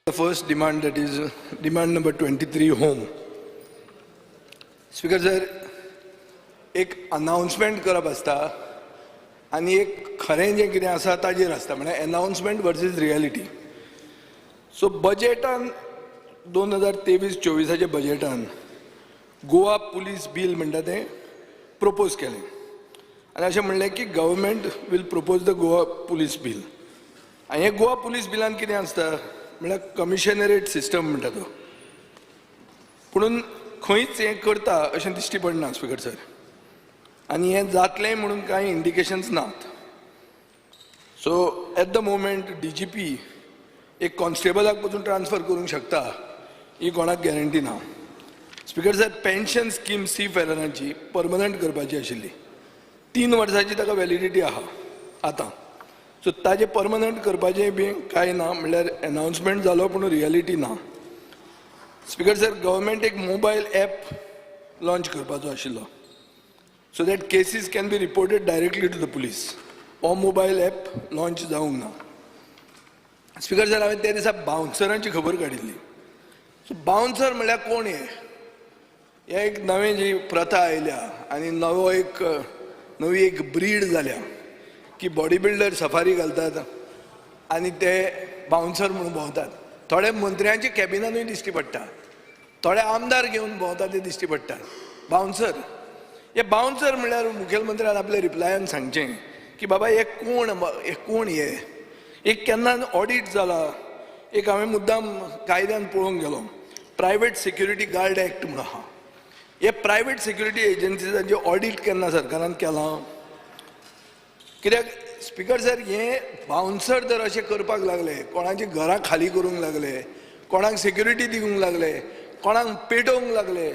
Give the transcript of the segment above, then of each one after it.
The first demand, that is demand number 23, home. Speaker sir, एक announcement करप आसता आनी एक खरें जें कितें आसा ताजेर आसता, म्हळ्यार अनाउन्समेंट वर्सीस रियलिटी. सो बजेटान 2023-24च्या बजेटान गोवा पुलीस बील म्हणटा तें प्रपोज केलें आनी अशें म्हणलें की government will propose the Goa Police Bill. आनी हे गोवा पुलीस बिलान कितें आसता म्हळ्यार कमिशनरेट सिस्टम म्हणटा तो, पुणून खंयच हें करता अशें दिश्टी पडना स्पिकर सर. आनी हें जातलें म्हणून कांय इंडिकेशन्स नात. So at the moment DGP एक कॉन्स्टेबलाक पसून ट्रान्सफर करूंक शकता ही कोणाक गॅरंटी ना. स्पिकर सर, पेन्शन स्कीम सी फेरनाची परमनंट करपाची आशिल्ली. 3 वर्सांची ताका व्हॅलिडिटी आहा आतां. सो ताजें परमनंट करपाचें बी कांय ना, म्हणल्यार एनाउन्समेंट जालो पूण रियलिटी ना. स्पिकर सर, गव्हर्मेंट एक मोबायल एप लॉन्च करपाचो आशिल्लो so that cases can be reported directly to the police. हो मोबायल एप लॉन्च जावंक ना. स्पिकर सर, हांवें त्या दिसा बाउन्सरांची खबर काडिल्ली. सो बाउन्सर म्हणल्यार कोण हे? हे एक नवें जी प्रथा आयल्या आनी नवो एक नवी एक ब्रीड जाल्या की बॉडी बिल्डर सफारी घालतात आनी ते बाउन्सर म्हणून भोंवतात. थोडे मंत्र्यांच्या कॅबिनानूय दिश्टी पडटा, थोडे आमदार घेवन भोंवता ते दिश्टी पडटात बाउन्सर. हे बाउन्सर म्हणल्यार मुखेलमंत्र्यान आपल्या रिप्लायान सांगचें की बाबा, हे कोण, हे कोण, हे एक केन्ना ऑडीट जाला? एक हांवें मुद्दाम कायद्यान पळोवंक गेलो, प्रायवेट सिक्युरिटी गार्ड एक्ट म्हणून आहा. हे प्रायवेट सिक्युरिटी एजन्सीजांचे ऑडीट केन्ना सरकारान केलां? कित्याक स्पिकर सर, हे बाउन्सर जर अशें करपाक लागले, कोणाची घरां खाली करूंक लागले, कोणाक सिक्युरिटी दिवंक लागले, कोणाक पेटोवंक लागले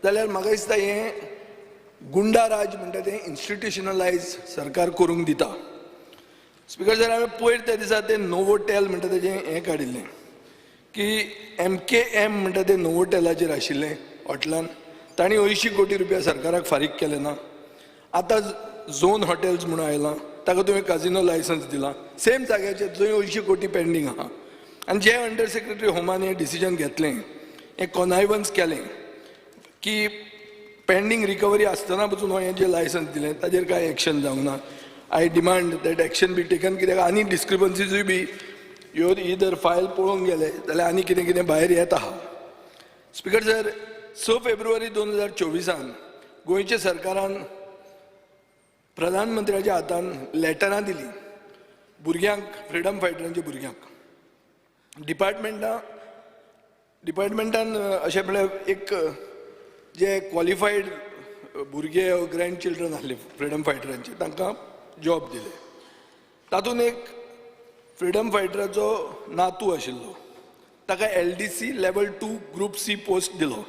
जाल्यार म्हाका दिसता हें गुंडा राज म्हणटा तें इन्स्टिट्युशनलायज सरकार करूंक दिता. स्पिकर सर, हांवें पयर त्या दिसा तें नोवोटेल म्हणटा तेजें हें काडिल्लें की एमकेएम म्हणटा तें नोवोटेलाचेर आशिल्लें हॉटेलान, तांणी 80 कोटी रुपया सरकाराक फारीक केले ना. आतां झोन हॉटेल्स म्हणून आयलां, ताका तुवें काजिनो लायसन्स दिलां सेम जाग्याचेर जंय 80 कोटी पेंडींग आहा. आनी जे अंडर सेक्रेटरी होमान हें डिसिजन घेतलें, हें कॉनायवन्स केलें की पेंडींग रिकवरी आसतना पसून हें जें लायसन्स दिलें ताजेर कांय एक्शन जावंक ना. I demand that action be taken, कित्याक आनी डिस्क्रिपन्सीजूय बी ह्यो ही जर फायल पळोवंक गेले जाल्यार आनी कितें कितें भायर येत आहा. स्पिकर सर, 6 फेब्रुवारी 2024आन गोंयच्या सरकारान प्रधानमंत्र्याच्या हातान लेटरां दिलीं भुरग्यांक, फ्रिडम फायटरांच्या भुरग्यांक. डिपार्टमेंटान अशें म्हळ्यार एक जे क्वॉलिफायड भुरगे, ग्रँड चिल्ड्रन आसले फ्रिडम फायटरांचे, तांकां जॉब दिले. तातूंत एक फ्रिडम फायटराचो नातू आशिल्लो, ताका LDC level 2 group C post दिलो.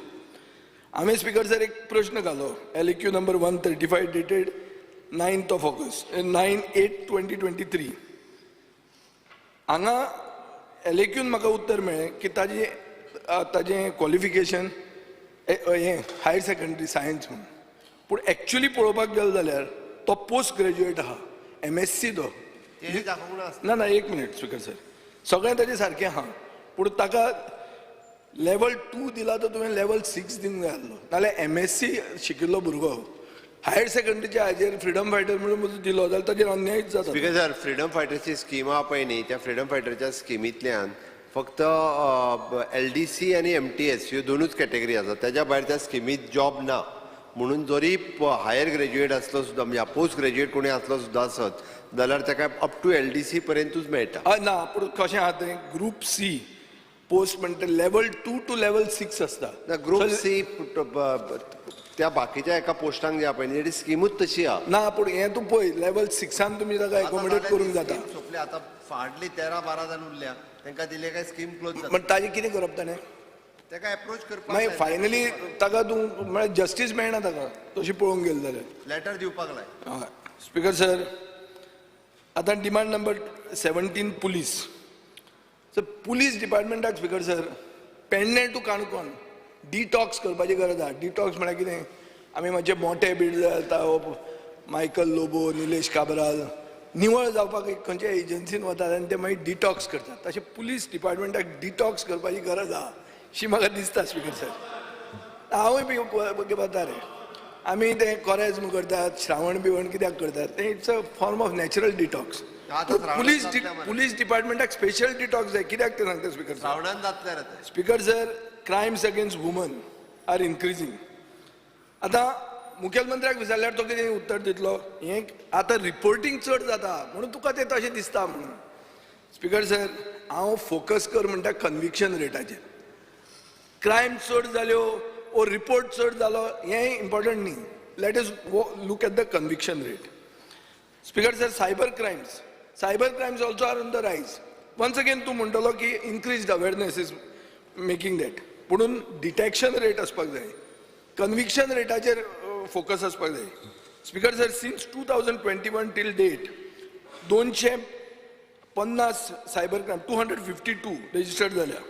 हांवें स्पिकर सर एक प्रश्न घालो, LAQ number 135 dated 9th of August, 9/8/2023. हांगा एलएक्यून म्हाका उत्तर मेळ्ळें की ताजें क्वॉलिफिकेशन हें हायर सेकंडरी सायन्स म्हणून, पूण एक्चुली पळोवपाक गेलो जाल्यार तो पोस्ट ग्रॅज्युएट आहा, एमएससी तो. तेणी दाखोवंक ना. ना ना, एक मिनिट स्पिकर सर. सगळें ताजें सारकें आहा, पूण ताका लेवल टू दिला तर तुवें लेवल सिक्स दिवंक जाय आसलो. नाल्यार एमएससी शिकिल्लो भुरगो हायर सेकंडरीच्या हाजेर फ्रिडम फायटर म्हणून दिलो जाल्यार ताजेर अन्यायच जाता. स्पिकर सर, फ्रिडम फायटरची स्कीम आहा पळय न्ही, त्या फ्रिडम फायटरच्या स्किमींतल्यान फक्त एलडीसी आनी एमटीएस ह्यो दोनूच कॅटेगरी आसा. त्याच्या भायर त्या स्किमीत जॉब ना. म्हणून जरी हायर ग्रॅज्युएट आसलो सुद्दां, म्हणजे पोस्ट ग्रॅज्युएट कोणी आसलो सुद्दां आसत जाल्यार ताका अप टू एलडीसी पर्यंतूच मेळटा. हय, ना, पूण कशें आहा तें, ग्रूप सी पोस्ट म्हणटा लेवल 2 टू लेवल 6 आसता. ना, ग्रुप सी त्या बाकीच्या एका पोस्टांक जे आहा पळय न्ही, स्किमूच तशी आहा. ना, पूण हें तूं पळय, लेवल सिक्सान तुमी ताका एकोमोडेट करूंक जाता. सोंपले आतां. हार्डली 13-12 जाण उरल्या. तांकां दिले काय स्कीम क्लोज जाता. पण ताजें कितें करप ताणें? ताका एप्रोच करपाक. मागीर फायनली ताका तूं म्हळ्यार जस्टीस मेळना ताका तशी पळोवंक गेले जाल्यार. लेटर दिवपाक लाय. हय स्पिकर सर, आतां demand number 17, police. Sir, police डिपार्टमेंटाक speaker sir, Pernem to Canacona detox करपाची गरज आहा. डिटॉक्स म्हळ्यार कितें, आमी मातशे मोटे बीड जाता, मायकल लोबो, निलेश काब्राल. निवळ जावपाक एक खंयच्या एजन्सीन वतात आनी ते मागीर डिटॉक्स करतात. तशें पुलीस डिपार्टमेंटाक डिटॉक्स करपाची गरज आहा शी म्हाका दिसता स्पिकर सर. हांवूय बी वता रे. आमी तें कोरेज्म करतात, श्रावण बिवण कित्याक करतात तें, it's a form of natural detox. आतां श्रावणांत पुलीस जातलें मरे. पुलीस डिपार्टमेंटाक स्पेशल डिटॉक्स जाय. कित्याक तें सांगता स्पिकर सर. श्रावणान जातलें रे तें. Speaker sir, crimes against women are increasing. आतां मुखेलमंत्र्याक विचारल्यार तो कितें उत्तर दितलो? हें आतां रिपोर्टींग चड जाता म्हणून तुका तें तशें दिसता म्हणून. स्पिकर सर, हांव फोकस कर म्हणटा कन्विक्शन रेटाचेर. क्रायम चड जाल्यो ओ रिपोर्ट चड जालो हें इम्पॉर्टंट न्ही. Let us look at the conviction rate. Speaker sir, cyber crimes, cyber crimes also are on the rise. Once again तूं म्हणटलो की increased awareness is making that, पुणून डिटॅक्शन रेट आसपाक जाय, कन्विक्शन रेटाचेर फोकस आसपाक जाय. Speaker sir, since 2021 till date 250 cyber crime, 252 registered जाल्या.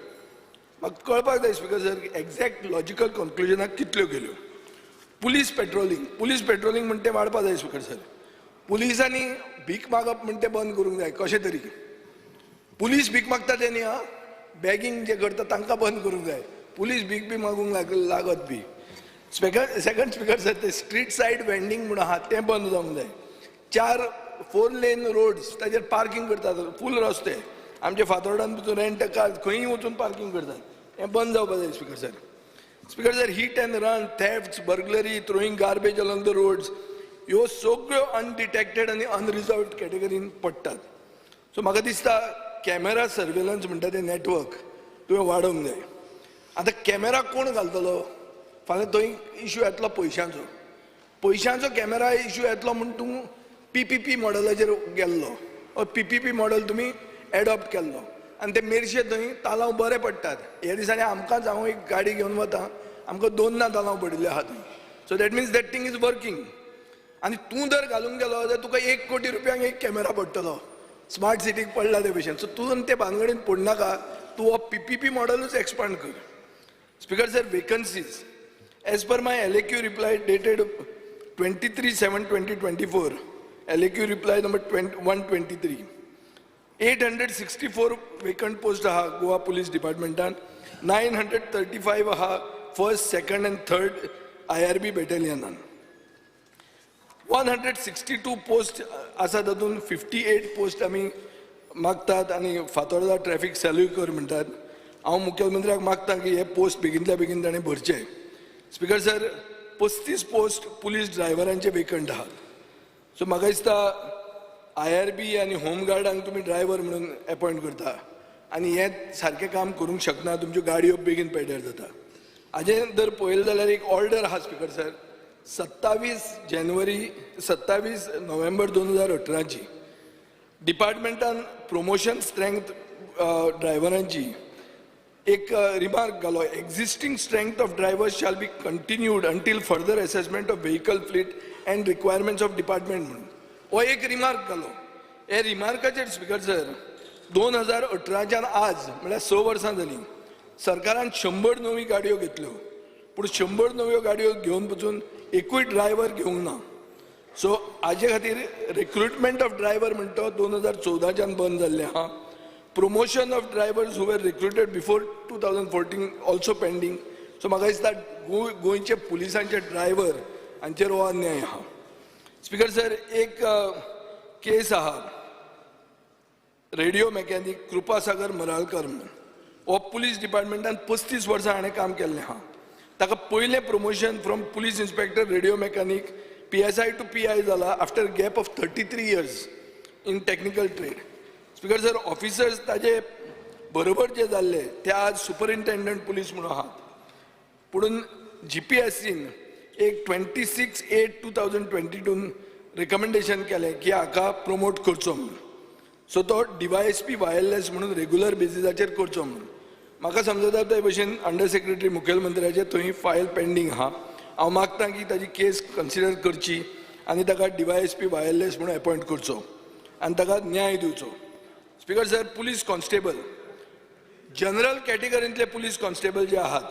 म्हाका कळपाक जाय स्पिकर सर, एग्जॅक्ट लॉजिकल कन्क्लुजनाक कितल्यो गेल्यो. पुलीस पेट्रोलिंग, पुलीस पेट्रोलिंग म्हणटे वाडपा जाय स्पिकर सर. पुलिसांनी भीक मागप म्हणटे बंद करूंक जाय कशें तरी. पुलीस भीक मागता ते न्ही, आं, बॅगींग जे करता तांकां बंद करूंक जाय. पुलीस भीक बी मागूंक लागत बी. स्पिकर, सेकंड स्पिकर सर, ते स्ट्रीट सायड वेंडींग म्हूण आहा तें बंद जावंक जाय. चार फोर लेन रोड्स ताजेर पार्कींग करतात फूल रस्ते. आमचे फातोर्डान वचून रेंट कार खंयूय वचून पार्कींग करतात, हें बंद जावपाक जाय speaker sir. Speaker sir, hit and run, thefts, burglary, throwing garbage along the roads ह्यो सगळ्यो अनडिटेक्टेड आनी अनरिजॉल्वड कॅटेगरीन पडटात. सो म्हाका दिसता कॅमेरा सर्वेलन्स म्हणटा तें नेटवर्क तुवें वाडोवंक जाय. आतां कॅमेरा कोण घालतलो? फाल्यां थंय इशू येतलो पयशांचो. पयशांचो कॅमेरा इशू येतलो म्हूण तूं पीपीपी मॉडलाचेर गेल्लो. पीपीपी मॉडल तुमी एडॉप्ट केल्लो आनी ते मेरशे थंय तालांव बरे पडटात. ह्या दिसांनी आमकांच, हांव एक गाडी घेवन वता, आमकां दोन ना तालांव पडिल्ले आहा थंय. So that means that thing is working. आनी तूं जर घालूंक गेलो जाल्यार तुका 1 कोटी रुपयांक एक कॅमेरा पडटलो. स्मार्ट सिटीक पडला ते भशेन. सो तूं ते भानगडीन पडनाका. तूं हो पीपीपी मॉडलूच एक्सपांड कर. Speaker sir, vacancies, as per my LAQ reply dated 23/7/2024, LAQ reply number 123, 864 vacant post आहा गोवा पुलीस डिपार्टमेंटान, 935 आहा first, second and third IRB बॅटेलियनान. 162 post आसा, तातूंत 58 पोस्ट आमी मागतात आनी फातोर्डा ट्रॅफिक सॅल्यूय कर म्हणटात. हांव मुखेलमंत्र्याक मागता की हे पोस्ट बेगीनल्या बेगीन ताणें भरचे. स्पिकर सर, 35 पोस्ट पुलीस ड्रायव्हरांचे वेकंट आहात. सो म्हाका दिसता आयआरबी आनी होमगार्डांक तुमी ड्रायव्हर म्हणून एपॉयंट करता आनी हें सारकें काम करूंक शकना. तुमच्यो गाडयो बेगीन पेड्ड्यार जाता. हाजें जर पळयलें जाल्यार एक ऑर्डर आहा स्पिकर सर, 27 जानेवारी, 27 नोव्हेंबर 2018ची. डिपार्टमेंटान प्रमोशन स्ट्रेंथ ड्रायव्हरांची एक रिमार्क घालो, "Existing strength of drivers shall be continued until further assessment of vehicle fleet and requirements of department" म्हणून हो एक रिमार्क घालो. हे रिमार्काचेर स्पिकर सर, 2018च्यान आज म्हळ्यार 6 वर्सां जालीं, सरकारान 100 नवी गाडयो घेतल्यो, पूण 100 नव्यो गाडयो घेवन पसून एकूय ड्रायव्हर घेवंक ना. सो हाजे खातीर रिक्रुटमेंट ऑफ ड्रायव्हर म्हणटा 2014च्यान बंद जाल्लें आहा. Promotion of drivers who were recruited before 2014 also pending. So म्हाका दिसता गोंयचे पुलिसांचे ड्रायव्हर हांचेर हो अन्याय आहा. स्पिकर सर, एक केस आहा, रेडिओ मॅकॅनीक कृपासागर मराळकर म्हणून. हो पुलीस डिपार्टमेंटान 35 वर्सां हाणें काम केल्लें आहा. ताका पयलें promotion from police inspector radio mechanic PSI to PI जाला after gap of 33 years in technical trade. Speaker sir, officers ताजे बरोबर जे जाल्ले ते आज सुपरिंटेंडंट पुलीस म्हणून आहात. पुणून जीपीएससीन एक 26/8/2022न रिकमेंडेशन केलें की हाका प्रमोट करचो म्हणून. सो तो डीवायएसपी वायरलेस म्हणून रेगुलर बेजिसाचेर करचो म्हणून. म्हाका समजता ते भशेन अंडर सेक्रेटरी मुखेलमंत्र्याचे थंय फायल पेंडींग आहा. हांव मागता की ताजी केस कन्सिडर करची आनी ताका डीवायएसपी वायरलेस म्हणून एपॉयंट करचो आनी ताका न्याय दिवचो. Speaker sir, police constable, general कॅटेगरींतले police constable जे आहात,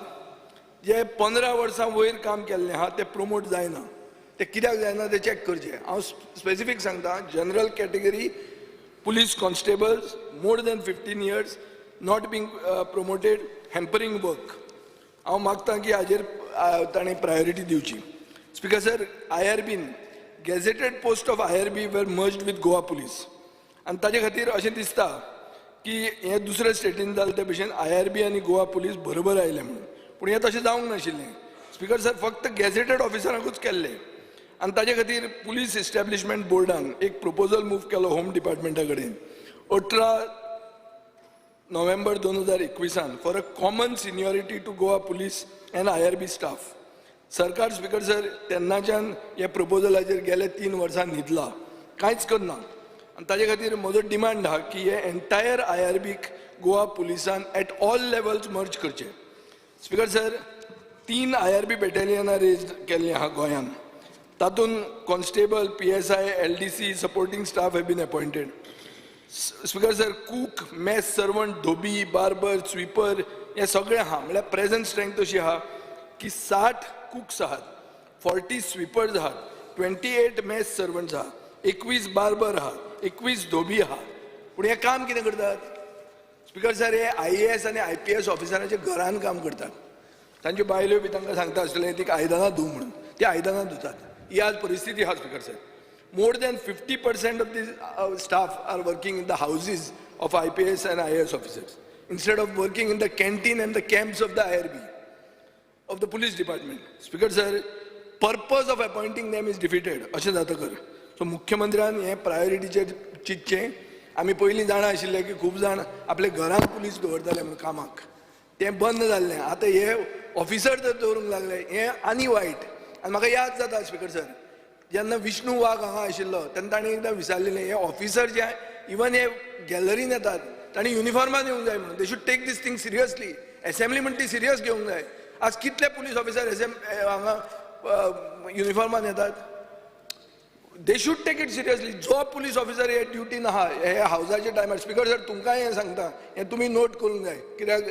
जे 15 वर्सां वयर काम केल्लें आहा, ते प्रमोट जायना. ते कित्याक जायना तें चॅक करचें. हांव स्पेसिफीक सांगता, general category police constables more than 15 years not being promoted, hampering work. हांव मागता की हाजेर ताणें प्रायोरिटी दिवची. Speaker sir, IRBन gazetted post of IRB were merged with Goa Police आनी ताजे खातीर अशें दिसता की हें दुसऱ्या स्टेटीन जालें ते भशेन IRB आनी गोवा पुलीस बरोबर आयले म्हणून, पूण हें तशें जावंक नाशिल्लें. स्पीकर सर, फक्त गॅझेटेड ऑफिसरांकूच केल्लें आनी ताजे खातीर पुलीस इस्टॅब्लिशमेंट बोर्डान एक प्रपोजल मूव केलो होम डिपार्टमेंटा कडेन 18 नोव्हेंबर 2021आन for a common seniority to Goa Police and IRB staff. सरकार, स्पीकर सर, तेन्नाच्यान ह्या प्रपोजलाचेर गेले 3 वर्सां न्हिदला, कांयच करना. आनी ताजे खातीर म्हजो डिमांड आहा की हे एंटायर IRBक गोवा पुलिसान एट ऑल लेवल्स मर्ज करचे. स्पीकर सर, तीन IRB बॅटेलियनां रेज केल्लीं आहा गोंयांत. तातूंत constable, PSI, LDC, supporting staff have been appointed. Speaker sir, cook, mess servant, Dhobi, barber, sweeper हे सगळे आहा. म्हणल्यार प्रेझेंट स्ट्रेंथ अशी आहा की 60 कुक्स आहात, 40 स्वीपर्स आहात, 28 मेस सर्वंट्स आहा, 21 बार्बर आहा, 21 धोबी आहा. पूण हें काम कितें करतात, स्पीकर सर? हे IAS आनी IPS ऑफिसरांच्या घरान काम करतात. तांच्यो बायल्यो बी तांकां सांगता आसतलें ती आयदनां धूव म्हणून, ती आयदनां धुतात. ही आज परिस्थिती आहा, speaker sir. More than 50% of the staff are working in the houses of IPS and IAS officers instead of working in the canteen and the camps of the IRB, of the police department. Speaker sir, purpose of appointing them is defeated. अशें जातकर so मुख्यमंत्र्यान हें प्रायोरिटीचेर चिंतचें. आमी पयलीं जाणा आशिल्ले की खूब जाण आपल्या घरांत पुलीस दवरताले म्हणून कामाक, तें बंद जाल्लें. आतां हे ऑफिसर जर दवरूंक लागले, हें आनी वायट. आनी म्हाका याद जाता, स्पीकर सर, जेन्ना विष्णू वाघ हांगा आशिल्लो तेन्ना ताणें एकदां विचारलेलें, हे ऑफिसर जे इवन हे गॅलरीन येतात तांणी युनिफॉर्मान येवंक जाय म्हणून. They should take this thing seriously. Assembly म्हण ती सिरियस घेवंक जाय. आज कितले पुलीस ऑफिसर एसेम हांगा युनिफॉर्मान येतात? They should take it seriously. जो पुलीस ऑफिसर हे ड्युटीन आहा हे हावजाच्या टायमार, स्पीकर सर, तुमकांय हें सांगता, हें तुमी नोट करूंक जाय, कित्याक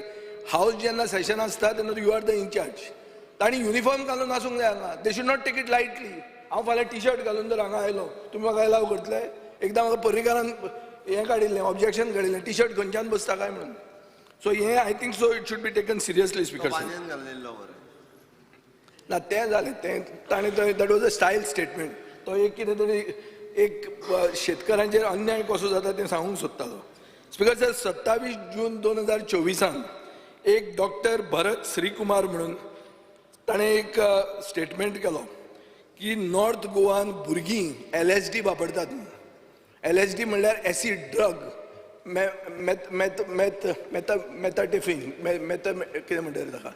हावज जेन्ना सेशन आसता तेन्ना you are the incharge. तांणी युनिफॉर्म घालून आसूंक जाय हांगा. They should not take it lightly. हांव फाल्यां टी शर्ट घालून जर हांगा आयलो, तुमी म्हाका एलाव करतले? एकदां म्हाका पर्रीकारान हें काडिल्लें, ऑब्जेक्शन काडिल्लें, टी शर्ट खंयच्यान बसता काय म्हणून. सो हें I think so it should be taken seriously, Speaker sir. बानयन घालिल्लो मरे. ना, तें जालें, तें ताणें थंय that was a style statement. तो एक कितें तरी एक शेतकारांचेर अन्याय कसो जाता तें सांगूंक सोदतालो. स्पीकर सर, 27 जून 2024आन एक डॉक्टर भरत श्रीकुमार म्हणून ताणें एक स्टेटमेंट केलो की नॉर्थ गोवान भुरगीं LSD वापरतात म्हणून. LSD म्हणल्यार acid drug, meth meth meth मेथा मेथाटेफिन मेथा कितें म्हणटा रे ताका,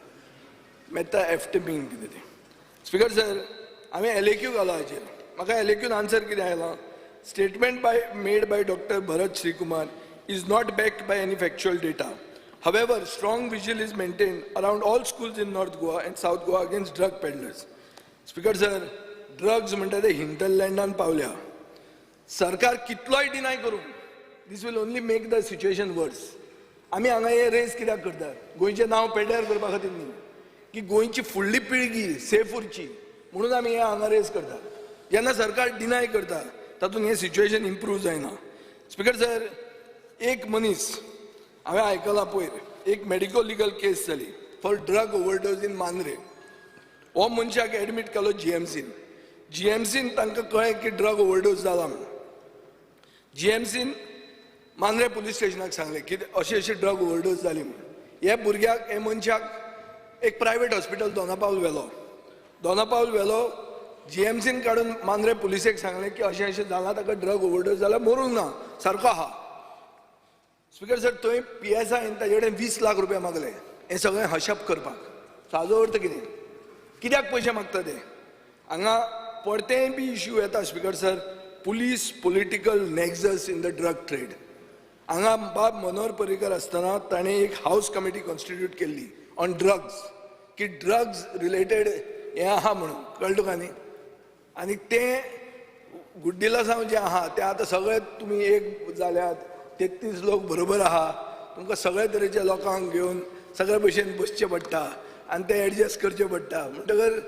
मेथाएम्फेटामीन कितें तें. स्पीकर सर, हांवें LAQ घालो हाचेर. म्हाका LAQन आन्सर कितें आयला? Statement by made by Doctor Bharat Srikumar is not backed by any factual data. However, strong vigil is maintained around all schools in North Goa and South Goa against drug peddlers. Speaker sir, drugs म्हणटा ते हिंटरलँडान पावल्या. सरकार कितलोय deny करूं, this will only make the situation worse. आमी हांगा हे rays कित्याक करतात? गोंयचें नांव पेड्ड्यार करपा खातीर न्ही, की गोंयची फुडली पिळगी सेफ उरची म्हणून आमी हे हांगा रेज करतात. जेन्ना सरकार डिनाय करता, तातूंत हें सिच्युएशन इम्प्रूव जायना. स्पीकर सर, एक मनीस हांवें आयकलां, पयर एक मेडिको लिगल केस जाली for drug overdose in Mandrem. हो मनशाक एडमीट केलो जीएमसीन. जीएमसीन तांकां कळ्ळें की ड्रग ओवरडोज जाला म्हणून. जीएमसीन मांद्रे पुलीस स्टेशनाक सांगलें की अशी अशी ड्रग ओवरडोज जाली म्हणून. हे भुरग्याक, हे मनशाक एक प्रायवेट हॉस्पिटल दोनापावल व्हेलो. दोनापावल व्हेलो, जीएमसीन काडून मांद्रे पुलिसेक सांगलें की अशें अशें जालां, ताका ड्रग ओवरडोज जाला, मरूंक ना, सारको आहा. स्पीकर सर, थंय PSIन ताजे कडेन 20 लाख रुपया मागले हें सगळें हशप करपाक. सो हाजो अर्थ कितें? कित्याक पयशे मागता ते हांगा? परतेंय बी इश्यू येता, Speaker sir, police political nexus in the drug trade. हांगा बाब मनोहर पर्रीकर आसतना ताणें एक हावस कमिटी कॉन्स्टिट्यूट केल्ली ऑन ड्रग्स, की ड्रग्स रिलेटेड हें आहा म्हणून, कळ्ळें तुका न्ही? आनी तें गुड्डिलासांव जें आहा तें आतां सगळे तुमी एक जाल्यात, 33 लोक बरोबर आहा. तुमकां सगळे तरेच्या लोकांक घेवन सगळे भशेन बसचें पडटा आनी तें एडजस्ट करचें पडटा. म्हणटकर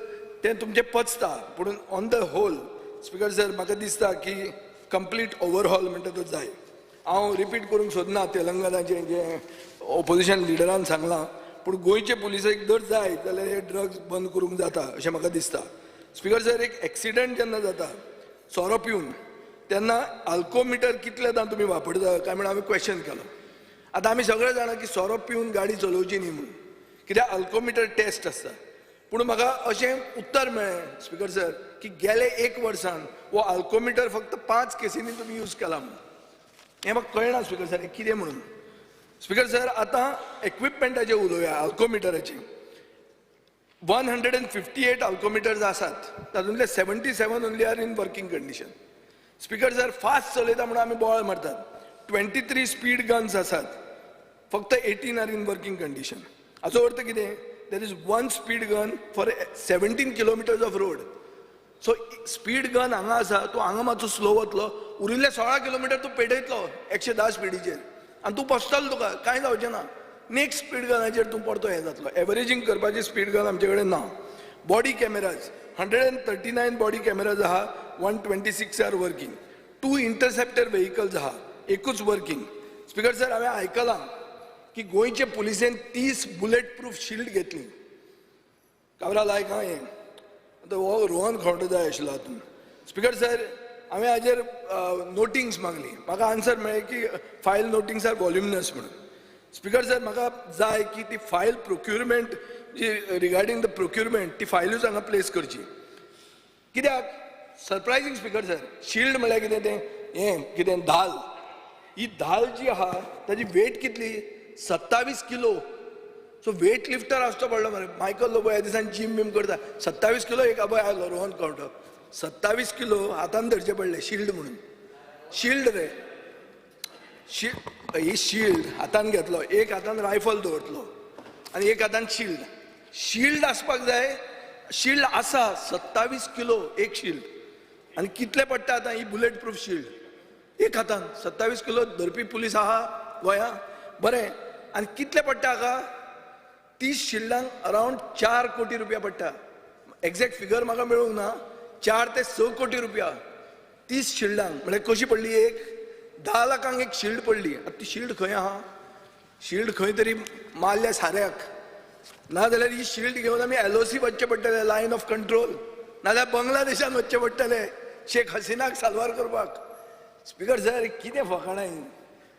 तें तुमचें पचता. पूण on the whole, Speaker sir, म्हाका दिसता की कंप्लीट ओवरहॉल म्हणटा तो जाय. हांव रिपीट करूंक सोदना तेलंगणाचें जें ओपोजिशन लिडरान सांगलां, पूण गोंयचे पुलिसेक जर जाय जाल्यार हे ड्रग्स बंद करूंक जाता अशें म्हाका दिसता. स्पीकर सर, एक एक्सिडंट जेन्ना जाता सोरो पिवन तेन्ना आल्कोमिटर कितलेदां तुमी वापरता काय म्हण हांवें क्वेश्चन केलो. आतां आमी सगळे जाणा की सोरो पिवन गाडी चलोवची न्ही म्हणून, कित्याक अल्कोमिटर टेस्ट आसता. पूण म्हाका अशें उत्तर मेळ्ळें, स्पीकर सर, की गेले एक वर्सान हो अल्कोमिटर फक्त 5 केसींनी तुमी यूज केला म्हणून. हें म्हाका कळना, स्पीकर सर, हें कितें म्हणून. स्पीकर सर, आतां इक्विपमेंटाचें उलोवया. अल्कोमिटराचें 158 alcometers आसात, तातूंतले 77 only are in working condition. Speaker sir, fast चलयता म्हणून आमी बोवाळ मारतात. 23 स्पीड गन्स आसात, फक्त 18 are in working condition. हाचो अर्थ कितें? There is one speed gun for 17 kilometers of road. So speed gun हांगा आसा, तूं हांगा मातसो स्लो वतलो, उरिल्ले 16 किलोमिटर तूं पेटयतलो 110 स्पिडीचेर आनी तूं बसतलो, तुका कांय जावचें ना. नेक्स्ट स्पीड गनाचेर तूं परतो हें जातलो. एवरेजींग करपाची स्पीड गन आमचे कडेन ना. Body cameras, 139 body cameras आहा, 126 are working. Two interceptor vehicles आहा, एकूच वर्किंग. स्पीकर सर, हांवें आयकलां की गोंयचे पुलिसेन 30 बुलेट प्रूफ शिल्ड घेतली. काब्राल, आयक आं, हें आतां हो रोहन खंवटो जाय आशिल्लो हातूंत. स्पीकर सर, हांवें हाजेर नोटिंग्स मागली. म्हाका आन्सर मेळ्ळें की फायल नोटिंग्स are voluminous म्हणून. स्पीकर सर, म्हाका जाय की ती फायल प्रोक्युरमेंट जी रिगार्डींग the procurement, ती फायलूच हांगा प्लेस करची. कित्याक सरप्रायझींग, स्पीकर सर, शिल्ड म्हळ्यार कितें तें हें कितें धाल. ही धाल जी आहा ताजी वेट कितली? 27 किलो. सो वेट लिफ्टर आसचो पडलो मरे. मायकल लोबो ह्या दिसान जीम बीम करता. 27 किलो एक अबय आयलो रोहन खंवटो, 27 किलो हातान धरचे पडले शिल्ड म्हणून. शिल्ड रे, ही शिल्ड हातान घेतलो, एक हातान रायफल दवरतलो आनी एक हातान शिल्ड. शिल्ड आसपाक जाय. शिल्ड आसा, 27 किलो एक शिल्ड. आनी कितले पडटा आतां ही बुलेट प्रूफ शिल्ड? एक हातान 27 किलो धरपी पुलीस आहा गोंया? बरें, आनी कितले पडटा हाका? 30 शिल्डांक अरावंड 4 कोटी रुपया पडटा. एग्जॅक्ट फिगर म्हाका मेळूंक ना. 4 ते 6 कोटी रुपया 30 शिल्डांक. म्हळ्यार कशी पडली एक? 10 लाखांक एक शिल्ड पडली. आतां ती शिल्ड खंय आहा? शिल्ड खंय तरी मारल्या साऱ्याक. नाजाल्यार ही शिल्ड घेवन आमी एलओसी वचचें पडटलें, लायन ऑफ कंट्रोल, नाजाल्यार बांगलादेशान वचचें पडटलें शेख हसिनाक साल्वार करपाक. स्पीकर सर, कितें फकाणां हीं?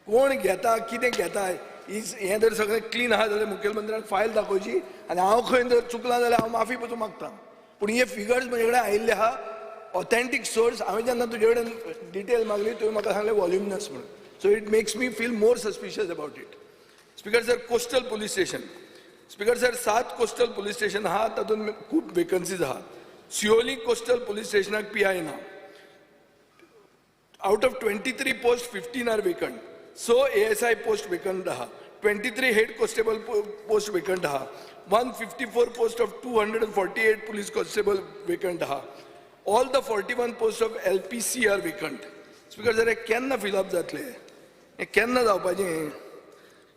कोण घेता, कितें घेता? ही हें जर सगळें क्लीन आहा जाल्यार मुखेलमंत्र्यान फायल दाखोवची आनी हांव खंय जर चुकलां जाल्यार हांव माफी पसून मागता. पूण हे फिगर्स म्हजे कडेन आयिल्ले आहा, ऑथेंटीक सोर्स. हांवें जेन्ना तुजे कडेन डिटेल मागली, तुवें म्हाका सांगलें वॉल्युमनस म्हणून. So it makes me feel more suspicious about it. Speaker sir, coastal police station. Speaker sir, सात कोस्टल पुलीस स्टेशन आहा, तातूंत खूब वेकन्सीज आहा. सिओली कोस्टल पुलीस स्टेशनाक पीआय ना. Out of 23 post, 15 are vacant. So ASI post vacant आहा, 23 head constable post vacant आहा, 154 post of 248 police constable vacant आहा. All the 41 post of LPC are vacant. Speaker sir, हे केन्ना fill up जातले? हे केन्ना जावपाचें? हें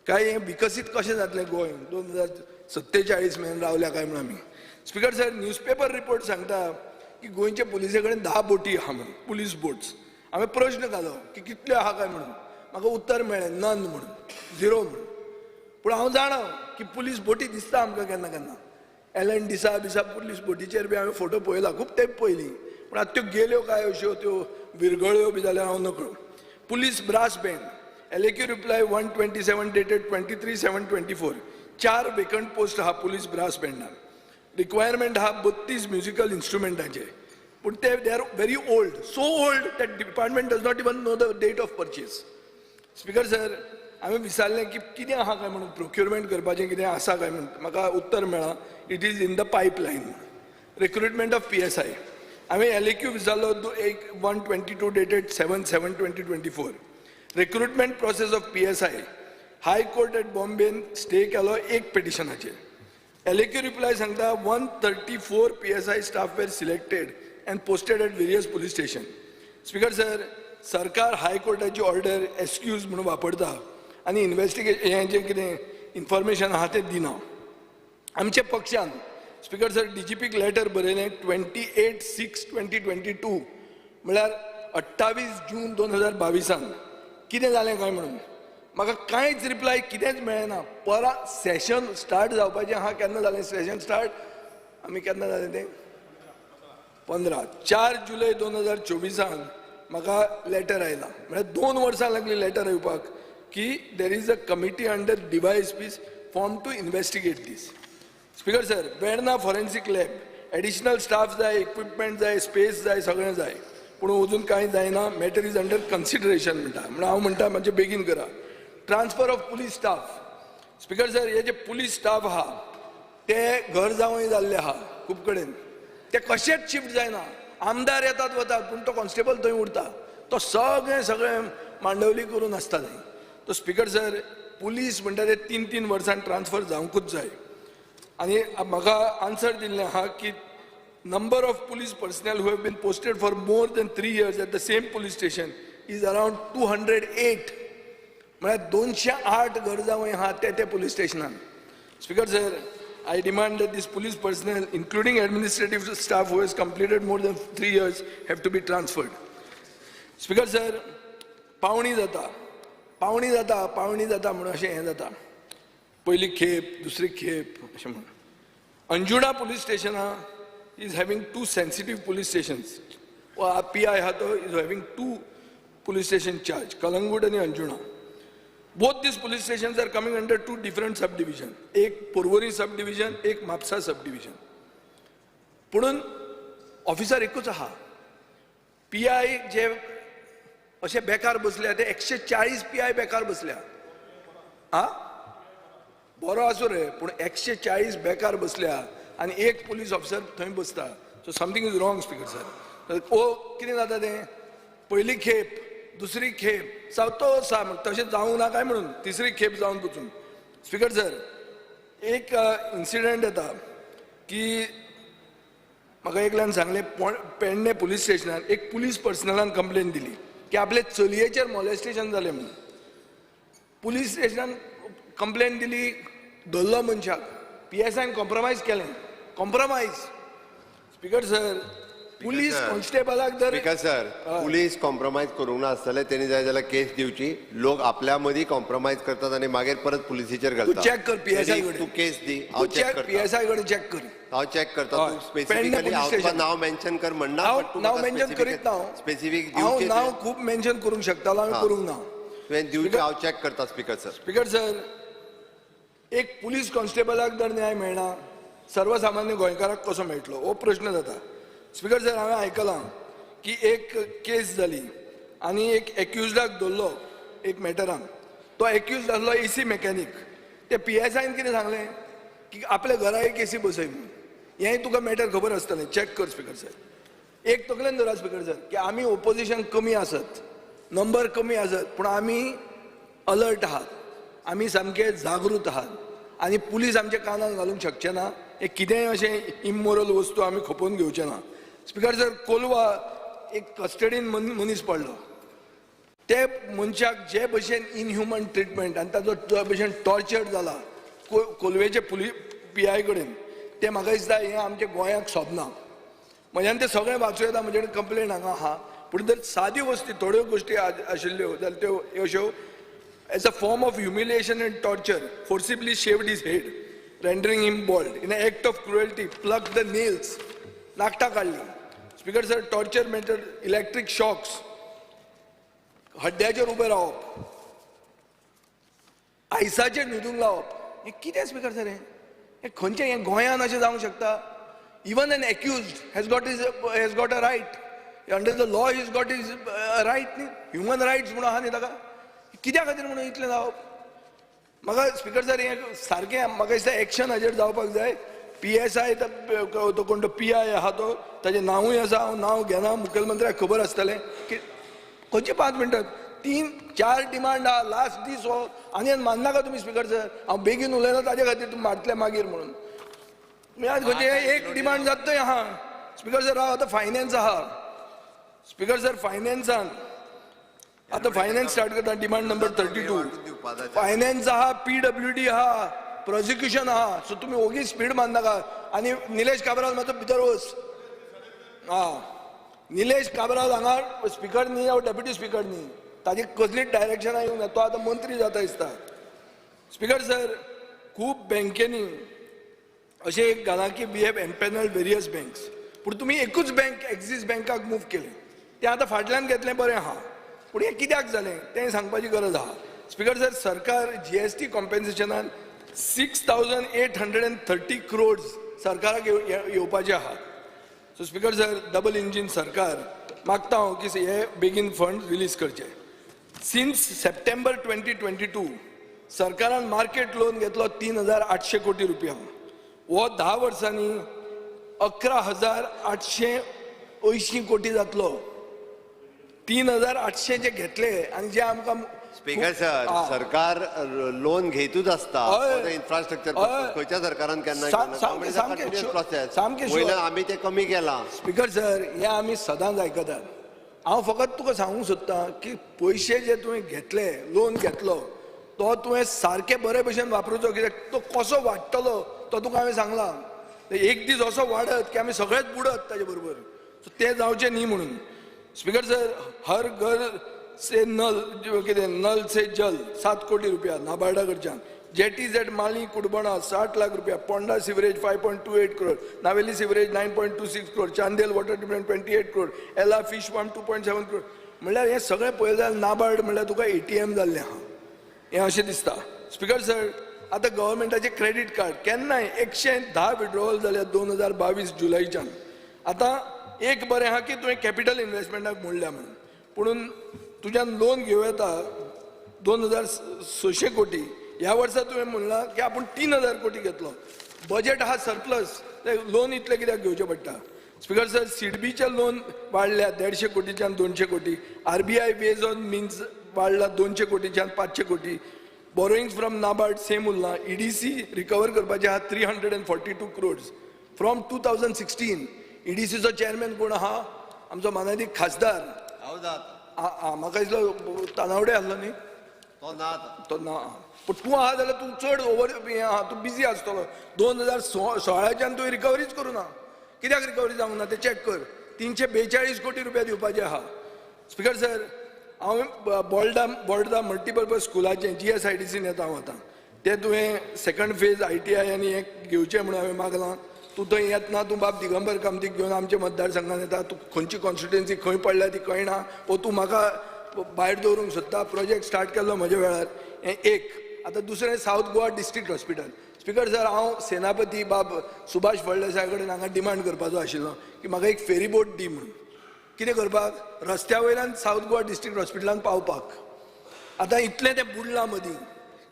काय हें विकसीत कशें जातलें गोंय? 2047 मेरेन रावल्या काय म्हणून आमी? स्पीकर सर, न्यूजपेपर रिपोर्ट सांगता की गोंयच्या पुलिसे कडेन 10 बोटी आहा म्हणून, पुलीस बोट्स. हांवें प्रश्न घालो की कितल्यो आहा काय म्हणून. म्हाका उत्तर मेळ्ळें नन म्हणून, झिरो म्हणून. पूण हांव जाणा की पुलीस बोटी दिसता आमकां केन्ना केन्ना. एलन डिसा बिसा पुलीस बोटीचेर बी हांवें फोटो पळयला खूब तेंप पयलीं. पूण आतां त्यो गेल्यो काय, अश्यो त्यो विरगळ्यो बी जाल्यार हांव नकळो. Police brass band, LAQ reply 127 dated 23/7/24. चार वेकंट पोस्ट आहा पुलीस ब्रास बँडान. रिक्वायरमेंट आहा 32 म्युजिकल इन्स्ट्रुमेंटाचे, पूण ते they are very old, so old that department does not even know the date of purchase. Speaker sir, हांवें विचारलें की कितें आहा काय म्हणून, प्रोक्युरमेंट करपाचें कितें आसा काय म्हणून. म्हाका उत्तर मेळ्ळां, it is in the pipeline. Recruitment of PSI, हांवें एलएक्यू विचारलो एक 122 dated 7/7/2024, recruitment process of PSI. High Court at बॉम्बेन stay केलो एक पिटिशनाचेर. एलएक्यू रिप्लाय सांगता, 134 PSI staff were selected and posted at various police station. Speaker sir, सरकार हायकोर्टाची ऑर्डर एक्सक्यूज म्हणून वापरता आनी इन्वेस्टिगेशन हें जें कितें इन्फॉर्मेशन आहा तें दिना. आमच्या पक्षान स्पीकर सर, डीजीपीक लेटर बरयलें 28/6/2022, म्हळ्यार 28 जून 2022आन, कितें जालें काय म्हणून. म्हाका कांयच रिप्लाय कितेंच मेळ्ळें ना. परत सेशन स्टार्ट जावपाचें आहा. केन्ना जालें सेशन स्टार्ट आमी? केन्ना जालें तें? 15, 4 जुलय 2024आन म्हाका लेटर आयला. म्हळ्यार 2 वर्सां लागली लेटर येवपाक की there is a committee under DySPs formed to investigate this. Speaker sir, Verna forensic lab additional staff जाय, इक्विपमेंट जाय, स्पेस जाय, सगळें जाय, पूण अजून कांय जायना. Matter is under consideration म्हणटा. म्हणून हांव म्हणटा, मातशें बेगीन करा. Transfer of police staff. Speaker sir, हे जे पुलीस स्टाफ आहा ते घर जावंय जाल्ले आहा खूब कडेन. ते कशेच शिफ्ट जायना. आमदार येतात वतात, पूण तो कॉन्स्टेबल थंय उरता. तो सगळें सगळें मांडवली करून आसता थंय. तो स्पीकर सर, पुलीस म्हणटा ते तीन तीन वर्सां ट्रान्सफर जावंकूच जाय. आनी म्हाका आन्सर दिल्लें आहा की number of police personnel who have been posted for more than 3 years at the same police station is around 208. म्हळ्यार 208 घर जावंय आहा ते ते police स्टेशनान. Speaker sir, I demand that this police personnel, including administrative staff who has completed more than 3 years, have to be transferred. Speaker sir, पावणी जाता, पावणी जाता, पावणी जाता म्हणून अशें हें जाता, पयली खेप, दुसरी खेप अशें म्हणून. अंजुणा पुलीस स्टेशना is having two sensitive police stations. PI आहा तो is having two police station charge, Calangute आनी Anjuna. Both these police stations are coming under two different subdivision, एक पोरवरी सब डिव्हिजन, एक म्हापसा सब डिव्हिजन. पुणून ऑफिसर एकूच आहा. पी I जे अशे बेकार बसल्या ते 140 पी I बेकार बसल्या. आ बरो आसूं रे, पूण 140 बेकार बसल्या आनी एक पुलीस ऑफिसर थंय बसता, so something is wrong, Speaker sir. ओ कितें जाता तें, पयली खेप, दुसरी खेप, चवथो सा तशें जावंक ना काय म्हणून तिसरी खेप जावन पसून. स्पीकर सर, एक इन्सिडंट येता की म्हाका एकल्यान सांगलें, पेडणे पुलीस स्टेशनार एक पुलीस पर्सनलान कंप्लेन दिली की आपले चलयेचेर मॉलेस्टेशन जालें म्हणून. पुलीस स्टेशनान कंप्लेन दिली, धरलो मनशाक, पी एस आयन कॉम्प्रोमायज केलें. Compromise, speaker sir, police sir. कॉन्स्टेबलाक जर स्पीकर सर, पुलीस कॉम्प्रोमायज करूंक ना आसतले. तेणी जाय जाल्यार केस दिवची. लोक आपल्या मदीं कॉम्प्रोमायज करतात आनी मागीर परत पुलिसीचेर घालतात. चेक कर PSI कडेन. तूं केस दी, हांव चेक चेक करता. पी एस I कडेन चेक कर. हांव चेक करता. हय. तूं पेडणे स्पेसिफिकली पुलीस हांव तुका स्टेशन. नांव मेन्शन कर म्हणना. हांव but तूं नांव म्हाका मेन्शन करीत ना हांव. स्पेसिफीक हांव दिवचें. नांव खूब मेन्शन करूंक शकतालो, हांवें करूंक ना. तुवें दिवचें, हांव चेक करता स्पीकर सर. स्पीकर सर, एक पुलीस कॉन्स्टेबलाक जर न्याय मेळना, सर्वसामान्य गोंयकाराक कसो मेळटलो हो प्रश्न जाता. स्पीकर सर, हांवें आयकलां की एक केस जाली आनी एक एक्युजडाक धरलो एक मॅटरान. तो एक्युज आसलो एसी मेकॅनीक. ते पी एस आयन कितें सांगलें की आपल्या घरा एक एसी बसय म्हणून. हेंय तुका मॅटर खबर आसतलें, चॅक कर. स्पीकर सर, एक तकलेन धरा स्पीकर सर, की आमी ओपोजिशन कमी आसत, नंबर कमी आसत, पूण आमी अलर्ट आहात, आमी सामके जागृत आहात आनी पुलीस आमच्या कानाक घालूंक शकचे ना. हे कितेंय अशें इमोरल वस्तू आमी खपोवन घेवचे ना. स्पीकर सर, कोलवा एक कस्टडीन मनीस पडलो. ते मनशाक जे भशेन इनह्युमन ट्रिटमेंट आनी ताजो जे भशेन टॉर्चर जाला कोलवेचे पुलीस पी I कडेन, ते म्हाका दिसता हें आमच्या गोंयाक सोबना. म्हज्यान तें सगळें वाचूं येता, म्हजे कडेन कंप्लेन हांगा आहा. पूण जर साद्यो गोश्टी, थोड्यो गोश्टी आशिल्ल्यो जाल्यार त्यो अश्यो: as a form of humiliation and torture, forcibly shaved his head, rendering him bald. In an act of cruelty, plucked the nails, नाकटां काडली. Speaker sir, torture method, electric shocks, हड्ड्याचेर उबें रावप, आयसाचेर न्हिदूंक लावप. हें कितें स्पीकर सर? हें हें खंयचें? हें गोंयान अशें जावंक शकता? Even an accused has got a right under the law, is got his right न्ही. ह्युमन रायट्स म्हणून आहा न्ही ताका. कित्या खातीर म्हणून इतलें जावप? म्हाका स्पीकर सर, हें सारकें म्हाका दिसता एक्शन हाजेर जावपाक जाय. पी एस I तो कोण तो पी I आहा तो, ताजें नांवूय आसा, हांव नांव घेना. मुखेलमंत्र्याक खबर आसतलें की खंयची. 5 मिनटां, तीन चार डिमांड आहा. लास्ट दीस हो आनी माननाका तुमी. स्पीकर सर, हांव बेगीन उलयना ताजे खातीर तुमी मारतले मागीर म्हणून. तुमी आज खंयचे एक डिमांड जाता थंय आहा. स्पीकर सर, हांव आतां फायनान्स आहा. स्पीकर सर, फायनान्सान आतां फायनान्स स्टार्ट करता. Demand number 32. Finance आहा, पीडब्ल्यूडी आहा. प्रोसिक्युशन आहा. सो तुमी ओगीच स्पीड मारनाका. आनी निलेश काब्राल, मातसो भितर वच. आं, निलेश काब्राल हांगा स्पिकर न्ही हांव, डेप्युटी स्पिकर न्ही. ताजी कसलीच डायरेक्शनां येवंक ना. तो आतां मंत्री जाता दिसता. स्पिकर सर, खूब बँकेनी अशें एक घालां की we have empanelled various banks, पूण तुमी एकूच बँक एक्झीस बँकाक मूव केलें. तें आतां फाटल्यान घेतलें, बरें आहा, पूण हें कित्याक जालें तें सांगपाची गरज आहा. स्पिकर सर, सरकार जीएसटी कॉम्पेन्सेशनान 6,830 crores सरकाराक येवपाचे आहा. So speaker sir, double engine सरकार मागता हांव की हे बेगीन फंड रिलीज करचे. सिन्स सप्टेंबर 2022 सरकारान मार्केट लोन घेतलो 3,800 कोटी रुपया. हो 10 वर्सांनी 11,880 कोटी जातलो. 3,800 जे घेतले आनी जे आमकां स्पीकर सर, सरकार लोन घेतूच आसता इन्फ्रास्ट्रक्चर. खंयच्या सरकारान केन्ना सामकें, सामकें प्रोसेस सामकें sure. वयल्यान आमी ते कमी केला. स्पीकर सर, हे आमी सदांच आयकतात. हांव फकत तुका सांगूंक सोदतां की पयशे जे तुवें घेतले, लोन घेतलो, तो तुवें सारके बरे भशेन वापरुचो, कित्याक तो कसो वाडटलो तो तुका हांवें सांगला. एक दीस असो वाडत की आमी सगळेच बुडत ताजे बरोबर. सो तें जावचें न्ही म्हणून. स्पीकर सर, हर घर से नल, कितें, नल से जल, 7 कोटी रुपया नाबार्डा कडच्यान. जेटीज एट माली, कुडबणा, 60 लाख रुपया. Ponda sewerage 5.28 crore, Navelim sewerage 9.26 crore, Chandel water treatment 28 crore, Ela fish farm 2.7 crore. म्हणल्यार हें सगळें पळयलें जाल्यार नाबार्ड म्हणल्यार तुका एटीएम जाल्लें आहा हें अशें दिसता. स्पीकर सर, आतां गव्हर्मेंटाचें क्रेडीट कार्ड केन्नाय 110 विड्रॉवल जाल्या 2022 जुलयच्यान. आतां एक बरें आहा की तुवें कॅपिटल इन्वेस्टमेंटाक मोडल्या म्हणून, पुणून तुज्यान लोन घेवं येता 2,600 कोटी. ह्या वर्सा तुवें म्हणलां की आपूण 3,000 कोटी घेतलो. बजेट आहा सरप्लस, लोन इतलें कित्याक घेवचें पडटा? स्पीकर सर, सिडबीचें लोन वाडल्या 150 कोटीच्यान 200 कोटी. आरबीआय वेज ऑन मिन्स वाडला 200 कोटीच्यान 500 कोटी. बोरोइंग फ्रॉम नाबार्ड सेम उरला. ईडीसी रिकवर करपाचे आहा 342 crores from 2016. ईडीसीचो चेअरमॅन कोण आहा? आमचो मानादीक खासदार. हांव जाता. म्हाका दिसलो तानावडे आसलो न्ही. तो ना आतां. तो ना, पूण तूं आहा जाल्यार तूं चड ओवर हें आहा, तूं बिजी आसतलो. 2016च्यान तुवें रिकवरीच करूं ना. कित्याक रिकवरी जावंक ना तें चॅक कर. 342 कोटी रुपया दिवपाचे आहा. स्पिकर सर, हांव बोल्डा बोल्डा मल्टीपर्पज स्कुलाचें जीएसआयडीसीन येता हांव आतां. तें तुवें सेकंड फेज आयटीआय आनी हें घेवचें म्हणून हांवें मागलां. तूं थंय येतना तूं बाब दिगंबर कामतीक घेवन आमच्या मतदारसंघात येता. तूं खंयची कॉन्स्टिट्युएन्सी खंय पडल्या ती कळना. वो तूं म्हाका भायर दवरूंक सोदता? प्रोजेक्ट स्टार्ट केल्लो म्हज्या वेळार. हें एक. आतां दुसरें, south Goa district hospital. Speaker sir, हांव सेनापती बाब सुभाष फळदेसाय कडेन हांगा डिमांड करपाचो आशिल्लो की म्हाका एक फेरीबोट दी म्हणून. कितें करपाक? रस्त्या वयल्यान सावथ गोवा डिस्ट्रिक्ट हॉस्पिटलान पावपाक. आतां इतलें तें बुडलां मदीं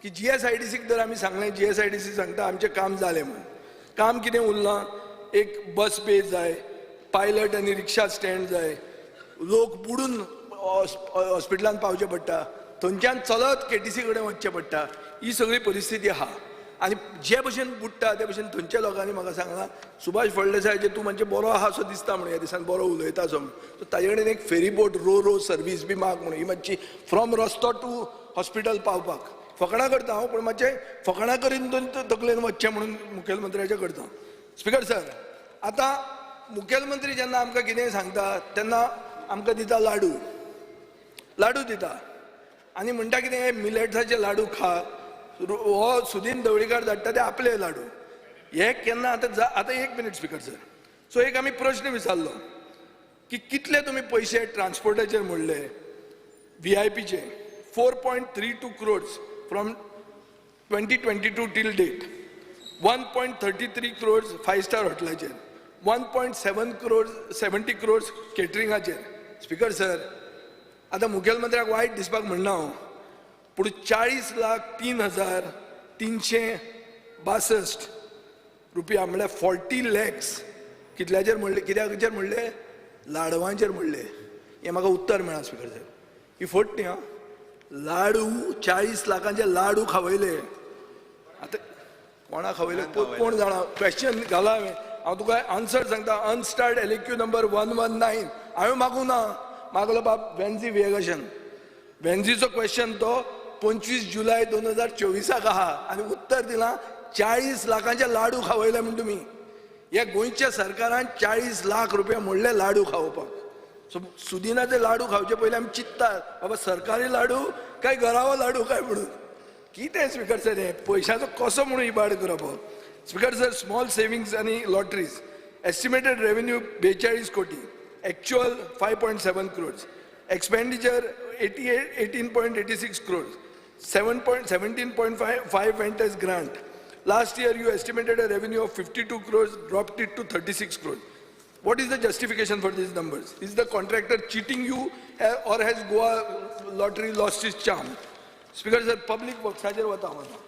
की जीएसआयडीसीक जर आमी सांगलें, जीएसआयडीसी सांगता आमचें काम जालें म्हणून. काम कितें उरलां? एक बस बे जाय, पायलट आनी रिक्षा स्टँड जाय. लोक बुडून हॉस्पिटलान पावचें पडटा, थंयच्यान चलत केटीसी कडेन वचचें पडटा. ही सगळी परिस्थिती आहा आनी जे भशेन बुडटा ते भशेन थंयच्या लोकांनी म्हाका सांगलां, सुभाष फळदेसाय तूं मातशें बरो आहा असो दिसता म्हणून, ह्या दिसान बरो उलयता असो म्हणून, सो ताजे कडेन एक फेरीबोट रो रो सर्वीस बी माग म्हणून. ही मातशी फ्रॉम रस्तो टू हॉस्पिटल पावपाक. फकाणां करता हांव, पूण मातशें फकाणां करीन तकलेन वचचें म्हणून मुखेलमंत्र्याचें करता. स्पिकर सर, आतां मुखेलमंत्री जेन्ना आमकां कितेंय सांगता तेन्ना आमकां दिता लाडू. लाडू दिता आनी म्हणटा कितें, मिलेट्साचे लाडू खा. हो सुदीन ढवळीकार धाडटा ते आपले लाडू. हे केन्ना आतां आतां एक मिनीट स्पिकर सर. सो एक आमी प्रश्न विचारलो की कितले तुमी पयशे ट्रान्सपोर्टाचेर मोडले व्हीआयपीचे? 4.32 crores from 2022 till date, 1.33 crores five star हॉटेलाचेर, 1.7 crores, 70 crores केटरिंगाचेर. Speaker sir, आतां मुखेलमंत्र्याक वायट दिसपाक म्हणना हांव, पूण 40,03,362 रुपया म्हणल्यार 40 लॅक्स कितल्याचेर म्हणले? कित्याचेर म्हणले? लाडवांचेर म्हणले. हें म्हाका उत्तर मेळ्ळां स्पिकर सर. ही फट न्ही आं. लाडू, 40 लाखांचे लाडू खावयले. आतां कोणा खावयले कोण जाणा. क्वेश्चन घाला हांवें. हांव तुका आन्सर सांगता. Unstarred LAQ number 119 हांवें मागूं ना. मागलो बाब वेन्झी विएगासान. वेन्झीचो क्वेश्चन तो 25 जुलय 2024 आहा आनी उत्तर दिलां. 40 लाखांचे लाडू खावयले म्हूण तुमी. ह्या गोंयच्या सरकारान 40 लाख रुपया मोडले लाडू खावोवपाक. सो सुदिनाचे लाडू खावचे पयलीं आमी चिंततात, बाबा, सरकारी लाडू काय घरावो लाडू काय म्हणून. कितें स्पिकर सर, हें पयशाचो कसो म्हणून इबाड करप हो? स्पिकर सर, स्मॉल सेविंग्स आनी लॉटरीज, एस्टिमेटेड रेवेन्यू 42 कोटी, actual 5.7 crores, expenditure 88 18.86 crores, 7.17.55 went as grant. Last year you estimated a revenue of 52 crores, dropped it to 36 crores. What is the justification for these numbers? Is the contractor cheating you or has Goa Lottery lost its charm? Speaker sir, public works हाचेर वता हांव आतां.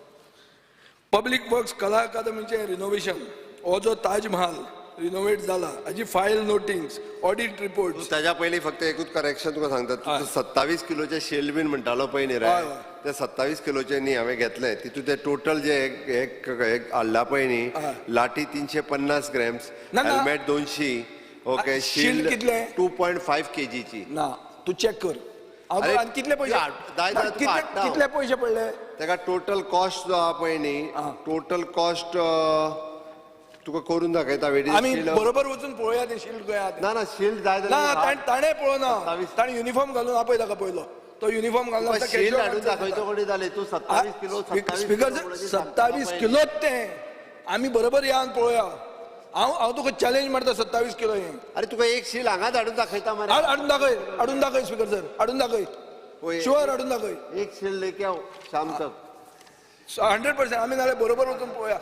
Public works, कला अकादमीचें renovation, हो जो Taj Mahal renovate जाला हाजी फायल नोटिंग्स, ऑडिट रिपोर्ट. तूं ताज्या पयलीं फक्त एकूच करेक्शन तुका सांगता. तूं 27 किलोचे शिल्ड बीन म्हणटालो पळय न्ही रे, हय, हय. ते 27 किलोचे न्ही हांवें घेतले. तितून ते टोटल जे एक एक एक हाडला पळय न्ही, लाठी 350 ग्रॅम्स, ना, ना. Helmet 200, okay. शिल्ड शिल्ड कितले? 2.5 केजीची. ना, तूं चॅक कर. हांव अरे, तुका आनी कितले पयशे जाय जाल्यार तुका कितले हाडटा हांव. कितले पयशे पडले? ताका टोटल कॉस्ट जो आहा पळय न्ही, टोटल कॉस्ट तुका करून दाखयता वेडी. आमी बरोबर वचून पळोवया ते शिल्ड खंय आहा तें. ना ना, शिल्ड जाय ना. जाल्यार ताणें पळोवना. 27. ताणें युनिफॉर्म घालून आपय ताका पयलो, तो युनिफॉर्म घालून. तुका शिल्ड हाडून दाखयतो कडेन जालें. तूं 27 किलो, 27 स्पिकर, किलो म्हणून सांगता 27 पळय. किलोच तें. आमी बरोबर या आनी पळोवया. हांव हांव तुका चॅलेंज मारता, 27 किलो हें. अरे, तुका एक शील हांगाच हाडून दाखयता मरे. हाडून दाखय, हाडून दाखय स्पिकर सर, हाडून दाखय. होय. शुअर, हाडून दाखय. एक शील लेके आओ शाम तक. 100%. आमी नाल्यार बरोबर वचून पळोवया.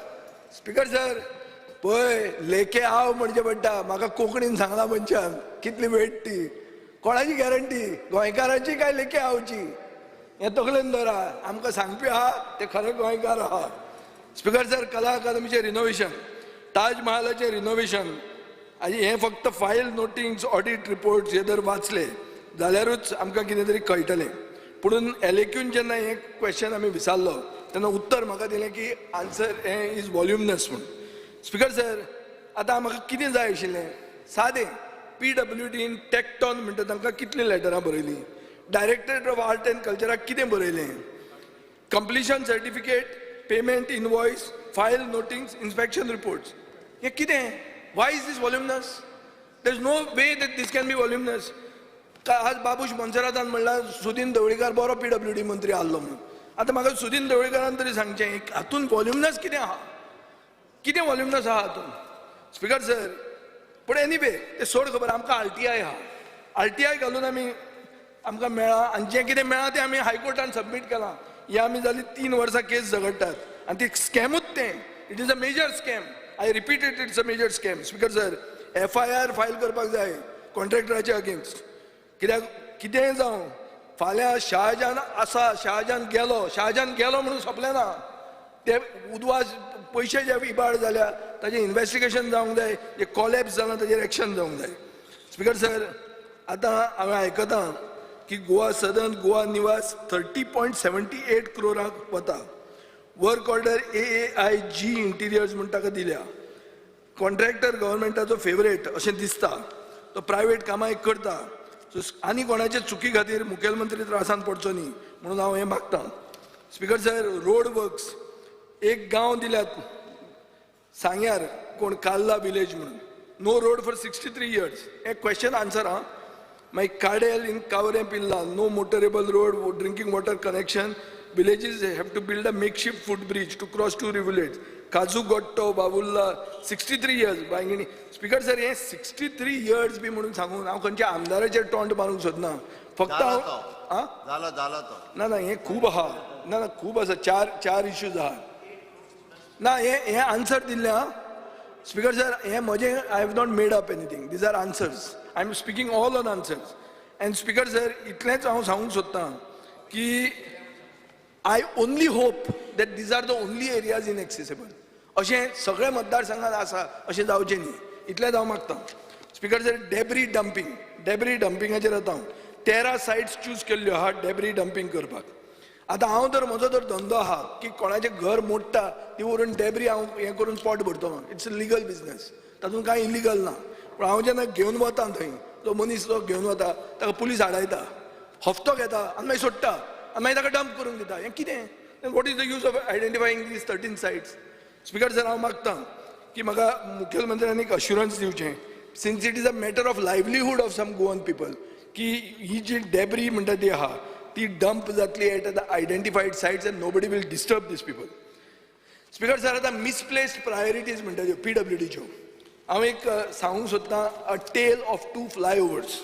स्पिकर सर, पळय, लेके हांव म्हणचे पडटा म्हाका. कोंकणीन सांगला मनशान कितली वेट ती. कोणाची गॅरंटी, गोंयकारांची काय लेके हावची? हें तकलेन दवरा. आमकां सांगपी आहा ते खरे गोंयकार आहा. स्पिकर सर, कला अकादमीचें रिनोवेशन, ताजमहालाचें रिनोवेशन आनी हें फक्त फायल नोटिंग्स, ऑडिट रिपोर्ट्स हे जर वाचले जाल्यारूच आमकां कितें तरी कळटलें. पुणून एलएक्यून जेन्ना हें क्वेश्चन आमी विचारलो तेन्ना उत्तर म्हाका दिलें की आन्सर हें is वॉल्युमनस म्हूण. स्पिकर सर, आतां म्हाका कितें जाय आशिल्लें, सादें, पीडब्ल्यूडीन टॅक्टॉन म्हणटा तांकां कितलीं लेटरां बरयलीं, डायरेक्टरेट ऑफ आर्ट एंड कल्चराक कितें बरयलें, completion certificate, payment invoice, file notings, inspection reports, हें कितें? Why is this voluminous? There is no way that this can be voluminous. आज बाबूश मोन्सेरातान म्हणला सुदीन ढवळीकार बरो पीडब्ल्यूडी मंत्री आहलो म्हणून. आतां म्हाका सुदीन ढवळीकारान तरी सांगचें, हातून वॉल्युमनस कितें आहा? कितें वॉल्युमनस आहा हातून, स्पिकर सर? पूण एनीवे, ते सोड खबर. आमकां आरटीआय आहा. आरटीआय घालून आमी आमकां मेळ्ळां आनी जें कितें मेळ्ळां तें आमी हायकोर्टान सबमीट केलां. हें आमी जालीं 3 वर्सां केस झगडटात आनी ती स्कॅमूच तें. It is a major scam. I repeat it, it's a major scam. Speaker sir, FIR file करपाक जाय कॉन्ट्रॅक्टराच्या अगेन्स्ट. कित्याक, कितेंय जावं, फाल्यां शाहजहान आसा, शाहजहान गेलो, शाहजहान गेलो म्हणून सोंपलें ना ते. उदवास पयशे जे इबाड जाल्या ताजें इन्वेस्टिगेशन जावंक जाय. जे कॉलॅप्स जाला ताजेर एक्शन जावंक जाय. स्पिकर सर, आतां हांवें आयकतां की गोवा सदन, गोवा निवास 30.78 क्रोराक वता. Work order AAIG Interiors म्हूण ताका दिल्या. कॉन्ट्रॅक्टर गव्हर्मेंटाचो फेवरेट अशें दिसता. तो प्रायवेट कामां एक करता. सो आनी कोणाचे चुकी खातीर मुखेलमंत्री त्रासान पडचो न्ही म्हणून हांव हें मागतां. स्पिकर सर, रोड वर्क्स, एक गांव दिल्यात सांग्यार, कोण कार्ला विलेज म्हणून, no road for 63 years. हें क्वेश्चन आन्सर आं. मागीर काडेल इन कावरें पिल्ला, no motorable road, drinking water connection, villages have to build a makeshift foot bridge to cross two rivulets. काजू गोट्टो बाबुल्ला, 63 years Bainguinim. Speaker sir, हे 63 इयर्स बी म्हणून सांगून हांव खंयच्या आमदाराचेर टोंट मारूंक सोदना. फक्त जाला हांव तो. आं. झाला, झाला तो. ना ना, हे खूब आहा. ना ना, खूब आसा. चार चार इश्यूज आहा. ना, हे हे आन्सर दिल्ले आहा. स्पिकर सर, हे म्हजें, I have not made up anything. These are answers. I am speaking all on answers. And speaker sir, इतलेंच हांव सांगूंक सोदतां की I only hope that these are the only areas inaccessible. अशें सगळे मतदारसंघात आसा अशें जावचें न्ही, इतलेंच हांव मागता. Speaker sir, debris dumping, debris डंपिंगाचेर आतां हांव 13 सायट्स चूज केल्ल्यो आहा डेब्री डंपींग करपाक. आतां हांव तर म्हजो तर धंदो आहा की कोणाचें घर मोडटा ती व्हरून डेब्री हांव हें करून पोट भरतलो. It's a legal business, तातूंत कांय इलिगल ना. पूण हांव जेन्ना घेवन वता थंय, जो मनीस जो घेवन वता ताका पुलीस आडायता, हप्तो घेता आनी मागीर सोडटा आनी मागीर ताका डंप करून दिता. हें कितें? What is the use of identifying these 13 sites? Speaker sir, हांव मागता की म्हाका मुखेलमंत्र्यान एक अश्युरन्स दिवचें, since it is a matter of livelihood of some Goan people, की ही जी डेब्री म्हणटा ती आहा ती डंप जातली at the identified sites and nobody will disturb these people. Speaker sir, आतां मिसप्लेस्ड प्रायोरिटीज म्हणटा त्यो पीडब्ल्यूडीच्यो, हांव एक सांगूंक सोदतां, a tale of two flyovers.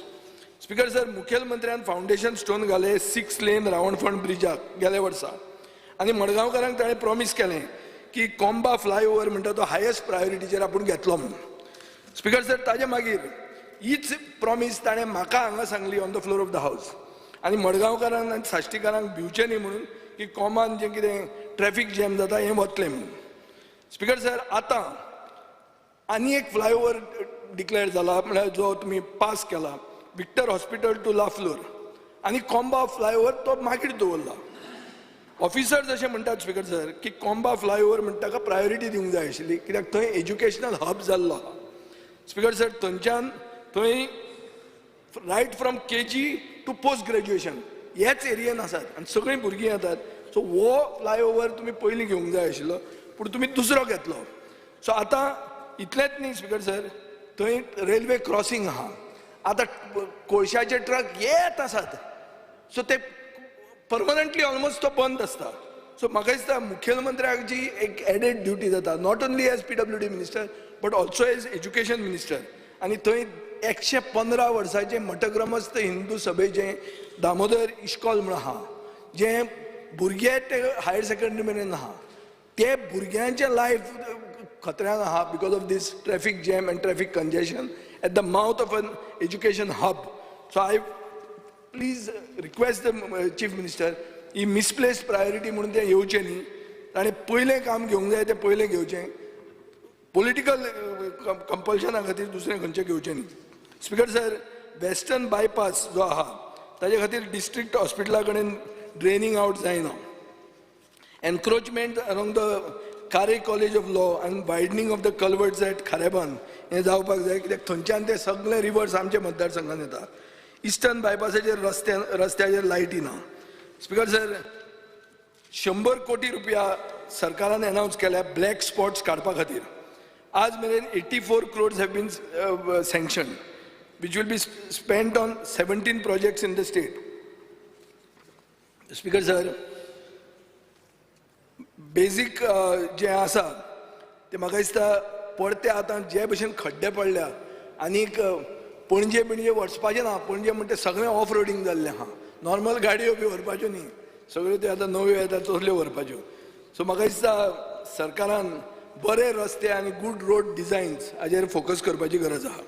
Speaker sir, मुखेलमंत्र्यान foundation stone घाले 6 लेन रावणफण ब्रिजाक गेल्या वर्सा आनी मडगांवकारांक ताणें प्रॉमीस केलें की कोंबा फ्लायओवर म्हणटा तो हायस्ट प्रायोरिटीचेर आपूण घेतलो म्हणून. स्पिकर सर, ताजे मागीर हीच प्रॉमीस ताणें म्हाका हांगा सांगली on the floor of the house आनी मडगांवकारांक आनी साश्टीकारांक भिवचें न्ही म्हणून की कोमान जें कितें ट्रॅफीक जॅम जाता हें वतलें म्हणून. स्पिकर सर, आतां आनी एक फ्लायओवर डिक्लेअर जाला, म्हळ्यार जो तुमी पास केला, विक्टर हॉस्पिटल टू लाफ्लोर, आनी कोंबा फ्लायओवर तो मागीर दवरला. ऑफिसर्स अशें म्हणटात स्पिकर सर की कोंबा फ्लायओवर म्हणटा ताका प्रायोरिटी दिवंक जाय आशिल्ली, कित्याक थंय एज्युकेशनल हब जाल्लो आहा. स्पिकर सर, थंयच्यान थंय right from KG to post graduation ह्याच एरियेन आसात आनी सगळीं भुरगीं येतात. सो हो फ्लायओवर तुमी पयलीं घेवंक जाय आशिल्लो, पूण तुमी दुसरो घेतलो. सो आतां इतलेंच न्ही स्पिकर सर, थंय रेल्वे क्रॉसींग आहा. आतां कोळशाचे ट्रक येत आसात, सो ते परमनंटली ऑलमोस्ट तो बंद आसता. सो म्हाका दिसता मुखेलमंत्र्याक जी एक एडेड ड्युटी जाता, not only as PWD minister but also as education minister, आनी थंय 115 वर्सांचें मठग्रमस्थ हिंदू सभेचें दामोदर इश्कॉल म्हणून आहा, जें भुरगे ते हायर सेकंडरी मेरेन आहा, ते भुरग्यांचें लायफ खतऱ्यान आहा because of this traffic jam and traffic congestion at the mouth of an education hub. So I please request the chief minister, he misplaced priority म्हणून तें येवचें न्ही. ताणें पयलें काम घेवंक जाय तें पयलें घेवचें, पॉलिटिकल कंपल्शना खातीर दुसरें खंयचें घेवचें न्ही. स्पिकर सर, वेस्टर्न बायपास जो आहा ताजे खातीर डिस्ट्रिक्ट हॉस्पिटला कडेन ड्रेनींग आवट जायना. Encroachment along the Kare College of Law and widening of the culverts at Kharebandh हें जावपाक जाय, कित्याक थंयच्यान ते सगळे रिवर्स आमच्या मतदारसंघात येता. इस्टर्न बायपासाचेर रस्त्याचेर लायटी ना. स्पिकर सर, 100 कोटी रुपया सरकारान अनावन्स केल्या ब्लॅक स्पॉट्स काडपा खातीर. आज मेरेन 84 crores have been sanction, which will be spent on 17 projects in the state. Speaker sir, basic जें आसा तें म्हाका दिसता परते आतां जे भशेन खड्डे पडल्या आनीक पणजे बिणजे वचपाचें ना. पणजे म्हणटा सगळें ऑफ रोडींग जाल्लें आहा, नॉर्मल गाडयो बी व्हरपाच्यो न्ही, सगळ्यो त्यो आतां नव्यो येतात तसल्यो व्हरपाच्यो. सो म्हाका दिसता सरकारान बरे रस्ते आनी गूड रोड डिजायन्स हाजेर फोकस करपाची गरज आहा.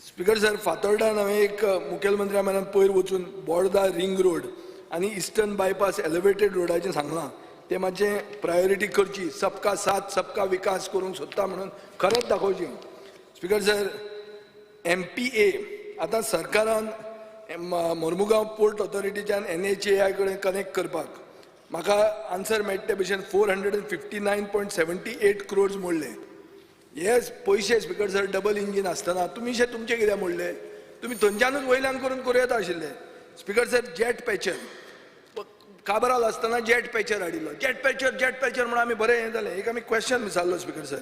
स्पिकर सर, फातोर्डान हांवें एक मुखेलमंत्र्या मेरेन पयर वचून बोर्दा रिंग रोड आनी इस्टर्न बायपास एलिवेटेड रोडाचें सांगलां, तें मातशें प्रायोरिटी करची. सबका साथ सबका विकास करूंक सोदता म्हणून खरेंच दाखोवची. स्पिकर सर, एमपीए आतां सरकारान मोर्मुगांव पोर्ट ऑथॉरिटीच्यान एनएचएआय कडेन कनेक्ट करपाक म्हाका आन्सर मेळटा ते भशेन 459.78 crores मोडले. हे पयशे स्पिकर सर, डबल इंजीन आसतना तुमी शे तुमचे कित्याक मोडले? तुमी थंयच्यानूच वयल्यान करून करूं येता आशिल्ले. Speaker sir, jet patcher, Cabral आसतना जेट पॅचर हाडिल्लो. जेट पॅचर, जेट पॅचर म्हणून आमी बरें हें जालें. एक आमी क्वेश्चन विचारलो स्पिकर सर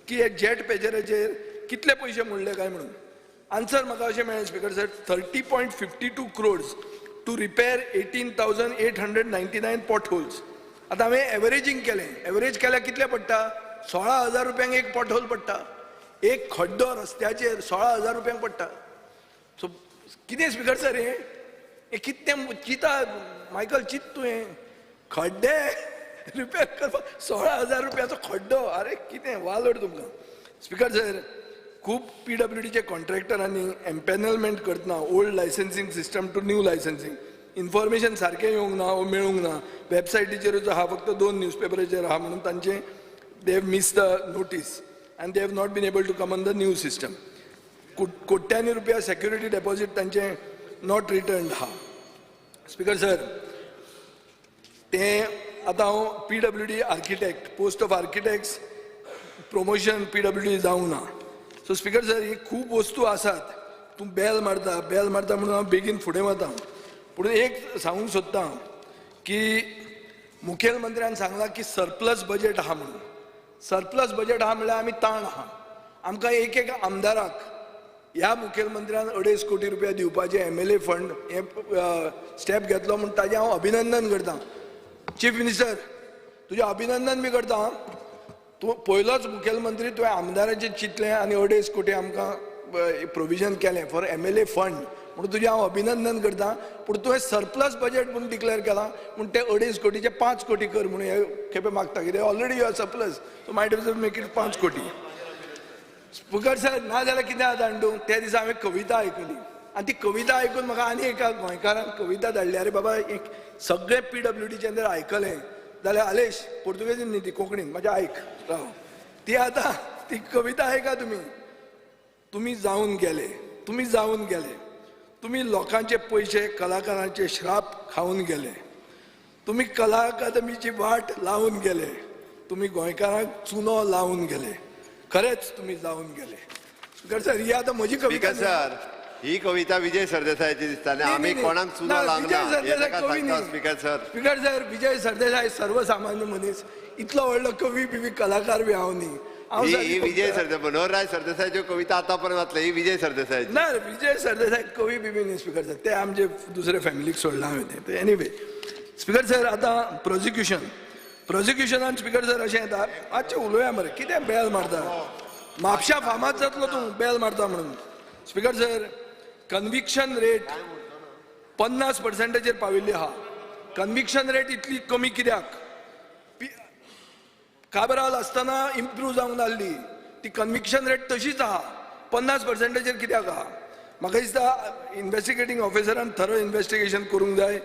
की हे जेट पॅचराचेर कितले पयशे मोडले काय म्हणून. आन्सर म्हाका अशें मेळ्ळें speaker sir, 30.52 crores to repair 18,899 pot holes. आतां हांवें एवरेजींग केलें. एवरेज केल्यार कितले पडटा? 16,000 रुपयांक एक पॉट होल पडटा. एक खड्डो रस्त्याचेर 16,000 रुपयांक पडटा. सो कितें स्पिकर सर, हें हें कितें चिंता मायकल, चिंत तुवें, खड्डे रिपेर करपाक 16,000 रुपयाचो खड्डो. अरे कितें वालोर तुमकां. स्पिकर सर, खूब पीडब्ल्यूडीचे कॉन्ट्रॅक्टरांनी एम्पॅनलमेंट करतना old licensing system to new licensing information सारकें येवंक ना वो मेळूंक ना. वेबसायटीचेरूच आहा, फक्त दोन न्यूजपेपराचेर आहा म्हणून तांचे they have miss the notice and they have not been able to come on the new system. कोट्यांनी रुपया सेक्युरिटी डेपॉझीट तांचे not return आहा. स्पिकर सर, तें आतां हांव PWD architect, post of architects promotion PWD जावंक ना. सो स्पिकर सर, ही खूब वस्तू आसात. तूं बेल मारता, बेल मारता म्हणून हांव बेगीन फुडें वता. पूण एक सांगूंक सोदता की मुखेलमंत्र्यान सांगलां की सरप्लस बजेट आहा म्हणून. सरप्लस बजेट आहा म्हणल्यार आमी ताण आहा. आमकां एक एक आमदाराक ह्या मुखेलमंत्र्यान 2.5 कोटी रुपया दिवपाचे एमएलए फंड हे स्टेप घेतलो म्हूण ताजें हांव अभिनंदन करता. चीफ मिनिस्टर, तुजें अभिनंदन बी करता. तूं पयलोच मुखेलमंत्री, तुवें आमदाराचें चिंतलें आनी 2.5 कोटी आमकां प्रोविजन केलें फॉर एमएलए फंड म्हणून तुजें हांव अभिनंदन करता. पूण तुवें सरप्लस बजेट म्हूण डिक्लेर केलां म्हूण ते 2.5 कोटीचे 5 कोटी कर म्हणून हे खेपे मागता. कितें already you are surplus, so might make it 5 कोटी. स्पिकर सर, ना जाल्यार कितें जाता जाणा तूं, त्या दिसा हांवें कविता आयकली आनी ती कविता आयकून म्हाका आनी एका गोंयकारान कविता धाडली. अरे बाबा, एक सगळें पीडब्ल्यूडीचें जर आयकलें जाल्यार आलेश पुर्तुगेजीन न्ही, ती कोंकणीन म्हाजें आयक राव. ती आतां ती कविता आयका तुमी. तुमी जावन गेले, तुमी जावन गेले, तुमी लोकांचे पयशे कलाकारांचे श्राप खावन गेले, तुमी कला अकादमीची वाट लावन गेले, तुमी गोंयकारांक चुनो लावन गेले, खरेंच तुमी जावन गेले. स्पिकर सर, ही आतां म्हजी कविता. स्पीकर सर, ही कविता विजय सरदेसायाची दिसता आनी न्ही, आमी न्ही, कोणाक चुनो ना, लावंक विजय ना हे सरदेसाय ताका कवी सांगता. न्ही. Speaker sir, speaker sir, Vijay Sardesai सर्वसामान्य मनीस, इतलो व्हडलो कवी बिवी कलाकार बी हांव न्ही. हांव ही सारको ही विजय सरदेसाय, मनोहरराय सरदेसायाच्यो कविता आतां पर्यंत वाचल्या, ही विजय सरदेसायाची. ना रे, विजय सरदेसाय कवी बिबी न्ही स्पिकर सर, ते आमचे दुसरे फॅमिलीक सोडलां हांवें तें. एनिवे स्पिकर सर, आतां प्रोसिक्युशन, प्रोसिक्युशनान स्पिकर सर अशें येता, मातशें उलोवया मरे, कितें बेल मारता, म्हापशा फामाद जातलो तूं बेल मारता म्हणून. स्पिकर सर, कन्विक्शन रेट 50%चेर पाविल्ली आहा. कन्विक्शन रेट इतली कमी कित्याक? काबराल आसतना इम्प्रूव जावंक नासली ती कन्विक्शन रेट तशीच आहा, 50%चेर कित्याक आहा? म्हाका दिसता इन्वेस्टिगेटींग ऑफिसरान थरो इन्वेस्टिगेशन करूंक जाय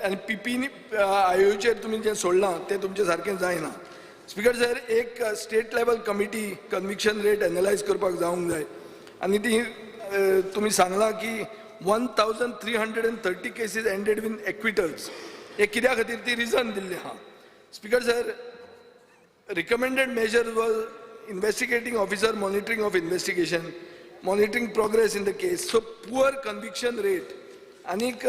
आनी पीपी आयोचेर तुमी जें सोडलां तें तुमचें सारकें जायना. स्पिकर सर, एक state level committee conviction rate analyse करपाक जावंक जाय आनी ती तुमी सांगलां की 1330 cases ended with acquittals, हे कित्या खातीर ती रिजन दिल्ली आहा. Speaker sir, recommended measures was investigating officer monitoring of investigation, monitoring progress in the case. So poor conviction rate आनीक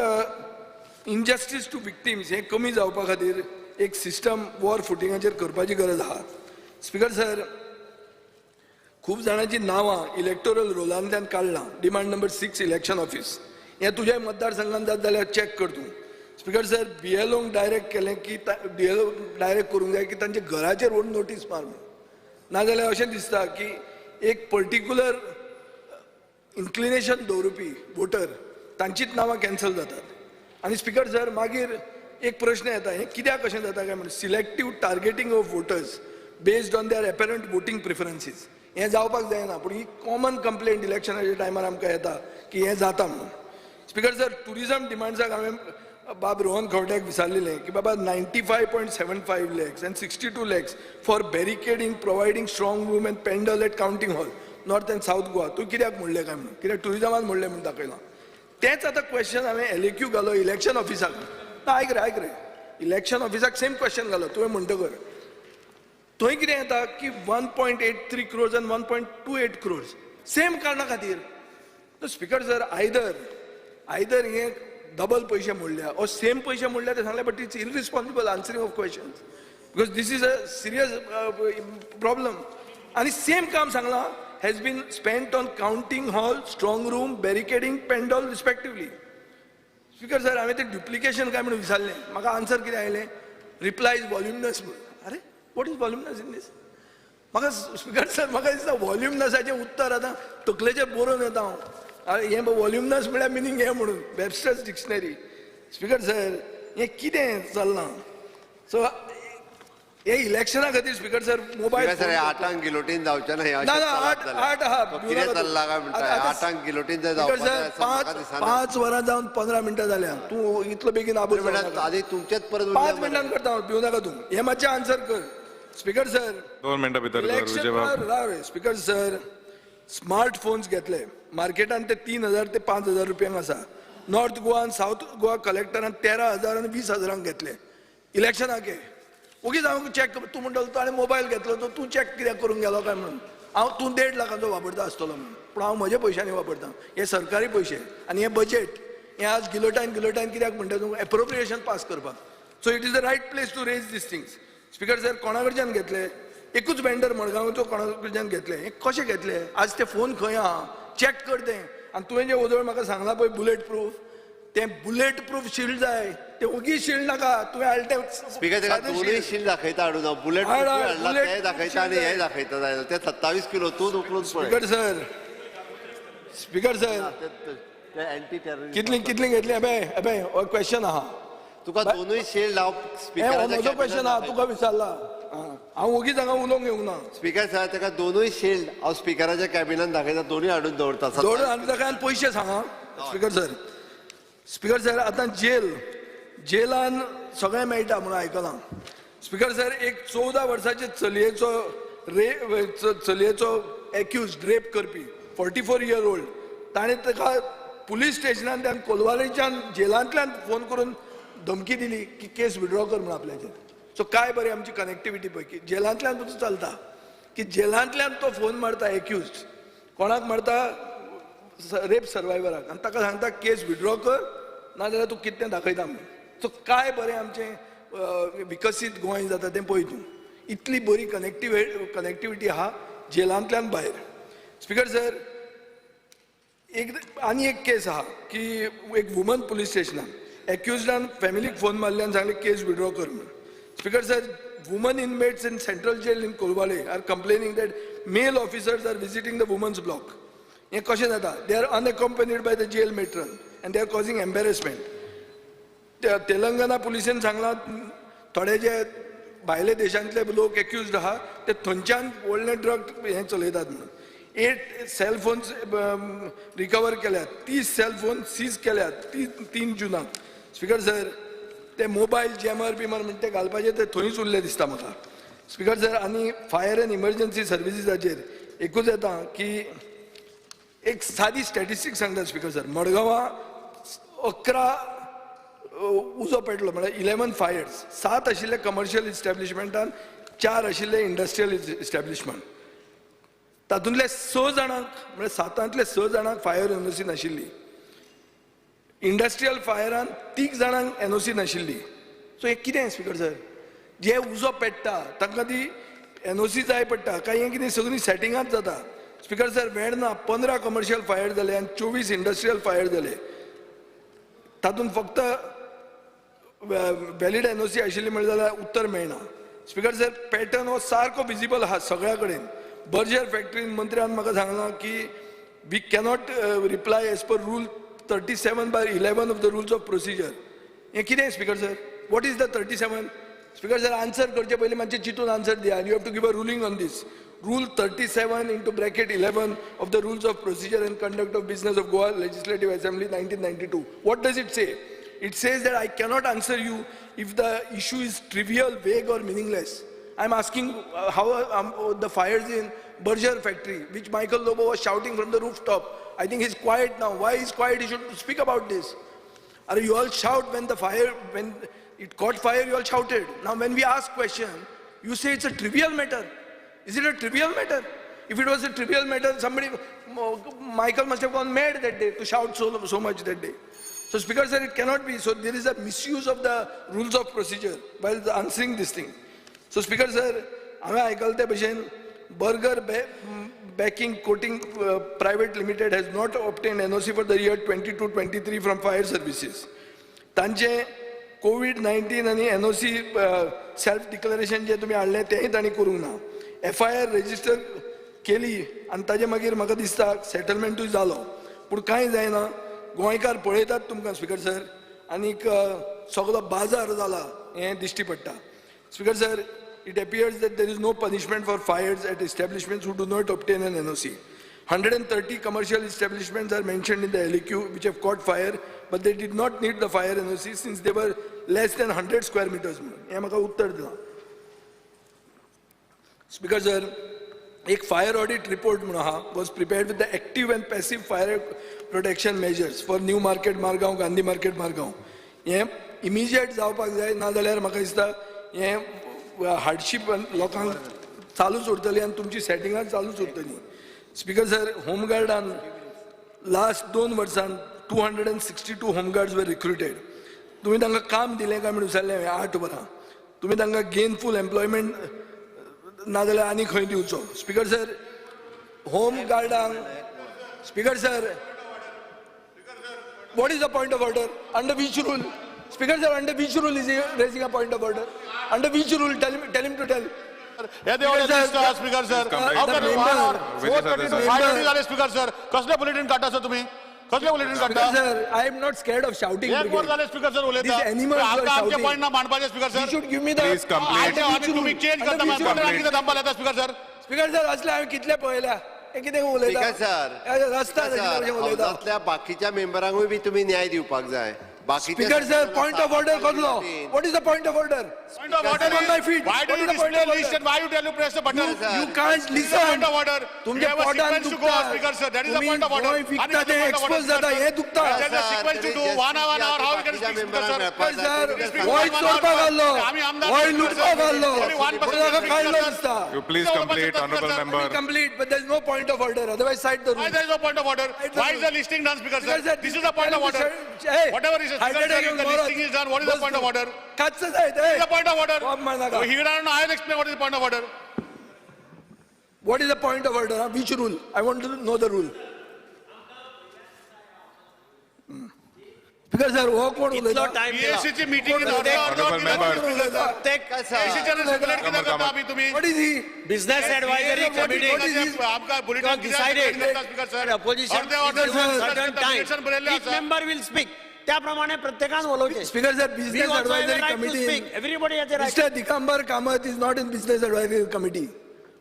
इनजस्टीस टू विक्टिम्स हें कमी जावपा खातीर एक सिस्टम वॉर फुटिंगाचेर करपाची गरज आहा. स्पिकर सर, खूब जाणांची नांवां इलेक्टोरल रोलांतल्यान काडलां. Demand number 6 election office, हें तुज्या मतदारसंघान जात जाल्यार चॅक कर तूं. स्पिकर सर, बीएलओंक डायरेक्ट केलें की बीएलओ डायरेक्ट करूंक जाय की तांच्या घराचेर व्हड नोटीस मार म्हणून. नाजाल्यार अशें दिसता की एक पर्टिक्युलर इन्क्लिनेशन दवरुपी वोटर तांचीच नांवां कॅन्सल जातात. आनी स्पिकर सर, मागीर एक प्रश्न येता, हें कित्याक अशें जाता काय म्हणून, selective targeting of voters based on their apparent voting preferences, हें जावपाक जायना. पूण ही कॉमन कंप्लेंट इलेक्शनाच्या टायमार आमकां येता की हें जाता म्हणून. स्पिकर सर, टुरिजम डिमांड्साक हांवें बाब रोहन खंवट्याक विचारलेलें की बाबा 95.75 lakhs and 62 lakhs for barricading, providing strong room and pandal at counting hall North and South Goa, तूं कित्याक म्हणलें काय म्हणून, कित्याक टुरिजमान म्हणलें म्हणून दाखयलां. तेंच आतां क्वेश्चन हांवें एलएक्यू घालो इलेक्शन ऑफिसाक. ना आयक रे, आयक रे, इलेक्शन ऑफिसाक सेम क्वेश्चन घालो तुवें म्हणटकर थंय कितें येता की 1.83 crores आनी 1.28 क्रोर्स सेम कारणा खातीर. स्पिकर सर, आयदर हे डबल पयशे मोडल्या or same पयशे मोडल्या ते सांगले, but it's irresponsible answering of questions because this is a serious problem. आनी सेम काम सांगलां has been spent on counting hall, strong room, barricading, pandal respectively. Speaker sir, हांवें तें डुप्लिकेशन काय म्हणून विचारलें, म्हाका आन्सर कितें आयलें, रिप्लाय is व्हॉल्युमनस म्हणून. अरे, what is voluminous in this? म्हाका स्पिकर सर, म्हाका दिसता व्हॉल्युमनसाचें उत्तर आतां तकलेचेर बरोवन येता हांव. हें व्हॉल्युमनस म्हळ्यार मिनींग हें म्हणून वेबस्टर्स डिक्शनरी. स्पिकर सर, हें कितें चल्लां? सो हे इलेक्शना खातीर speaker sir, mobile speaker sir, हे आठांक गिलोटीन जावचें ना हे अशें ना, ना, चलत आठ जाल्यार. आठ आहा. तो कितें चल्लां काय म्हणटा, आठांक गिलोटीन जर स्पिकर जावपाचें सर, आसा म्हाका 5 दिसना. 5 वरां जावन 15 मिनटां जाल्या, तूं इतलो बेगीन आबूज जावं म्हणल्यार नाका. आदी तुमचेच परत 5 उरलें मरे. मिनटान करता हांव, भिवू नाका तूं. हें मातशें आन्सर कर स्पिकर सर. 2 मिनटां भितर कर इलेक्शन विजय बाब. स्पिकर सर, स्मार्ट फोन्स घेतले मार्केटान ते 3000 ते 5000 रुपयांक आसा. नॉर्थ गोवा आनी सावथ गोवा कलेक्टरान 13,000 आनी 20,000 घेतले इलेक्शनाक. ओगीच हांव चॅक, तूं म्हणटलो तो आनी मोबायल घेतलो तो तूं चॅक कित्याक करूंक गेलो काय म्हणून. हांव तूं 1.5 लाखांचो वापरता आसतलो म्हणून, पूण हांव म्हज्या पयशांनी वापरता. हे सरकारी पयशे आनी हे बजेट हें आज गिलोटायन गिलोटायन कित्याक म्हणटा तूं, एप्रोप्रिएशन पास करपाक. So it is the right place to raise these things. Speaker sir, कोणा कडच्यान घेतले? एकूच वेंडर मडगांवचो कोणा कडच्यान घेतले. हें कशें घेतले? आज ते फोन खंय आहा, चॅक कर तें. आनी तुवें जें ओदोळ म्हाका सांगलां पळय बुलेट प्रूफ, तें बुलेट प्रूफ शिल्ड जाय, तें ओगी शिल्ड नाका. तुवें हाडलें तें स्पीकर, ताका सादें दोनूय shield. शिल्ड दाखयता हाडून हांव. बुलेट हाड, हाड, हाडला bullet ते दाखयता आनी shield. हे दाखयता जायना. ते 27 किलो तूं उखलून पळय. स्पीकर सर, स्पीकर सर, ते अँटी टेररिस्ट. कितली कितली घेतली? अबे अबे, हो क्वेश्चन आहा. तुका दोनूय शिल्ड हांव हें हो स्पिकराच्या म्हजो क्वेश्चन आहा, तुका विचारला. हांव ओगीच हांगा उलोवंक येवंक ना. स्पीकर सर, ताका दोनूय शिल्ड हांव स्पिकराच्या कॅबिनान दाखयता, दोनूय हाडून दवरता. दोन आनी ताका आनी पयशे सांगा. स्पीकर सर, स्पीकर सर, आतां जेल जेलान सगळें मेळटा म्हणून आयकलां. स्पीकर सर, एक 14 वर्साचे चलयेचो रे चलयेचो एक्यूज, रेप करपी, 44 इयर ओल्ड, ताणें ताका पुलीस स्टेशनांतल्यान, कोलवालेच्यान जेलांतल्यान फोन करून धमकी दिली की केस विड्रॉ कर म्हणून आपल्याचेर. सो काय बरी आमची कनेक्टिविटी पळय की जेलांतल्यान सुद्दां चलता, की जेलांतल्यान तो फोन मारता एक्यूज. कोणाक मारता? रेप सर्वायवराक. आनी ताका सांगता, केस विड्रॉ कर, नाजाल्यार तूं कितें दाखयता म्हणून. सो काय बरें आमचें विकसीत गोंय जाता तें पळय तूं. इतली बरी कनेक्टिविटी आहा जेलांतल्यान भायर. स्पीकर सर, एक आनी एक केस आहा की एक वुमन पुलीस स्टेशनान एक्युजडान फॅमिलीक फोन मारले आनी सांगले केस विड्रॉ कर म्हणून. Speaker sir, women inmates in Central Jail in Colvale are complaining that male officers are visiting the women's block. हें कशें जाता? They are unaccompanied by the jail matron and they are causing embarrassment. Telangana पुलिसेन सांगलां, थोडे जे भायले देशांतले लोक accused आहा ते थंयच्यान व्हडलें ड्रग हें चलयतात म्हणून. एट सेलफोन्स रिकवर केल्यात, 30 सेलफोन सीज केल्यात ती 3 जुनाक. स्पीकर सर, ते मोबायल जॅमर बिमर म्हणटा ते घालपाचे ते थंयच उरले दिसता म्हाका. स्पीकर सर, आनी फायर एंड इमर्जन्सी सर्विसीसाचेर एकूच येता की एक सादी स्टॅटिस्टीक सांगता स्पीकर सर. मडगांवां 11 उजो पेटलो, म्हळ्यार 11 फायर्स. सात आशिल्ले कमर्शियल इस्टॅब्लिशमेंटान, चार आशिल्ले इंडस्ट्रियल इस्टॅब्लिशमेंट. तातूंतले स जाणांक, म्हळ्यार सातांतले स जाणांक फायर एनओसी नाशिल्ली. इंडस्ट्रियल फायरान तीग जाणांक एनओसी नाशिल्ली. सो हें कितें स्पीकर सर? जे उजो पेट्टा तांकां ती एनओसी जाय पडटा काय हें कितें सगळीं सेटिंगांच जाता? Speaker sir, Verna 15 commercial fire जाले आनी 24 इंडस्ट्रियल फायर जाले. तातूंत फक्त व्हॅलिड एनओसी आशिल्ली म्हणलें जाल्यार उत्तर मेळना. स्पीकर सर, पॅटर्न हो सारको विजिबल आहा सगळ्या कडेन. बर्जर फॅक्टरीन मंत्र्यान म्हाका सांगलां की we cannot reply as per rule 37/11 of the rules of procedure. हें कितें speaker sir? What is the 37? Speaker sir, answer करचे पयलीं मातशें चिंतून आन्सर दिया. You have to give a ruling on this. Rule 37(11) of the Rules of Procedure and Conduct of Business of Goa Legislative Assembly, 1992. What does it say? It says that I cannot answer you if the issue is trivial, vague, or meaningless. I'm asking how the fires in Berger factory, which Michael Lobo was shouting from the rooftop. I think he's quiet now. Why he's quiet? He should speak about this. Or you all shout when the fire, when it caught fire, you all shouted. Now when we ask question, you say it's a trivial matter. Is it a trivial matter? If it was a trivial matter, somebody, Michael must have gone mad that day to shout so much that day. So Speaker sir, it cannot be. So there is a misuse of the rules of procedure while answering this thing. So Speaker sir, हांवें आयकलें ते भशेन Burger Baking Coating Private Limited has not obtained NOC for the year 22-23 from fire services. तांचे Covid 19 आनी NOC self declaration जे तुमी हाडलें तेंय तांणी करूंक ना. एफआयआर रजिस्टर केली आनी ताजे मागीर म्हाका दिसता सेटलमेंटूय जालो, पूण कांय जायना. गोंयकार पळयतात तुमकां स्पीकर सर, आनीक सगलो बाजार जाला हें दिश्टी पडटा. Speaker sir, it appears that there is no punishment for fires at establishments who do not obtain an NOC. 130 commercial establishments are mentioned in the LAQ which have caught fire, but they did not need the fire NOC since they were less than 100 square meters. हें म्हाका उत्तर दिलां. Speaker sir, एक fire audit report म्हणून आहा, was prepared with the active and passive fire protection measures for New Market Margao, Gandhi Market Margao. हें immediate जावपाक जाय, नाजाल्यार म्हाका दिसता हें हार्डशीप लोकांक चालूच उरतली आनी तुमची सेटिंगां चालूच उरतली. स्पीकर सर, होमगार्डान लास्ट 2 वर्सान 262 home guards were recruited. तुमी तांकां काम दिलें काय म्हणून विचारलें हांवें 8 वरां. तुमी तांकां गेनफूल एम्प्लॉयमेंट नाजाल्यार आनी खंय दिवचो. स्पीकर सर, होम गार्डांक, Speaker sir, what is the point of order? Under which rule? Speaker sir, under which rule is raising a point of order? Under which rule? Tell him to tell. हे देवळे दिसता speaker sir. The member- 4:30 to 5:30 जाले speaker sir. कसले bulletin काडटा sir तुम्ही? कसले bulletin काडटा? Speaker sir, I am not scared of shouting. एक वर झाले स्पीकर सर उलयता. These animals were आमकां आमचे shouting. Point ना मांडपाचे speaker You sir. Should give me the Please complete. आनी तुम्ही चेंज करता, मागीर कितें थांबपाक येता स्पीकर सर? स्पीकर सर, असले हांवें कितले पळयल्या. हे कितें उलयता? स्पीकर सर, हे रस्ता सर, उलयता. हावजांतल्या बाकीच्या मेंबरांकूय बी तुमी न्याय दिवपाक जाय. बाकीचे Speaker sir, point of order कसलो? What is the point of order? Point of order I'm on my feet. Why do What you is the point display of order? List and why you tell you press the button? You can't listen. Point of order. तुमच्या पोटान दुखता. Speaker sir, that is the point of order. Goa विकता ते expose जाता हे दुखता. Sequence to do one hour, hour, how you can speak, speaker sir? Sir, Goa चोरपाक आसलो, गोंय लुटपाक आसलो, काडलो दिसता. You please complete, honorable member. Complete, but there is no point of order. Otherwise, cite the Why rule. there is no point of order? Why is the listing done, Speaker sir? Speaker sir, This is the point of order. Hey, Whatever is, Speaker sir, if the listing is done, what is the point of order? काच जायत. What is the point of order? बाब मार नाका. He don't know. I'll explain what is the point of order. What is the point of order? Which rule? I want to know the rule. Speaker sir, हो कोण उलयता? इतलो time दिला. PAC ची meeting Honorable member. कोण उलयता? कितें करता आमी तुम्ही? What is he? Business advisory committee What is he? आमकां bulletin decided speaker sir. Opposition certain time each member will speak. त्याप्रमाणे प्रत्येकान उलोवचें. Speaker sir, We business also have a advisory right to committee. speak. Everybody has a right. Mr. Digambar Kamath is not in business advisory committee.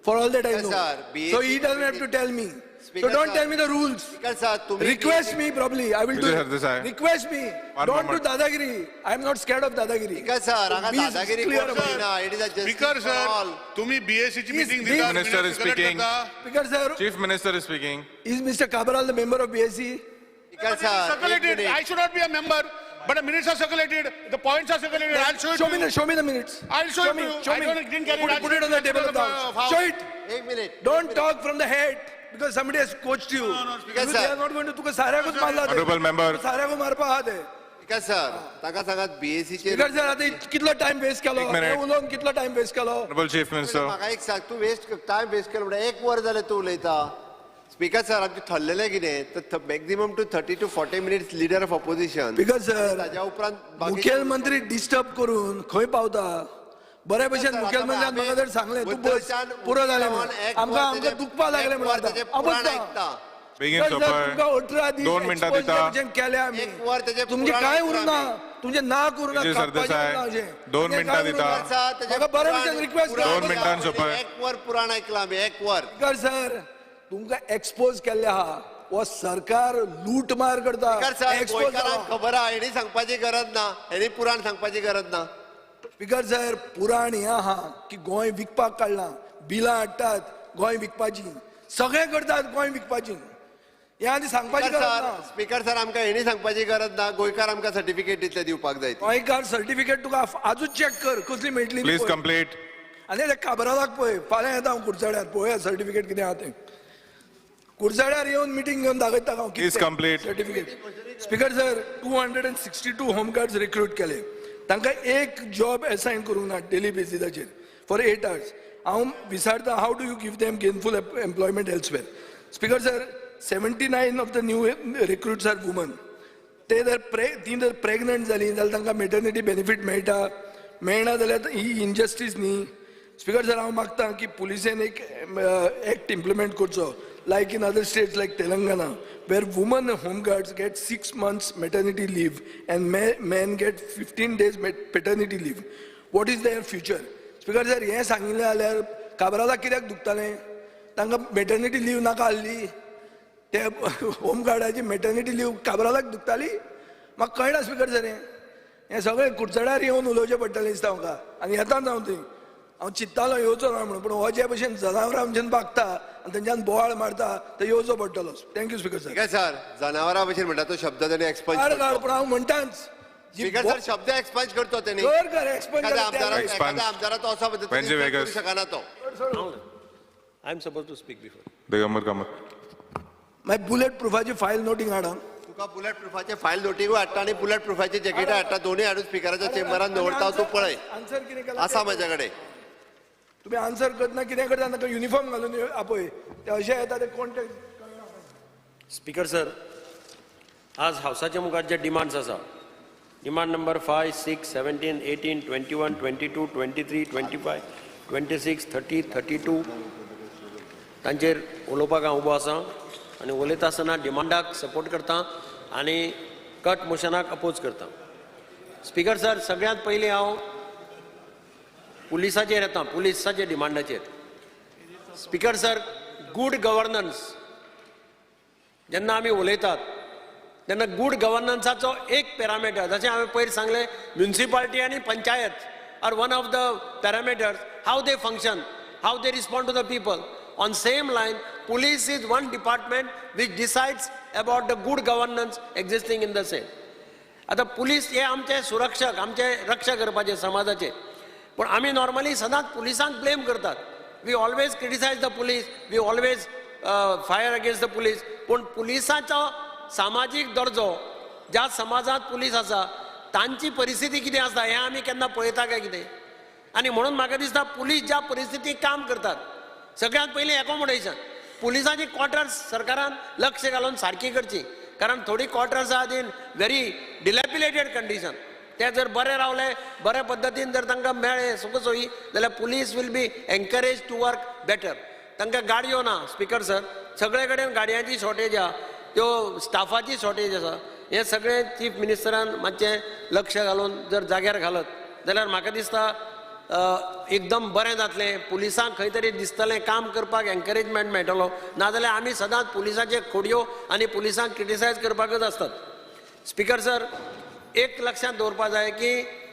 For all that I Speaker know. sir, BAC So he doesn't have to tell me. So Speaker don't sir. Tell me the rules. Speaker sir, तुम्ही Request me probably. I will do Vijay it. Sardesai. Request me. One Don't do moment. dadagiri. I am not scared of dadagiri. Speaker sir, हांगा Be दादागिरी clear कोण about it. करिना. It is a speaker justice for sir, all. तुम्ही BSc ची Please, meeting please. दिता. Minister is speaking. Speaker sir, Chief Minister is speaking. Is Mr. Cabral the member of BSc? Speaker sir, एक circulated. Minute. I should not be a member, but the minutes are circulated. The points are circulated. I'll show it Show to me you. the show me the minutes. I'll show it me, to you. Show I me. didn't carry it. Put, I'll put it show on the it to table of the the house. house. Show it. एक minute. Don't talk from the head because somebody has coached you. Speaker You- sir. They are not going to तुका साऱ्याकूच मारला ते. Honorable member. साऱ्याकू मारपा आहा ते. Speaker sir, ताका सांगात BAC चे. स्पीकर सर, आता कितलो टाइम वेस्ट केलो? एक minute. हे उलोवन कितलो टाइम वेस्ट केलो? Honorable Chief Minister. म्हाका एक सांग, तूं वेस्ट टायम वेस्ट केलो म्हणटा, एक वर जालें तूं उलयता. स्पीकर सर, आमचें ठरलेलें कितें तर maximum to 30 to 40 minutes leader of opposition. Speaker sir, ताज्या उपरांत बाकीचे- मुखेलमंत्री डिस्टर्ब करून खंय पावता? बऱ्या भशेन सर, मुखेलमंत्र्यान आता म्हाका जर सांगलें तूं बस, बुद्धाच्यान पुरो जालें म्हणून, एक आमकां वर आमकां तेजें- दुखपाक लागलें एक म्हणून वर आतां तेजें हांव पुराण बसता. ऐकता. बेगीन सर, सर, सोंपय. तुमकां 18 दीस दोन मिनटां expose दिता. ज्या भशेन केल्या आमी. एक वर तेजें तुमचें पुराण कांय ऐकता उरना. आमी. तुमचें नाक उरना, विजय कापपाचें सरदेसाय, उरना अशें. दोन तुमचें मिनटां कांय दिता. उरना. सर, तेजें म्हाका बऱ्या पुराण- भशेन रिक्वेस्ट पुराण दोन मिनटां सोंपय. एक वर पुराण ऐकलां आमी, एक वर. स्पीकर सर, तुमकां एक्सपोज केल्लें आहा. हो सरकार लूटमार करता. स्पीकर सर, एक्सपोज गोंयकारांक खबर आहा. हेणी सांगपाची गरज ना, हेणी पुराण सांगपाची गरज ना. स्पीकर सर, पुराण हें आहा की गोंय विकपाक काडलां. बिलां हाडटात गोंय विकपाची, सगळें करतात गोंय विकपाची. हें आनी सांगपाची स्पीकर गरज सर, ना. स्पीकर सर, आमकां हेणी सांगपाची गरज ना. गोंयकार आमकां सर्टिफिकेट दितले दिवपाक जाय ती. गोंयकार सर्टिफिकेट तुका आजूच चॅक कर कसली मेळटली ती Please पळय. complete. आनी ते काबरालाक पळय, फाल्यां येता हांव कुडचड्यार, पळोवया सर्टिफिकेट कितें आहा तें. कुडचड्यार येवन मिटींग घेवन दाखयता हांव. Please complete. Certificate. Speaker sir, 262 home guards recruit केले. तांकां एक जॉब एसायन करूंक ना डेली बेसिसाचेर फॉर 8 आवर्स. हांव विचारता, how do you give them gainful employment elsewhere? Speaker sir, 79 of the new recruits are women. ते जर प्रे ती जर प्रेग्नंट जाली जाल्यार तांकां मेटर्निटी बेनिफीट मेळटा? मेळना जाल्यार ही इनजस्टीस न्ही? स्पीकर सर, हांव मागता की पुलिसेन एक एक्ट इम्प्लिमेंट करचो like in other states like Telangana, where women home guards get 6 months maternity leave and men get 15 days paternity leave. What is their future? Speaker sir, हें सांगिल्लें जाल्यार काबरालाक कित्याक दुखतालें? तांकां मेटर्निटी लीव नाका आहली? ते होम गार्डाची मेटर्निटी लीव काबरालाक दुखताली? म्हाका कळना स्पीकर सर. हें हें सगळें कुडचड्यार येवन उलोवचें पडटलें दिसता म्हाका. आनी येताच हांव थंय. हांव चिंत्तालो येवचो ना म्हणून, पूण हो जे भशेन जनावरां भशेन वागता आनी तेंच्यान बोवाळ मारता, ते येवचो पडटलो. Thank you, speaker sir. Speaker sir, जनावरां भशेन म्हणटा तो शब्द ताणें एक्सपंज काड काड, पूण हांव म्हणटाच जी स्पीकर सर, शब्द एक्सपंज करतो तेणी. कर कर, एक्सपंज. एखाद्या आमदाराक Expunge. एखाद्या आमदाराचो असो पद्दतीन Venji करूं Vegas. शकना तो. I am suppose to speak before. Digambar Kamath. मागीर बुलेट प्रुफाची फायल नोटींग हाड. तुका बुलेट प्रुफाचे फायल नोटिंगूय हाडटा आनी बुलेट प्रुफाचे जॅकेटां हाडटा. दोनूय हाडून स्पिकराच्या चेंबरान दवरता, तूं पळय. आन्सर कितें केलां आसा म्हाज्या कडेन. तुमी आन्सर करतना कितें करता तांकां युनिफॉर्म घालून आपय. ते अशे येता, ते कोण ते. स्पीकर सर, आज हावसाच्या मुखार जे डिमांड्स आसा, demand number 5, 6, 17, 18, 21, 22, 23, 25, 26, 30, 32, तांचेर उलोवपाक हांव उबो आसा आनी उलयता आसतना डिमांडाक सपोर्ट करता आनी कट मोशनाक अपोज करता. स्पीकर सर, सगळ्यांत पयलीं हांव पुलिसाचेर येता, पुलिसाच्या डिमांडाचेर. स्पीकर सर, गूड गव्हर्नन्स जेन्ना आमी उलयतात तेन्ना गूड गव्हर्नन्साचो एक पॅरामिटर, जशें हांवें पयर सांगलें, म्युनिसिपालिटी आनी panchayat are one of the parameters, how they function, how they respond to the people. On same line, police is one department which decides about the good governance existing in the state. आतां police हे आमचे सुरक्षक, आमचे रक्षा करपाचे समाजाचे. पूण आमी normally सदांच पुलिसांक ब्लेम करतात. We always criticize the police, we always fire against the police. पूण पुलिसाचो सामाजीक दर्जो, ज्या समाजांत पुलीस आसा तांची परिस्थिती कितें आसा हें आमी केन्ना पळयता काय कितें? आनी म्हणून म्हाका दिसता, पुलीस ज्या परिस्थितीक काम करतात, सगळ्यांत पयलीं एकोमोडेशन, पुलिसांची क्वॉर्टर्स सरकारान लक्ष घालून सारकी करची, कारण थोडी क्वॉर्टर्स आहात इन व्हेरी डिलॅपिलेटेड कंडिशन. ते जर बरे रावले, बरे पद्दतीन जर तांकां मेळ्ळे सुख सोयी, जाल्यार police will be encourage to work better. तांकां गाडयो ना स्पीकर सर, सगळे कडेन गाडयांची शॉर्टेज आहा, त्यो स्टाफाची शॉर्टेज आसा. हें सगळें चीफ मिनिस्टरान मातशें लक्ष घालून जर जाग्यार घालत जाल्यार म्हाका दिसता एकदम बरें जातलें. पुलिसांक खंय तरी दिसतलें, काम करपाक एनकरेजमेंट मेळटलो. नाजाल्यार आमी सदांच पुलिसाचे खोडयो आनी पुलिसांक क्रिटिसायज करपाकच आसतात. स्पीकर सर, एक लक्षांत दवरपा जाय की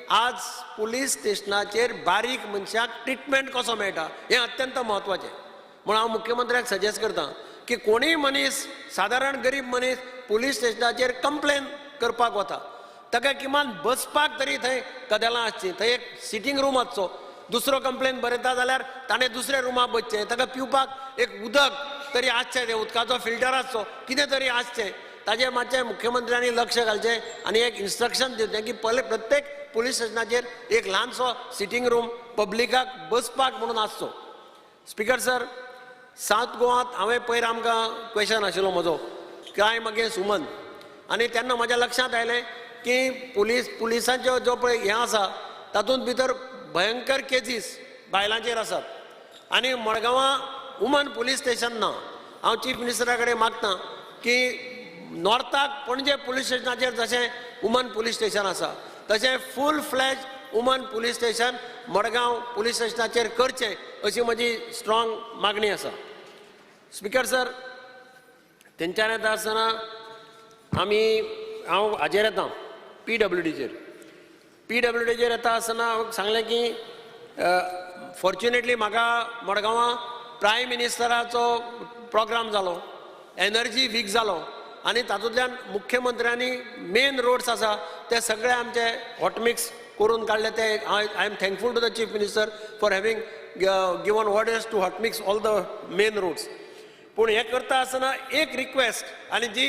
आज पुलीस स्टेशनाचेर बारीक मनशाक ट्रिटमेंट कसो मेळटा हें अत्यंत म्हत्वाचें. म्हूण हांव मुख्यमंत्र्याक सजेस्ट करता की कोणीय मनीस, सादारण गरीब मनीस पुलीस स्टेशनाचेर कंप्लेन करपाक वता, ताका किमान बसपाक तरी थंय कदेलां आसचीं, थंय एक सिटींग रूम आसचो. दुसरो कंप्लेन बरयता जाल्यार ताणें दुसऱ्या रुमाक बसचें, ताका पिवपाक एक उदक तरी आसचें, तें उदकाचो फिल्टर आसचो, कितें तरी आसचें. ताजेर मातशें मुख्यमंत्र्यांनी लक्ष घालचें आनी एक इन्स्ट्रक्शन दिवचें की पयले प्रत्येक पुलीस स्टेशनाचेर एक ल्हानसो सिटींग रूम पब्लिकाक बसपाक म्हणून आसचो. स्पीकर सर, सावथ गोवात हांवें पयर आमकां क्वेशन आशिल्लो म्हजो क्रायम अगेन्स्ट वुमन, आनी तेन्ना म्हज्या लक्षांत आयलें की पुलिसांच्यो जो पळय हें आसा तातूंत भितर भयंकर केसीस बायलांचेर आसात आनी मडगांवां वुमन पुलीस स्टेशन ना. हांव चीफ मिनिस्टरा कडेन मागता की नॉर्थाक पणजे पुलीस स्टेशनाचेर जशें वुमन पुलीस स्टेशन आसा तशें full fledge woman police station Madgaon police स्टेशनाचेर करचें, अशी म्हजी स्ट्रॉंग मागणी आसा. स्पीकर सर, थंयच्यान येता आसतना हांव हाजेर येता, पीडब्ल्यूडीचेर. पीडब्ल्यूडीचेर येता आसतना हांव सांगलें की फॉर्च्युनेटली म्हाका मडगांवां प्रायम मिनिस्टराचो प्रोग्राम जालो, एनर्जी वीक जालो आनी तातूंतल्यान मुख्यमंत्र्यांनी मेन रोड्स आसा ते सगळे आमचे हॉटमिक्स करून काडले. ते I am thankful to the Chief Minister for having given orders to hotmix all the main roads. पूण हें करता आसतना एक रिक्वेस्ट आनी जी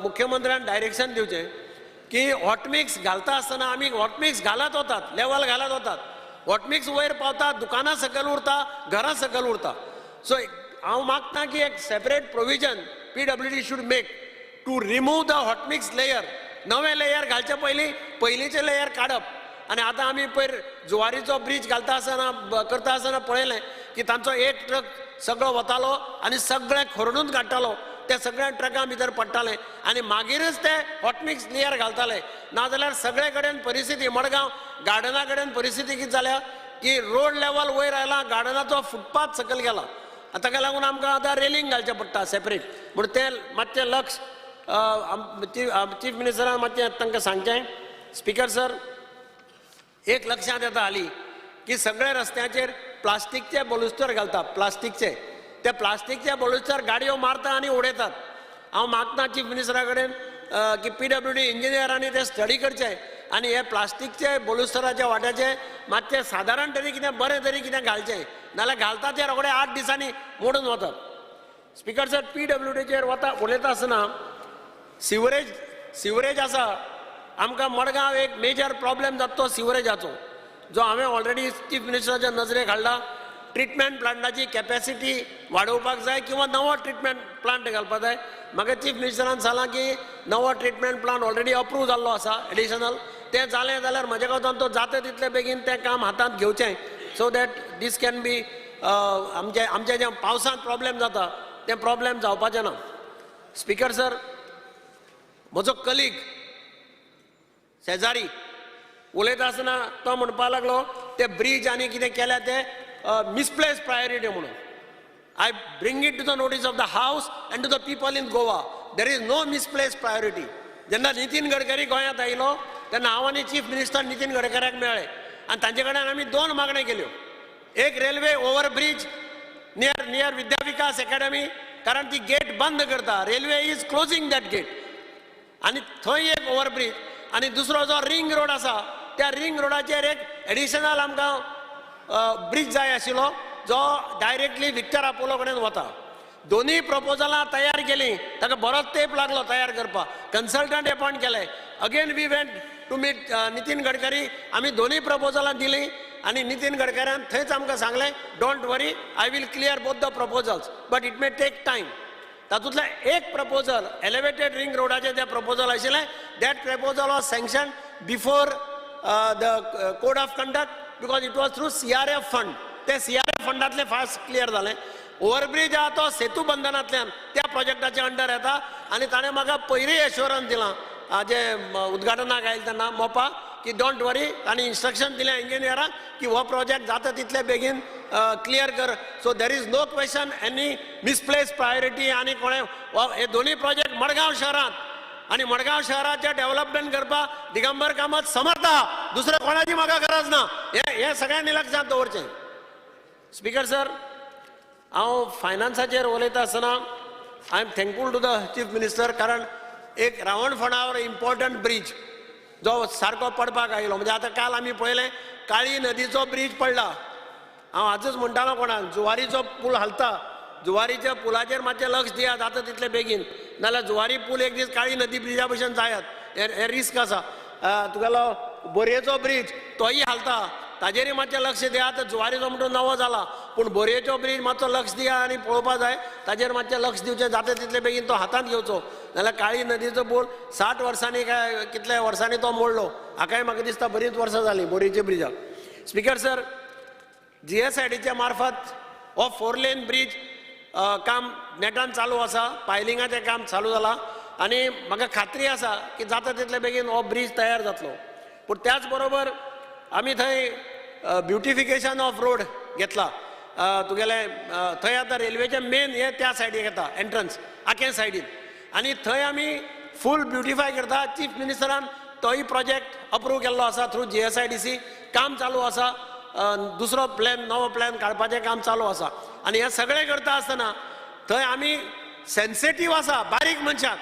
मुख्यमंत्र्यान डायरेक्शन दिवचें की हॉटमिक्स घालता आसतना आमी हॉटमिक्स घालत वतात, लेवल घालत वतात, हॉटमिक्स वयर पावता, दुकानां सकयल उरता, घरां सकयल उरता. सो हांव मागता की एक separate provision PWD should make to remove the hot mix layer. नवें लेयर घालचे पयलीं पयलींचें लेयर काडप. आनी आतां आमी पयर जुवारीचो ब्रीज घालता आसतना, करता आसतना पळयलें की तांचो एक ट्रक सगळो वतालो आनी सगळें खरडून काडटालो, ते सगळ्या ट्रकां भितर पडटाले आनी मागीरच ते हॉटमिक्स लेयर घालताले. नाजाल्यार सगळे कडेन परिस्थिती, मडगांव गार्डना कडेन परिस्थिती कितें जाल्या की रोड लेवल वयर आयला, गार्डनाचो फुटपाथ सकयल गेला. आतां ताका लागून आमकां आतां रेलिंग घालचें पडटा सेपरेट. म्हूण तें मातशें लक्ष चीफ मिनिस्टरान मातशें तांकां सांगचें. स्पीकर सर, एक लक्षांत येता हालीं की सगळे रस्त्याचेर प्लास्टीकचे बलुस्टर घालता, प्लास्टीकचे. ते प्लास्टीकचे बलुस्टर गाडयो मारता आनी उडयतात. हांव मागता चीफ मिनिस्टरा कडेन की पीडब्ल्यूडी इंजिनियरांनी ते स्टडी करचे आनी हे प्लास्टीकचे बलुस्टराच्या वाट्याचे मातशें सादारण तरी कितें बरें तरी कितें घालचें, नाजाल्यार घालता ते रोखडे 8 दिसांनी मोडून वतात. स्पीकर सर, पीडब्ल्यूडीचेर वता उलयता आसतना सिवरेज आसा. आमकां मडगांव एक मेजर प्रॉब्लेम जाता तो सिवरेजाचो, जो हांवें ऑलरेडी चीफ मिनिस्टराच्या नजरेक हाडला. ट्रिटमेंट प्लांटाची कॅपॅसिटी वाडोवपाक जाय किंवा नवो ट्रिटमेंट प्लांट घालपाक जाय. म्हाका चीफ मिनिस्टरान सांगलां की नवो ट्रिटमेंट प्लांट ऑलरेडी अप्रूव जाल्लो आसा एडिशनल, तें जालें जाल्यार म्हज्या कोतान तो जाता तितले बेगीन तें काम हातांत घेवचें, so that this can be आमचे आमचे जें पावसांत प्रॉब्लेम जाता तें प्रॉब्लेम जावपाचें ना. स्पिकर सर, म्हजो कलीग शेजारी उलयता आसतना तो म्हणपाक लागलो ते ब्रीज आनी कितें केल्या ते मिसप्लेस प्रायोरिटी म्हणून. I bring it to the notice of the house and to the people in Goa, there is no misplace priority. जेन्ना नितीन गडकरी गोंयांत आयलो तेन्ना हांव आनी चीफ मिनिस्टर नितीन गडकऱ्याक मेळ्ळे आनी तांचे कडेन आमी दोन मागण्यो केल्यो. एक railway overbridge near Vidya Vikas Academy, कारण ती गेट बंद करता, railway is closing that gate, आनी थंय एक ओवरब्रीज. आनी दुसरो जो रिंग रोड आसा त्या रिंग रोडाचेर एक एडिशनल आमकां ब्रीज जाय आशिल्लो जो डायरेक्टली विक्टर आपोलो कडेन वता. दोनूय प्रपोजलां तयार केलीं, ताका बरोच तेंप लागलो तयार करपाक, कन्सल्टंट एपॉयंट केले. Again we went to meet Nitin Gadkari, आमी दोनूय प्रपोजलां दिलीं आनी नितीन गडकऱ्यान थंयच आमकां सांगलें don't worry, I will clear both the proposals, but it may take time. तातूंतलें एक प्रपोजल एलिवेटेड रिंग रोडाचें जें प्रपोजल आशिल्लें that proposal was sanction before the code of conduct because it was through CRF fund. तें CRF फंडांतलें fast clear जालें. Overbridge आहा तो सेतू बंधनांतल्यान त्या प्रोजेक्टाच्या अंडर येता आनी ताणें म्हाका पयलीं एश्योरन्स दिलां जे उद्घाटनाक आयले तेन्ना मोपा की don't वरी, ताणें इन्स्ट्रक्शन दिलें इंजिनियराक की हो प्रोजेक्ट जाता तितले बेगीन क्लियर कर. So there is no question any misplace priority. आनी कोणें हे दोनूय प्रोजेक्ट मडगांव शहरांत आनी मडगांव शहराचें डेव्हलपमेंट करपाक दिगंबर कामत समर्थ आहा, दुसरें कोणाची म्हाका गरज ना, हें सगळ्यांनी लक्षांत दवरचें. स्पिकर सर, हांव फायनान्साचेर उलयता आसतना I am thankful to the chief minister, कारण एक रावणफोंडावर इम्पॉर्टंट ब्रीज जो सारको पडपाक आयलो, म्हणजे आतां काल आमी पळयलें काळी नदीचो ब्रीज पडला. हांव आजच म्हणटालो कोणाक, जुवारीचो पूल हालता, जुवारीच्या पुलाचेर मातशें लक्ष दियात जाता तितले बेगीन, नाजाल्यार जुवारी पूल एक दीस काळी नदी ब्रिजा भशेन जायत, हें रिस्क आसा. तुगेलो बोरयेचो ब्रीज तोय हालता, ताजेरय मातशें लक्ष दियात. जुवारीचो म्हणटो नवो जाला, पूण बोरयेचो ब्रीज मातसो लक्ष दिया आनी पळोवपा जाय, ताजेर मातशें लक्ष दिवचें, जाता तितले बेगीन तो हातांत घेवचो. नाजाल्यार काळी नदीचो पूल 60 वर्सांनी काय कितल्या वर्सांनी तो मोडलो, हाकाय म्हाका दिसता बरीच वर्सां जालीं बोरयेच्या ब्रिजाक. स्पिकर सर, GSIDच्या मार्फत हो 4 लेन ब्रीज काम नेटान चालू आसा, पायलिंगाचें काम चालू जालां आनी म्हाका खात्री आसा की जाता तितले बेगीन हो ब्रीज तयार जातलो. पूण त्याच बरोबर आमी थंय ब्युटिफिकेशन ऑफ रोड घेतला. तुगेले थंय आतां रेल्वेचें मेन हें त्या सायडीक येता एंट्रन्स आकें सायडीन, आनी थंय आमी फूल ब्युटिफाय करता. चीफ मिनिस्टरान तोय प्रोजेक्ट अप्रूव केल्लो आसा थ्रू GSIDC, काम चालू आसा. दुसरो प्लॅन, नवो प्लॅन काडपाचें काम चालू आसा. आनी हें सगळें करता आसतना थंय आमी सेन्सिटीव आसा बारीक मनशाक,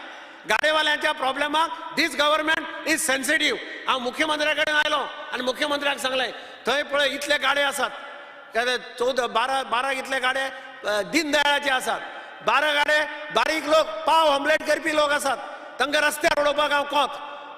गाडेवाल्यांच्या प्रॉब्लेमाक these government is sensitive. हांव मुख्यमंत्र्या कडेन आयलो आनी मुख्यमंत्र्याक सांगलें थंय पळय इतले गाडे आसात, 14 12 इतले गाडे दीनदयाळाचे आसात, 12 गाडे बारीक लोक पाव ऑमलेट करपी लोक आसात, तांकां रस्त्यार उडोवपाक हांव कोत,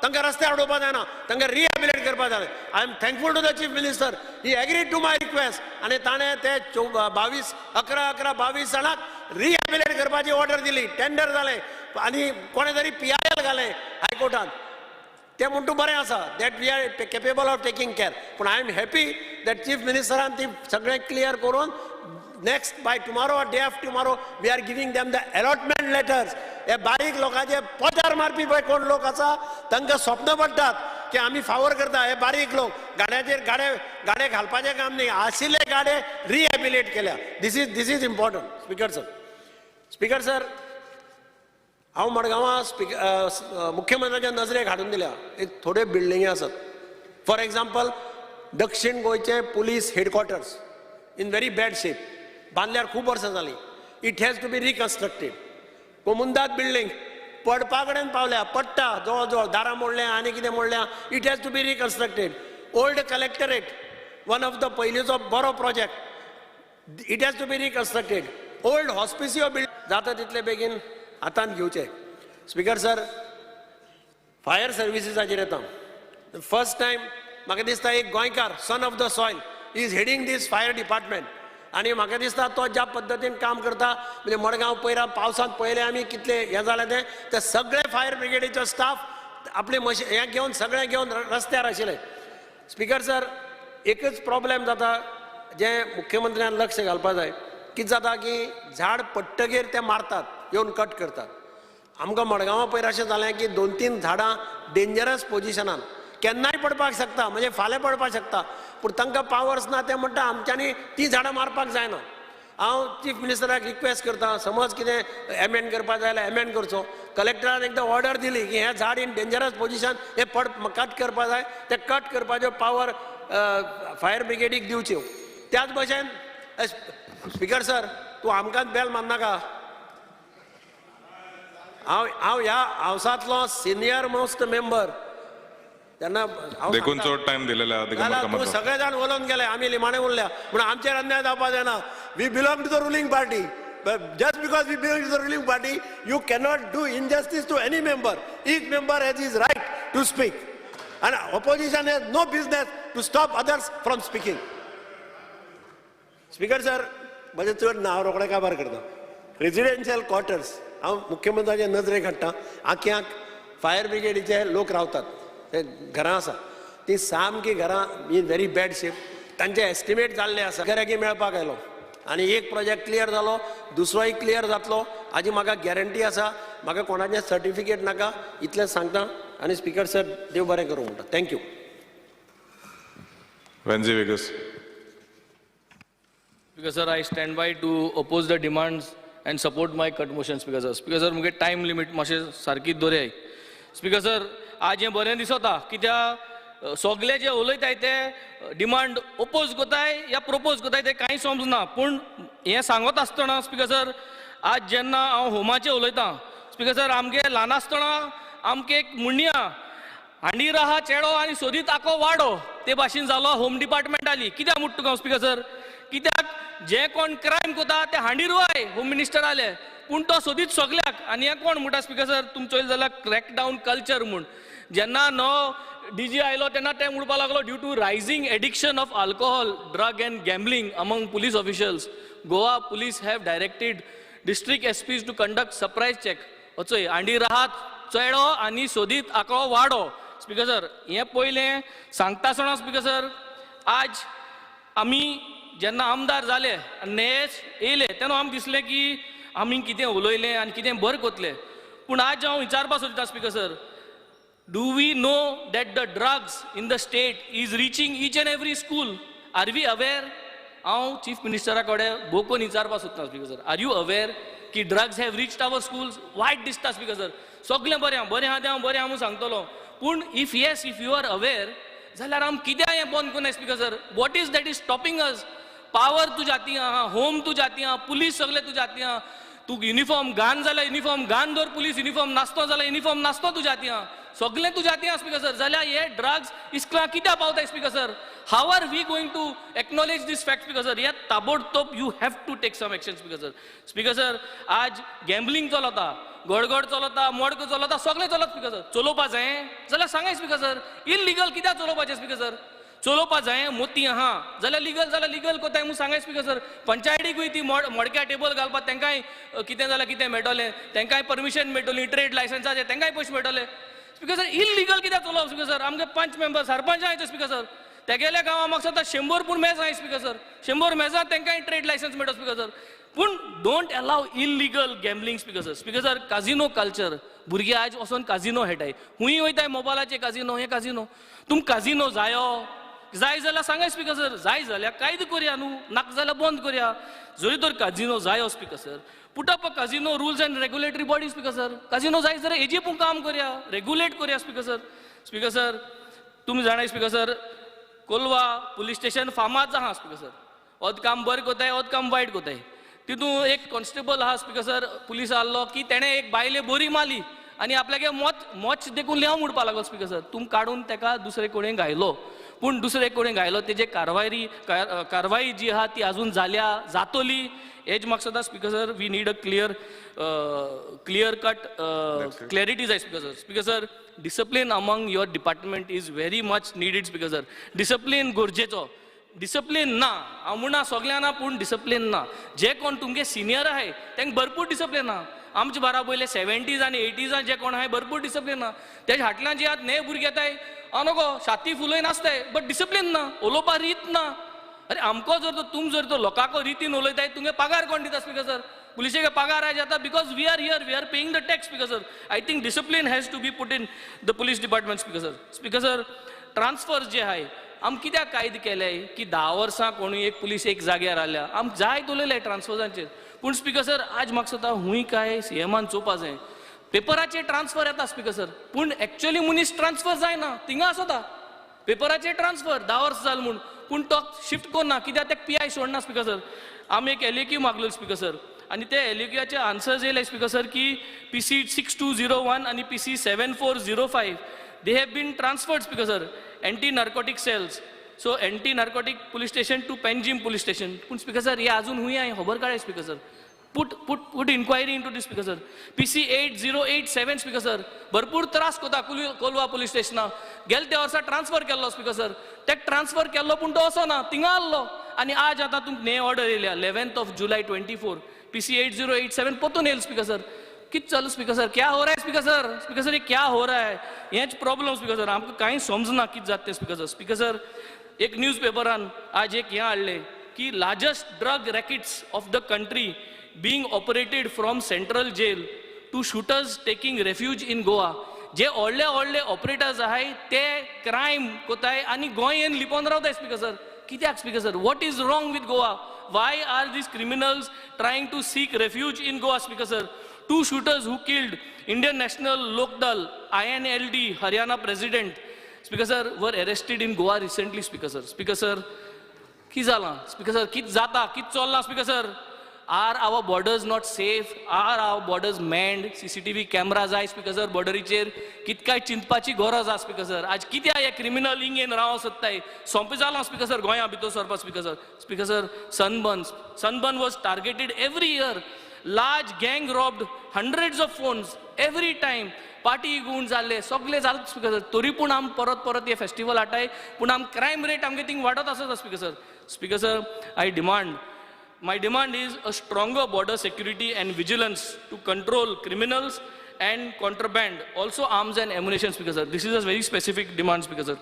तांकां रस्त्यार उडोवपाक जायना, तांकां रिहेबिलिटेट करपाक जाय. I am thankful to the chief minister, he agreed to my request आनी ताणें ते 22 11 11 22 जाणांक रिहेबिलिटेट करपाची ऑर्डर दिली, टेंडर जालें आनी कोणें तरी PIL घालें हायकोर्टान. ते म्हणटू बरें आसा that we are capable of taking care, पूण I am happy that chief मिनिस्टरान ती सगळें क्लियर करून next by tomorrow or day after tomorrow we are giving them the allotment letters. हे बारीक लोकांचे पोटार मारपी पळय कोण लोक आसा, तांकां स्वप्न पडटात की आमी फावर करता. हे बारीक लोक गाड्याचेर गाडे घालपाचें काम न्ही, आशिल्ले गाडे रिहेबिलिटेट केल्या. This is important. Speaker sir, speaker sir, हांव मडगांवां मुख्यमंत्र्याच्या नजरेक हाडून दिल्या एक थोड्यो बिल्डिंगी आसात. फॉर एग्जाम्पल, दक्षिण गोंयचे police headquarters in very bad shape, बांदल्यार खूब वर्सां जालीं, it has to be reconstructed. Comunidade building पडपा कडेन पावल्या, पडटा जवळ जवळ, दारां मोडल्या आनी कितें मोडल्या, it has to be reconstructed. Old collectorate, one of the पयलींचो बरो project, it has to be reconstructed. Old Hospicio building जाता तितले बेगीन हातांत घेवचे. स्पिकर सर, फायर सर्विसीसाचेर येता. फर्स्ट टायम म्हाका दिसता एक गोंयकार, son of the soil, is heading this fire department. आनी म्हाका दिसता तो ज्या पद्दतीन काम करता, म्हणजे मडगांव पयरा पावसांत पळयलें आमी कितले हें जालें तें, ते सगळे फायर ब्रिगेडीचो स्टाफ आपले मशीन हें घेवन सगळें घेवन रस्त्यार आशिल्ले. स्पिकर सर, एकच प्रॉब्लेम जाता जें मुख्यमंत्र्यान लक्ष घालपा जाय. कितें जाता की झाड पडटगीर ते मारतात, येवन कट करतात. आमकां मडगांवां पयर अशें जालें की 2-3 झाडां डेंजरस पोजिशनान केन्नाय पडपाक शकता, म्हणजे फाल्यां पडपाक शकता, पूण तांकां पावर्स ना. ते म्हणटा आमच्यांनी ती झाडां मारपाक जायना. हांव चीफ मिनिस्टराक रिक्वेस्ट करता, समज कितें एमेंड करपाक जाय जाल्यार एमेंड करचो. कलेक्टरान एकदां ऑर्डर दिली की हें झाड इन डेंजरस पोजिशन हें पड कट करपाक जाय, तें कट करपाच्यो पावर फायर ब्रिगेडीक दिवच्यो. त्याच भशेन स्पिकर सर, तूं आमकांच बेल मारनाका. हांव हांव ह्या हावसांतलो सिनियर मोस्ट मेंबर, तेन्ना देखून चड टायम दिलेले आहा. तूं सगळे जाण उलोवन गेले, आमी लिमाणे उरल्या म्हणून आमचेर अन्याय जावपा जायना. We belong to the ruling party. Just because we belong to the ruling party, you cannot do injustice to any member. Each member has his right to speak. And opposition has no business to stop others from speaking. Speaker sir, म्हजें चड ना, हांव रोखडें काबार करता. Residential quarters हांव मुख्यमंत्र्याचे नजरेक हाडटा. आख्याक fire ब्रिगेडीचे लोक रावतात, ते घरां आसा, ती सामकी घरां इन व्हेरी बॅड शेप. तांचे एस्टिमेट जाल्ले आसा. गिरायकी मेळपाक आयलो आनी एक प्रोजेक्ट क्लियर जालो, दुसरोय क्लियर जातलो हाजी म्हाका गॅरंटी आसा. म्हाका कोणाचें सर्टिफिकेट नाका, इतलें सांगता. आनी स्पिकर सर, देव बरें करूं म्हणटा. Thank you. Venzy Viegas. Speaker sir, I stand by to oppose the demands and support my cut motion. Speaker sir, speaker sir, मुगे टायम लिमीट मातशें सारकीच दवरयाय. स्पिकर सर, आज हें बरें दिसता कित्याक सगळे जे उलयताय ते डिमांड ओपोज करताय या प्रपोज करताय ते कांय समजना. पूण हें सांगत आसतना स्पिकर सर, आज जेन्ना हांव होमाचें उलयतां स्पिकर सर, आमगे ल्हान आसतना आमकां एक म्हणया हांडीर आहा चेडो आनी सोदीत आको वाडो ते भाशेन जालो. होम डिपार्टमेंट आली कित्याक म्हणटा तुका स्पिकर सर, कित्याक जे कोण क्रायम करता ते हांडीर वाय होम मिनिस्टर आले, पूण तो सोदीत सगल्याक. आनी हें कोण म्हणटा स्पिकर सर, तुमचो चोयलें जाल्यार क्रॅकडावन कल्चर म्हूण जेन्ना नवो डी जी आयलो तेन्ना ते म्हणपाक लागलो, due to rising addiction of alcohol, drug and gambling among police officials, Goa police have directed district SPs to conduct surprise check. वचय हांडीर आहात चेडो आनी सोदीत आंकडो वाडो. स्पिकर सर, हें पयलें सांगता आसतना स्पिकर सर, आज आमी जेन्ना आमदार जाले आनी नेच येयले तेन्ना आमकां दिसलें की आमी कितें उलयलें आनी कितें बरें करतले. पूण आज हांव विचारपाक सोदता speaker sir, do we know that the drugs in the state is reaching each and every school? Are we aware? हांव चीफ मिनिस्टरा कडेन भोव विचारपाक सोदता speaker sir, are you aware की drugs have reached our schools? वायट दिसता speaker sir, सगळें बरें आहा, बरें आहा तें हांव बरें आहा म्हूण सांगतलो, पूण if yes, if you are aware जाल्यार आम कित्याक हें बंद करुनाय speaker sir? What is that is stopping us? Power तुज्या हाती आहा, होम तुज्या हाती आहा, पुलीस सगळे तुज्या हाती आहा. तूं युनिफॉर्म घान जाल्यार युनिफॉर्म घान दवर, पुलीस युनिफॉर्म नासतो जाल्यार युनिफॉर्म नासतो तुज्या हाती आहा, सगळें तुज्या हाती आहा स्पिकर सर. जाल्यार हे ड्रग्स इस्कुलां कित्याक पावताय speaker sir? How are we going to acknowledge this fact speaker sir? हे ताबडतोब you have to take some action speaker sir. Speaker sir, आज गॅम्बलिंग चलता, गडगड चलता, मडको चलता, सगळें चलता स्पिकर सर. चलोवपा जाय जाल्यार सांगाय स्पिकर सर, इलिगल कित्याक चलोवपाचें स्पिकर सर? चलोवपा जाय मोती आहा जाल्यार लिगल, जाल्यार लिगल कोताय म्हूण सांगाय स्पिकर सर. पंचायतीकूय ती मडक्या टेबल घालपाक तांकांय कितें जाल्यार कितें मेळटलें, तांकांय परमिशन मेळटली, ट्रेड लायसन्साचें तांकांय पयशे मेळटले. स्पिकर सर, इलिगल कित्याक चलोवप स्पिकर सर? आमगे पंच मेंबर सरपंच आहाय स्पिकर सर, तेगेल्या गांवां म्हाका दिसता 100 पूण मेजां आहाय स्पिकर सर, 100 मेजां तांकांय ट्रेड लायसन्स मेळटा स्पिकर सर. पूण don't allow illegal gambling speaker sir. Speaker sir, casino culture, भुरगे आज वचोन काजिनो खेळटाय, हुंय वयताय मोबायलाचे काजिनो, हें काजिनो. तुमकां काजिनो जायो जाय जाल्यार सांगाय स्पिकर सर, जाय जाल्यार कायदो करया न्हू, नाका जाल्यार बंद करया. जरी तर काजिनो जायो speaker sir, put up a casino rules and regulatory body speaker sir. Casino जाय जाल्यार हेजेर पूण काम करया, रेगुलेट करया स्पिकर सर. स्पिकर सर, तुमी जाणाय speaker sir, Colva police station फामाद आहा स्पिकर सर, अर्द काम बरें कोताय, अर्द काम वायट कोताय. तितून एक कॉन्स्टेबल आहा स्पिकर सर, पुलीस आहलो की तेणें एक बायले बरी मारली आनी आपल्यागे मोच देखून लेंव म्हणपाक लागलो स्पिकर सर. तुम काडून तेका दुसरे कडेन घायलो, पूण दुसरे कडेन घायलो तेजे कारवाई जी आहा ती आजून जाल्या जातली. हेज म्हाका दिसता speaker sir, we need a clear clear cut clarity जाय speaker sir. Speaker sir, discipline among your department is very much needed speaker sir. Discipline गरजेचो. डिसिप्लीन ना. हांव म्हणना सगळ्यां ना, पूण डिसिप्लीन ना. जे कोण तुमगे सिनियर आहाय तांकां भरपूर डिसिप्लीन ना. आमचे बारा पयले 70s आनी 80s जे कोण आहाय भरपूर डिसिप्लीन ना. तेजे हाटल्यान जे आतां नवे भुरगे येताय हांव नको छाती फुलय नासताय, बट डिसिप्लीन ना, उलोवपा रीत ना. अरे आमकां जर तो तुम जर तो लोकांको रितीन उलयताय, तुमगे पगार कोण दिता स्पीकर सर? पुलिशेक पगार आयज जाता because we are here, we are paying the tax speaker sir. I think discipline has to be put in the police department speaker sir. Speaker sir, transfer जे आहाय आम कित्याक कायदे केले की 10 वर्सां कोणूय एक पुलीस एक जाग्यार आल्या, आम जायत उलयले ट्रान्सफर्सांचेर. पूण स्पीकर सर आज म्हाका दिसता हूंय काय सीएमान चोवपा जाय. पेपराचेर ट्रान्सफर येता स्पीकर सर, पूण एक्चुअली मनीस ट्रान्सफर जायना, थिंगा आसता पेपराचेर ट्रान्सफर 10 वर्सां जाल म्हूण, पूण तो शिफ्ट करना कित्याक तेका पी I सोडना स्पीकर सर. आमी एक LAQ मागलो स्पीकर सर, आनी ते LAQचे आन्सर्स येयले स्पीकर सर की PC 6201 आनी PC 7405 they have been transferred speaker sir, anti narcotic cells, so anti narcotic police station to Panjim police station. पूण स्पीकर सर हे अजून हुंय हांवें खबर काडय speaker sir. Put inquiry into this speaker sir. PC 8087 speaker sir, भरपूर त्रास कोता Colva police स्टेशना. गेले त्या वर्सा ट्रान्सफर केल्लो स्पीकर सर, तेका ट्रान्सफर केल्लो पूण तो असो ना, थिंगा आहलो. आनी आज आतां तुमकां ने ऑर्डर येयल्या 11th July 24 PC 8087 पोतून येयलो स्पीकर सर. कित चालू स्पीकर सर? क्या हो रहा है स्पीकर सर? स्पीकर सर ये क्या हो रहा है? हेंच प्रॉब्लम स्पीकर सर, आमकां कांय समजना कित जाता तें स्पीकर सर. स्पीकर सर एक न्यूज पेपरान आज एक हें हाडलें की largest drug rackets of the country being operated from central jail to shooters taking refuge in Goa. जे व्हडले व्हडले ऑपरेटर्स आहाय ते क्रायम कोताय आनी गोंय येवन लिपोवन रावताय स्पीकर सर. कित्याक speaker sir? What is wrong with Goa? Why are these criminals trying to seek refuge in Goa speaker sir? 2 shooters who killed Indian National Lok Dal INLD Haryana president speaker sir were arrested in Goa recently speaker sir. Speaker sir की जालां speaker sir? कित जाता, कित चल्लां speaker sir? Are our borders not safe? Are our borders manned? CCTV camera जाय speaker sir बॉर्डरीचेर. कितकाय चिंतपाची गरज आसा स्पीकर सर. आज कित्याक हे क्रिमिनल हिंग येवन रावंक सोदताय? सोंपें जालां स्पीकर सर गोंया भितर सरपा speaker sir. Speaker sir sunburn was targeted every year. Large gang robbed hundreds of phones every time. Party गूण जाल्ले सगळे जाले स्पीकर सर. तरी पूण आम परत परत हे फेस्टिवल हाडटाय, पूण आम क्रायम रेट आमगे थिंग वाडत आसता speaker sir. Speaker sir I demand, my demand is a stronger border security and vigilance to control criminals and contraband, also arms and ammunition speaker sir. This is a very specific demand speaker sir.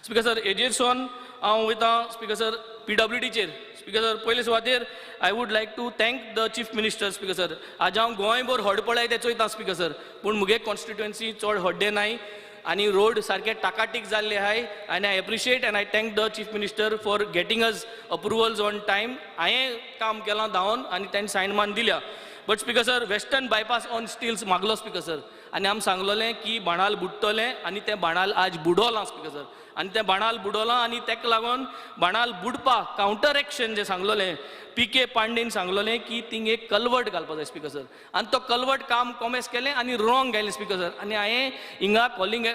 Speaker sir हेजेर सावन हांव वयता speaker sir PWDचेर. Speaker sir पयले सुवातेर I would like to thank the chief minister speaker sir. आज हांव गोंयभर हडपळाय ते चोयता स्पीकर सर, पूण मुगे कॉन्स्टिट्युएन्सी चड हड्डे नाय आनी रोड सारके टाकाटीक जाल्ले आहाय. आनी I appreciate and I thank the chief minister for getting us approvals on time. हांवें काम केलां धांवन आनी तांणी सायन मान दिल्या. But speaker sir western bypass on stilts मागलो स्पीकर सर, आनी आमी सांगलोलें की बाणाल बुडटलें आनी तें बाणाल आज बुडोलां स्पीकर सर. आनी तें बाणाल बुडोलां आनी तेका लागून बाणाल बुडपाक कावंटर एक्शन जें सांगलोलें PK पांडेन सांगलोलें की थिंग एक कलवर्ट घालपा जाय स्पीकर सर, आनी तो कलवर्ट काम कॉमेस केलें आनी रॉंग घायलें स्पीकर सर. आनी हांवें हिंगा कॉलिंग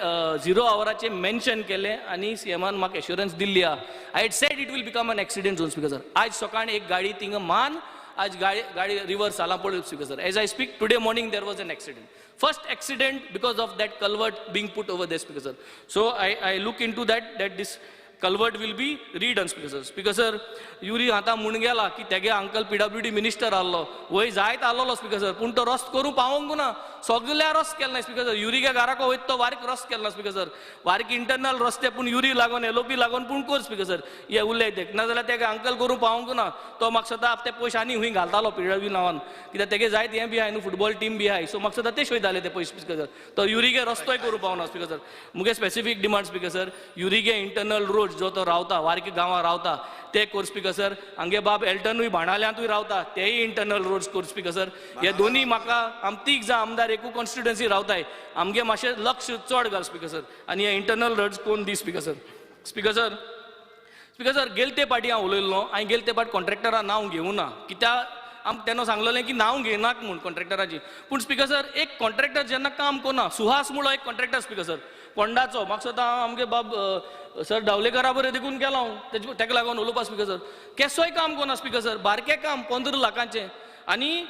0 आवराचें मेन्शन केलें आनी सीएमान म्हाका एश्योरन्स दिल्ली आहा. I had said it will become an accident zone speaker sir. आज सकाळीं एक गाडी थिंगा मान आज गाडी रिवर्स जाला पळय speaker sir. As I speak today morning there was an accident, first accident because of that culvert being put over there speaker sir. So I look into that that this culvert will be redone speaker sir. Speaker sir Yuri आतां म्हूण गेला की तेगे uncle PWD minister आहलो, वय जायत आहलोलो speaker sir, पूण तो रस्तो करूंक पावोंक ना, सगल्या रस्तो केलो ना स्पीकर सर. युरीगे घराको वयता तो वारीक रस्तो केलो ना स्पीकर सर, वारीक इंटरनल रस्ते पूण युरी लागोन LOP लागोन पूण कर स्पीकर सर. हे उलय ते नाजाल्यार तेगे अंकल करूंक पावोंक ना, तो म्हाका सदां ते पयशे आनी खूंय घालतालो PWD नांवान, कित्याक तेगे जायत हें बी आहाय न्हू, फुटबॉल टीम बी आहाय, सो म्हाका सदां ते वयताले ते पयशे स्पीकर सर. तो युरीगे रस्तोय करूंक पावना स्पीकर सर. मुगे स्पेसिफीक डिमांड स्पीकर सर, युरीगे इंटरनल रोड जो तो रावता वारकी गांवां रावता ते कोर स्पीकर सर. हांगे बाब एल्टनूय बाणाल्यांतूय रावता तेय इंटरनल रोड्स कोर स्पीकर सर. हे दोनूय म्हाका आम तीग जाण आमदार एकू कॉन्स्टिट्युएन्सी रावताय, आमगे मातशें लक्ष चड घाल स्पीकर सर आनी हे इंटरनल रोड्स कोण दी speaker sir. Speaker sir, speaker sir गेले ते पाटी हांव उलयल्लो, हांवें गेले ते पाट कॉन्ट्रॅक्टरा नांव घेवना कित्याक आम तेन्ना सांगलेलें की नांव घेयनाक म्हूण कॉन्ट्रॅक्टराची. पूण स्पीकर सर एक कॉन्ट्रॅक्टर जेन्ना काम करना, सुहास म्हणून एक कॉन्ट्रॅक्टर स्पीकर सर पोंडाचो, म्हाका सुद्दां आमगे बाब सर डावलेकरा बरें देखून गेलो हांव तेका लागून उलोवपा स्पीकर सर. केसोय काम करना स्पीकर सर, बारकें काम 15 लाखांचें. आनी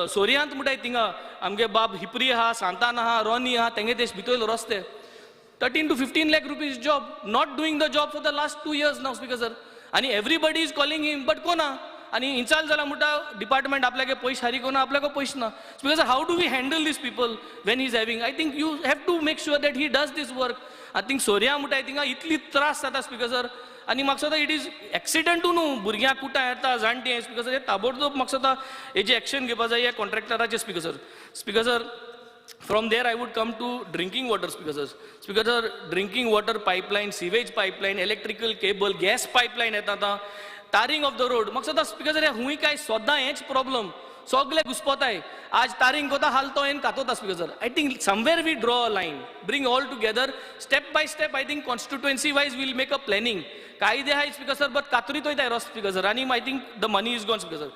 सोर्यांत म्हणटाय थिंगा आमगे बाब हिपरी आहा, सांतान आहा, रोनी आहा, तेंगे ते भितर रस्ते 13 to 15 lakh rupees job, not doing the job for the last 2 years now speaker sir. आनी everybody is calling him but कोना आनी इन्चाल जाला म्हणटा डिपार्टमेंट आपल्याक पयशे हारी कोना, आपल्याक पयशे ना. Speaker sir, how do we handle these people when he is having? I think you have to make sure that he does this work. I think सोर्या म्हणटा थिंगा इतली त्रास जाता स्पीकर सर. आनी म्हाका दिसता it is एक्सिडंटू न्हू, भुरग्यांक कुटां येता, जाणटीं. स्पीकर सर, हे ताबडतोब म्हाका दिसता हेजी एक्शन घेवपा जाय ह्या कॉन्ट्रॅक्टराचे. Speaker sir, speaker sir, from there I would come to drinking water, speaker sir. Speaker sir, drinking water pipeline, sewage pipeline, electrical cable, gas pipeline येता आतां, टारींग ऑफ the road. म्हाका दिसता स्पीकर सर, हुंय काय सदां हेंच प्रॉब्लम, सगळे घुसपोताय. आज टारींग कोता हाल तो हेन कातोता. Speaker sir, I think somewhere we draw a line, bring all together step by step. I think constituency wise we'll make a planning. कायदे आहाय स्पीकर सर, बट कातरीत वयताय रस्तो स्पीकर सर, आनी I think the money is gone. Speaker sir,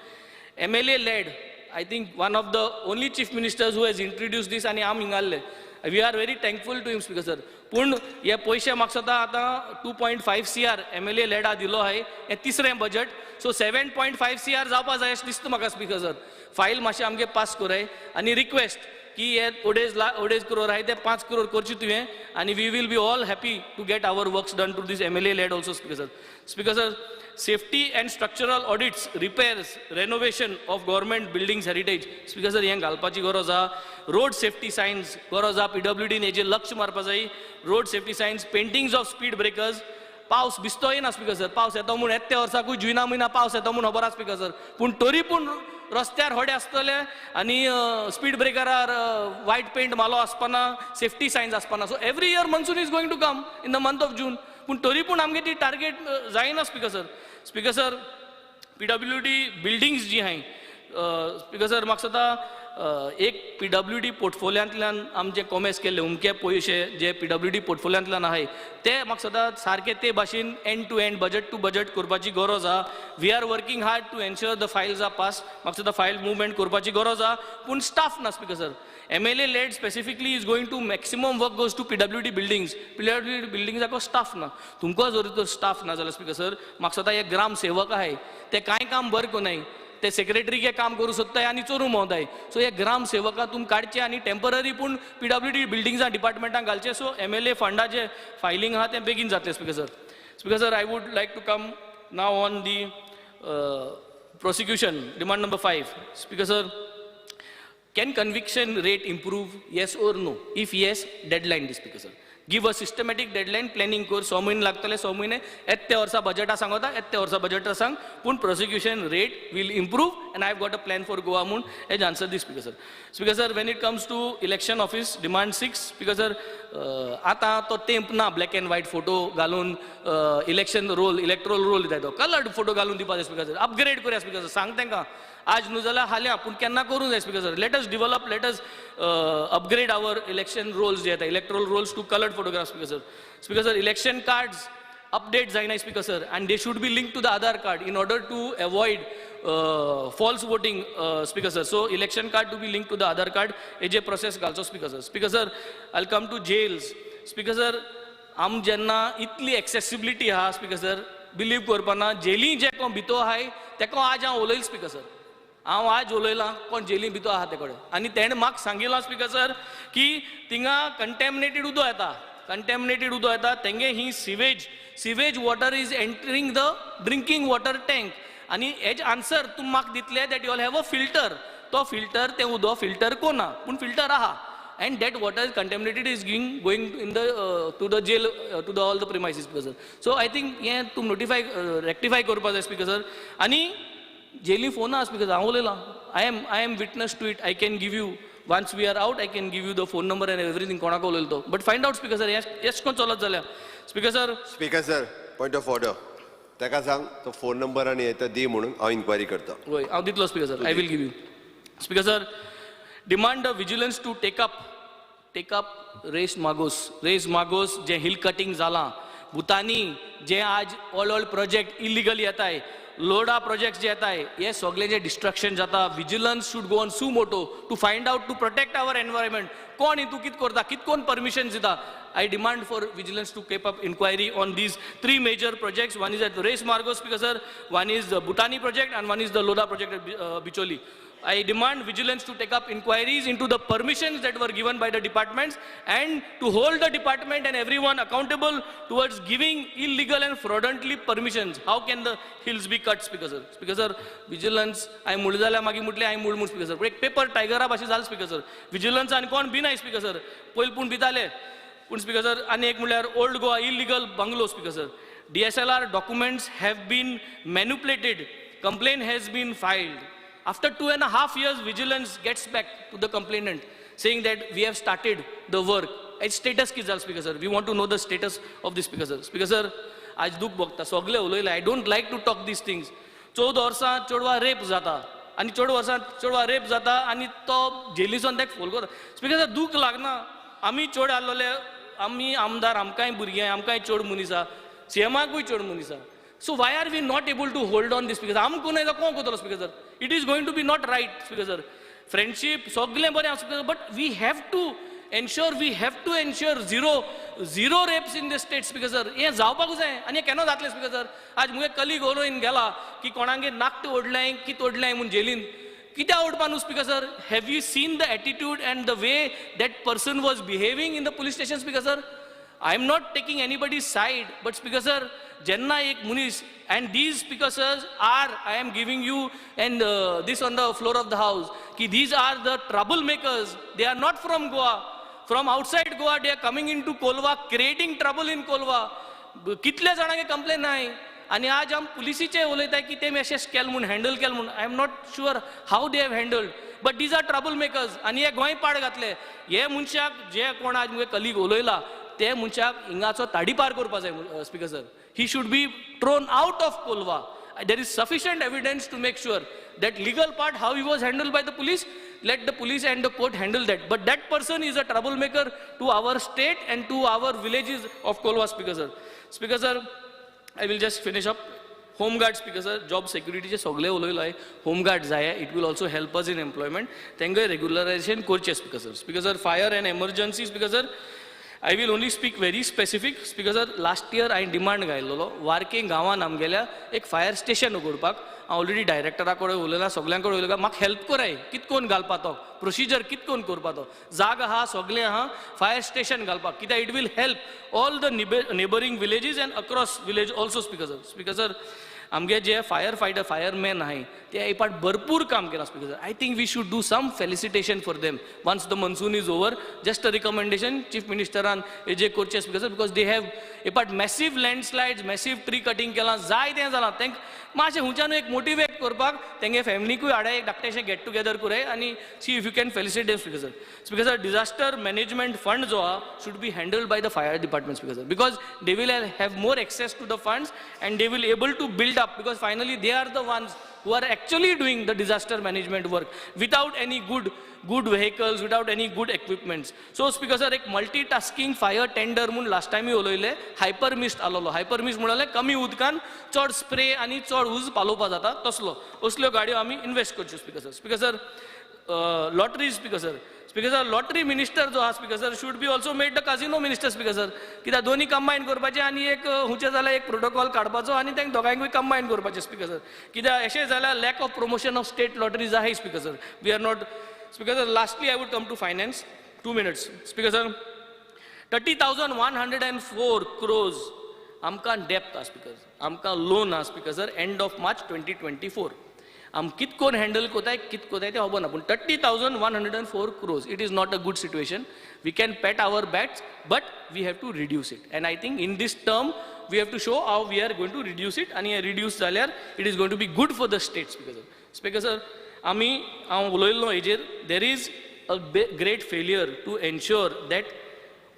MLA led, I think one of the only chief ministers who has introduced this, आनी आम हिंगाल्ले, we are very thankful to him, speaker sir. पूण हे पयशे म्हाका दिसता आतां 2.5 CR MLA लेडा दिलो आहाय, हें तिसरें बजट, सो 7.5 CR जावपा जाय अशें दिसता म्हाका. स्पीकर सर, फायल मातशें आमगे पास कोराय आनी रिक्वेस्ट की हे अडेज करोड आहाय ते 5 करोड करचे तुवें, आनी we will be all happy to get our works done to this MLA led also. Speaker sir, speaker sir, safety and structural audits, repairs, renovation of government buildings heritage. Speaker sir, हें घालपाची गरज आहा. Road safety science गरज आहा, PWDन हेजेर लक्ष मारपा जाय. Road safety signs, paintings of speed breakers. पावस बिस्तोय ना स्पीकर सर, पावस येता म्हूण येत्या वर्साकूय जुना म्हयना पावस येता म्हूण खबर आसा स्पीकर सर, पूण तरी पूण रस्त्यार होडे आसतले आनी स्पीड ब्रेकरार वायट पेंट मालो आसपाना, सेफ्टी सायन्स आसपाना. So every year monsoon is going to come in the month of June, पूण तरी पूण आमगे ती टार्गेट जायना speaker sir. Speaker sir, PWD buildings जी आहाय स्पीकर सर, म्हाका दिसता एक PWD पोर्टफोलियांतल्यान आमचे कॉमेस केल्ले उमके पयशे जे PWD पोर्टफोलियांतल्यान आहाय ते म्हाका दिसता सारके ते भाशेन end to end, budget to budget करपाची गरज आहा. We are working hard to ensure the files are pass. म्हाका दिसता फायल मुवमेंट करपाची गरज आहा, पूण स्टाफ ना speaker sir. MLA led specifically is going to maximum work goes to PWD buildings. PWD बिल्डिंग्साको staff ना, तुमकां जर तर स्टाफ ना जाल्यार स्पीकर सर, म्हाका दिसता हे ग्राम सेवक आहाय ते कांय काम बरें कोनाय, ते सेक्रेटरीके काम करूं सोदताय आनी चोरूं भोंवताय. सो हे ग्राम सेवका तुम काडचे आनी टेंपररी पूण PWD बिल्डिंग्सां डिपार्टमेंटाक घालचे, सो MLA फंडाचे फायलींग आहा तें बेगीन जातलें speaker sir. Speaker sir, I would like to come now on the prosecution demand number 5. Speaker sir, can conviction rate improve? Yes or no? If yes, deadline this, speaker sir. Give a systematic deadline, planning कर, 6 म्हयने लागतले, 6 म्हयने येत्या वर्सा बजेटा सांगता, येत्या वर्सा बजेटा सांग, पूण prosecution rate will improve and I have got a plan for Goa म्हूण has answer the speaker sir. Speaker sir, when it comes to election office demand 6, speaker sir, आतां तो तेंप ना ब्लॅक एंड व्हायट फोटो घालून election role, electoral role दिता, तो coloured photo घालून दिवपा जाय स्पीकर सर. अपग्रेड करूया स्पीकर सर, सांग तांकां आज न्हू जाल्यार हाल्या, पूण केन्ना करूंक जाय speaker sir. Let us develop, let us upgrade our election rolls जे येता, electoral rolls to coloured photograph speaker sir. Speaker sir, election cards update जायना speaker sir, and they should be link to the Aadhaar card in order to avoid false voting speaker sir. So election card to be link to the Aadhaar card हेजे process घालचो speaker sir. Speaker sir, I come to jails. Speaker sir, आम जेन्ना इतली accessibility आहा speaker sir, believe करपाना, jelly जे कोण भितर आहाय तेका आज हांव उलयलां स्पीकर सर, हांव आज उलयलां कोण जेली भितर आहा ते कडेन, आनी तेणें म्हाका सांगिलां स्पीकर सर की थिंगा कंटेमिनेटेड उदक येता, कंटेमिनेटेड उदक येता, तेंगे ही sewage water is entering the drinking water tank, आनी हेज आन्सर तुम म्हाका दितले that you all have a filter, तो फिल्टर तें उदक फिल्टर कोना, पूण फिल्टर आहा, and that water is contaminated is going in the to the jail, to the all the premises speaker sir. So I think हें तूं notify rectify करपा जाय स्पीकर सर. आनी जेली फोन आहा स्पीकर सर, हांव उलयलां, I am witness to it, I can give you once we are out, I can give you the phone number and everything कोणाक उलयलो तो, but find out speaker sir, हें कोण चलत जाल्यार speaker sir. Speaker sir, point of order, ताका सांग तो फोन नंबर आनी येता दी म्हणून हांव इन्क्वायरी करता. वय हांव दितलो speaker sir, I will give you. Speaker sir, demand the vigilance to take up Reis Magos, Reis Magos J hill cutting जालां, भुतानी जे आज ऑल ऑल प्रोजेक्ट इलिगल येताय, लोडा प्रोजेक्ट जे येताय, हे सगळे जे डिस्ट्रक्शन जाता, vigilance should go on suo motu to find out, to protect our environment. कोण हितू कित करता, कित कोण परमिशन दिता. I demand for vigilance to keep up inquiry on these 3 major projects. One is at Reis Magos speaker sir, one is the Bhutani project and one is the Lodha project at Bicholi. I demand vigilance to take up inquiries into the permissions that were given by the departments and to hold the department and everyone accountable towards giving illegal and fraudulently permissions. How can the hills be cut, Speaker sir? Speaker sir, vigilance, I मुळ जाल्यार मागीर म्हटलें हांवें मूळ म्हूण Speaker sir. पूण एक paper टायगरा भाशेन जालें Speaker sir. Vigilance आनी कोण बी नाय Speaker sir. पयलीं पूण भिताले. पूण Speaker sir, आनी एक म्हणल्यार Old Goa illegal bungalow, Speaker sir. DSLR documents have been manipulated. Complaint has been filed. After 2.5 years, vigilance gets back to the complainant saying that we have started the work. It's status ki jal, Speaker sir. We want to know the status of this, Speaker sir. Speaker sir, आज दुख भोगता सगळे उलयले. I don't like to talk these things. 14 वर्सां चेडवा rape जाता आनी 14 वर्सां चेडवा रेप जाता आनी तो जेलीसून ताका फोन करता. स्पीकर सर, दूख लागना. आमी चेड आहलोले, आमी आमदार, आमकांय भुरगीं, आमकांय चेड मनीस आहा, सीएमाकूय चेड मनीस आहा. So why are we not able to hold on this, Speaker sir? आमकां न्हय जाल्यार कोण करतलो, Speaker sir? It is going to be not right, Speaker sir. Friendship सगळें बरें आसा, Speaker sir, but we have to ensure, we have to ensure zero rapes in the state, Speaker sir. हें जावपाकूच जाय आनी हें केन्ना जातलें, Speaker sir? आज मुगे कलीग उलोवन गेला की कोणागेर नाकट ओडलें कितें ओडलें म्हूण जेलीन. कित्याक ओडपा न्हू, Speaker sir? Have you seen the attitude and the way that person was behaving in the police station, Speaker sir? I am not taking anybody's side, but Speaker sir, जेन्ना एक मनीस, and these Speaker sirs are, I am giving you and this on the floor of the house, की these are the trouble makers. They are not from Goa. From outside Goa, they are coming into Colva, creating trouble in Colva. कितल्या जाणांक complain नाय आनी आज आम पुलिसीचे उलयताय की ते अशें केल म्हूण हँडल केल म्हूण. I am not sure how they have handled, but these are trouble makers. आनी हे गोंय पाड घातले. हे मनशाक जे कोण आज मुगे कलीग उलयला ते मनशाक हिंगाचो ताडीपार करपा जाय, Speaker sir. He should be thrown out of Colva. There is sufficient evidence to make sure that legal part, how he was handled by the police, let the police and the court handle that. But that person is a troublemaker to our state and to our villages of Colva, Speaker sir. Speaker sir, I will just finish up. Home guard, Speaker sir, job security चे सगळे उलयलो. Home guard जाय, it will also help us in employment. तेंगे regularization करचें, Speaker sir. Speaker sir, fire and emergency, Speaker sir, I will only speak very specific. Speaker sir, last year हांवें demand घायल्लो वार्के गांवान आमगेल्या एक फायर स्टेशन उगडपाक. हांव already डायरेक्टरा कडेन उलयलां, सगळ्यां कडेन उलयलां, म्हाका हेल्प कराय कित कोन घालपा तो प्रोसिजर, कित कोन करपा तो, जाग आहा सगळें आहा, फायर स्टेशन घालपाक कित्याक it will help all the neighbouring villages and across village also, Speaker sir. Speaker sir, आमगे जे फायर फायटर फायरमॅन आहाय ते हे पाट भरपूर काम केलां, Speaker sir. I think we should do some felicitation for them once the monsoon is over. Just a recommendation chief मिनिस्टरान हे जे करचें, Speaker sir, because they have हे पाट massive landslides, massive tree cutting केलां, जाय तें जालां. तांकां मातशें हुंच्यानू एक मोटिवेट करपाक तेंगे फॅमिलीकूय हाडाय, एक धाकटेशें गेट टुगेदर कराय आनी see if you can felicitate them, Speaker sir. Speaker sir, disaster management fund जो आहा should be handled by the fire department, Speaker sir, because they will have more access to the funds and they will able to build up, because finally they are the ones who are actually doing the disaster management work without any good vehicles, without any good equipments. So Speaker sir, एक multitasking fire tender म्हूण last टायमूय उलयले, hyper mist आलोलो. Hyper mist म्हळ्यार कमी उदकान चड spray आनी चड उज पालोवपा जाता तसलो, असल्यो गाडयो आमी इन्वेस्ट करच्यो, Speaker sir. Speaker sir, lottery, Speaker sir. Speaker sir, lottery minister जो आहा, Speaker sir, should be also made the casino minister, Speaker sir. कित्याक दोनी कंबायन करपाचें आनी एक हुंचें जाल्यार एक प्रोटोकॉल काडपाचो आनी तांकां दोगांकूय कंबायन करपाचें, स्पीकर सर. कित्याक अशें जाल्यार lack of promotion of state lotteries आहाय, Speaker sir. We are not, Speaker sir. Lastly I would come to finance, 2 minutes. Speaker sir, 30,104 crores आमकां डेप्थ आहा, स्पीकर सर, आमकां लोन आहा, Speaker sir, end of March 2024. आम कित कोण handle कोताय कित कोताय तें खबर ना, पूण 30,104 crores, it is not a good situation. We can pat our backs, but we have to reduce it. And I think in this term we have to show how we are going to reduce it. आनी reduce जाल्यार it is going to be good for the state, Speaker sir. Speaker sir, आमी हांव उलयल्लो हेजेर, there is a great failure to ensure that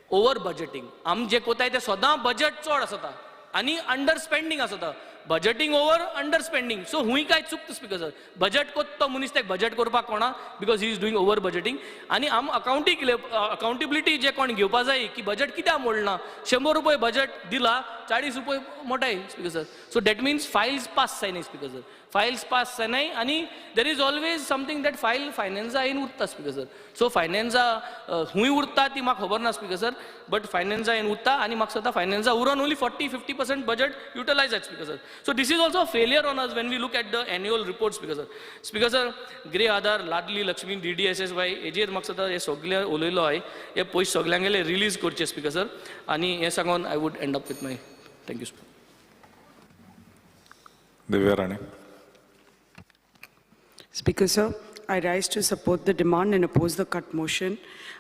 over budgeting. आम जे कोताय ते सदां budget चड आसता आनी अंडर स्पेंडींग आसता, budgeting over under spending. So हुंय काय चुकता, स्पीकर सर. बजट कोत्तो मनीस तेक बजट करपाक कोणा, because he is doing over budgeting. आनी आम अकाउंटेबिलिटी जे कोण घेवपा जाय की बजट कित्याक मोडना, 100 रुपये बजट दिला, 40 रुपये मोठाय, Speaker sir. So that means files pass जायनाय, स्पीकर सर, फायल्स पास जायनाय आनी there is always something that file फायनान्सा येवन उरता, स्पीकर सर. सो फायनान्सा हुंय उरता ती म्हाका खबर ना, स्पीकर सर, बट फायनान्सा येवन उरता आनी म्हाका दिसता फायनान्सा उरोन only 40-50% budget utilise जाता, speaker sir. So this is also failure on us when we look at the annual report, Speaker sir. Speaker sir, Grey Aadhar, Ladli Lakshmi, DDSSY हेजेर म्हाका दिसता हे सगळे उलयलो हांवें. हे पयशे सगल्यांगेले रिलीज करचे, स्पीकर सर. आनी हें सांगून I would end up with my thank you. Divya Rane. Speaker sir, I rise to support the demand and oppose the cut motion.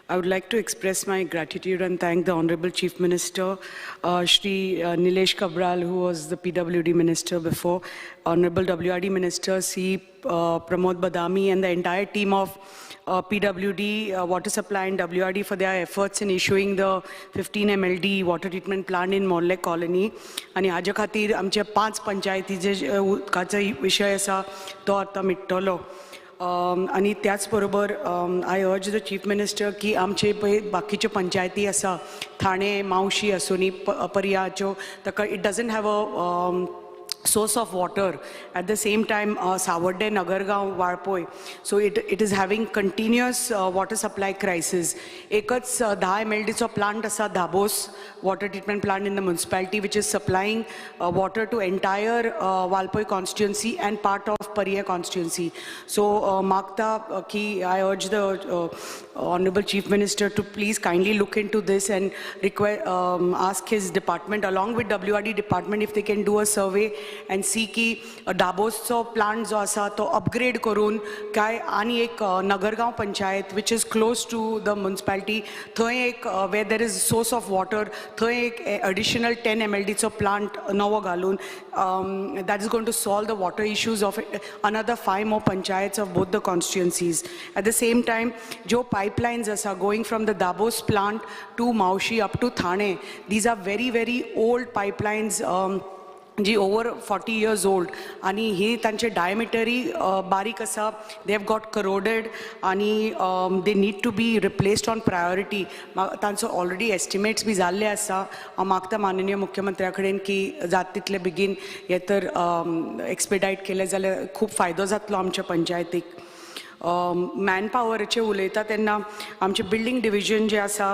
I would like to express my gratitude and thank the Honorable Chief Minister, Shri Nilesh Cabral, who was the PWD Minister before, Honorable WRD Minister C. Pramod Badami, and the entire team of PWD, Water Supply and WRD for their efforts in issuing the 15 MLD water treatment plant in Morle Colony. आनी हाजे खातीर आमचे 5 पंचायतीचे उदकाचो विशय आसा तो आतां मिट्टलो. आनी त्याच बरोबर I urge the Chief Minister की आमचे पळय बाकीच्यो पंचायती आसा, ठाणे, मावशी आसूनी, पर्याच्यो, ताका it doesn't have a source of water. At the same time, Savarde, Nagargaon, Valpoi. So it is having continuous water supply crisis. Ekach 10 MLD चो plant asa, Dabos water treatment plant in the municipality, which is supplying water to entire Valpoi constituency and part of Pariya constituency. So Makta ki I urge the Honorable Chief Minister to please kindly look into this and request, ask his department along with WRD department if they can do a survey and see की दाबोसचो plant जो आसा तो upgrade करून काय आनी एक Nagargaon panchayat which is close to the municipality थंय एक where there is source of water थंय एक एडिशनल 10 MLDचो प्लांट नवो घालून that is going to solve the water issues of another 5 more panchayats of both the constituencies. At the same time ज्यो pipelines आसा going from the Dabos plant to Maushi up to Thane, these are very very old pipelines ji over 40 years old आनी ही तांचे डायमिटरी बारीक आसा, they have got corroded आनी they need to be replaced on priority. तांचो already estimates बी जाल्ले आसा. हांव मागता माननीय मुख्यमंत्र्या कडेन की जात तितले बेगीन हे तर एक्सपेडायट केले जाल्यार खूब फायदो जातलो आमच्या पंचायतीक. मॅन पावराचेर उलयता तेन्ना आमचें बिल्डींग डिविजन जें आसा,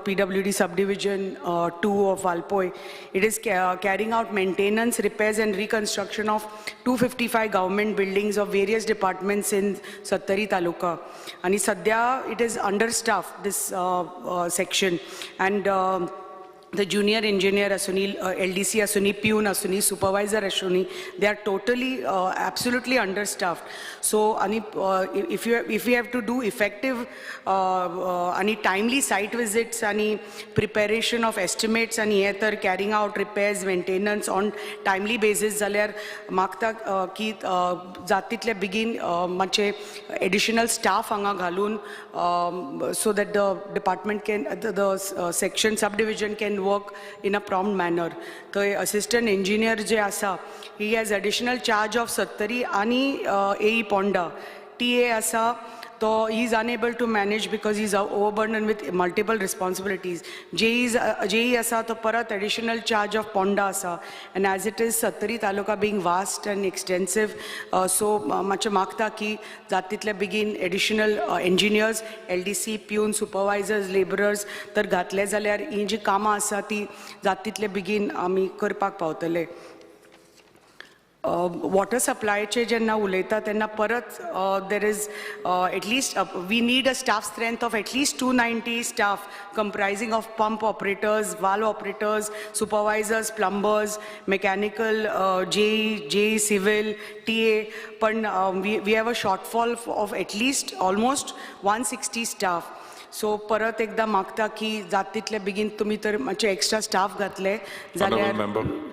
PWD sub division 2 of Valpoi, it is carrying out maintenance, repairs and reconstruction of 255 government buildings of various departments in Sattari taluka. आनी सद्या it is under staff this section and the junior engineer asuni, LDC asuni, peon asuni, supervisor asuni, they are totally, absolutely understaffed. So, ani, if we have to do effective, ani timely site visits, ani preparation of estimates, ani ether carrying out repairs, maintenance on timely basis, जाल्यार मागता की जात तितले बेगीन मातशे additional staff हांगा घालून so that the department can, the section subdivision can work in a prompt manner. थंय assistant engineer जे आसा, he has additional charge of Sattari आनी AE Ponda. TA आसा तो he is unable to manage because he is overburdened with multiple responsibilities. JE आसा तो परत additional charge of Ponda आसा. And as it is Sattari taluka being vast and extensive, so मातशें मागता की जात तितले बेगीन additional engineers, LDC, peon, supervisors, labourers तर घातले जाल्यार ही जी कामां आसा ती जात तितले बेगीन आमी करपाक पावतले. वॉटर सप्लायचे जेन्ना उलयता तेन्ना परत there is at least we need a staff strength of at least 290 staff comprising of pump operators, valve operators, supervisors, plumbers, mechanical, JE, civil, TA. पण we have a shortfall of at least almost 160 staff. So परत एकदा मागता की जात तितले बेगीन तुमी तर मातशे एक्स्ट्रा स्टाफ घातले जाल्यार.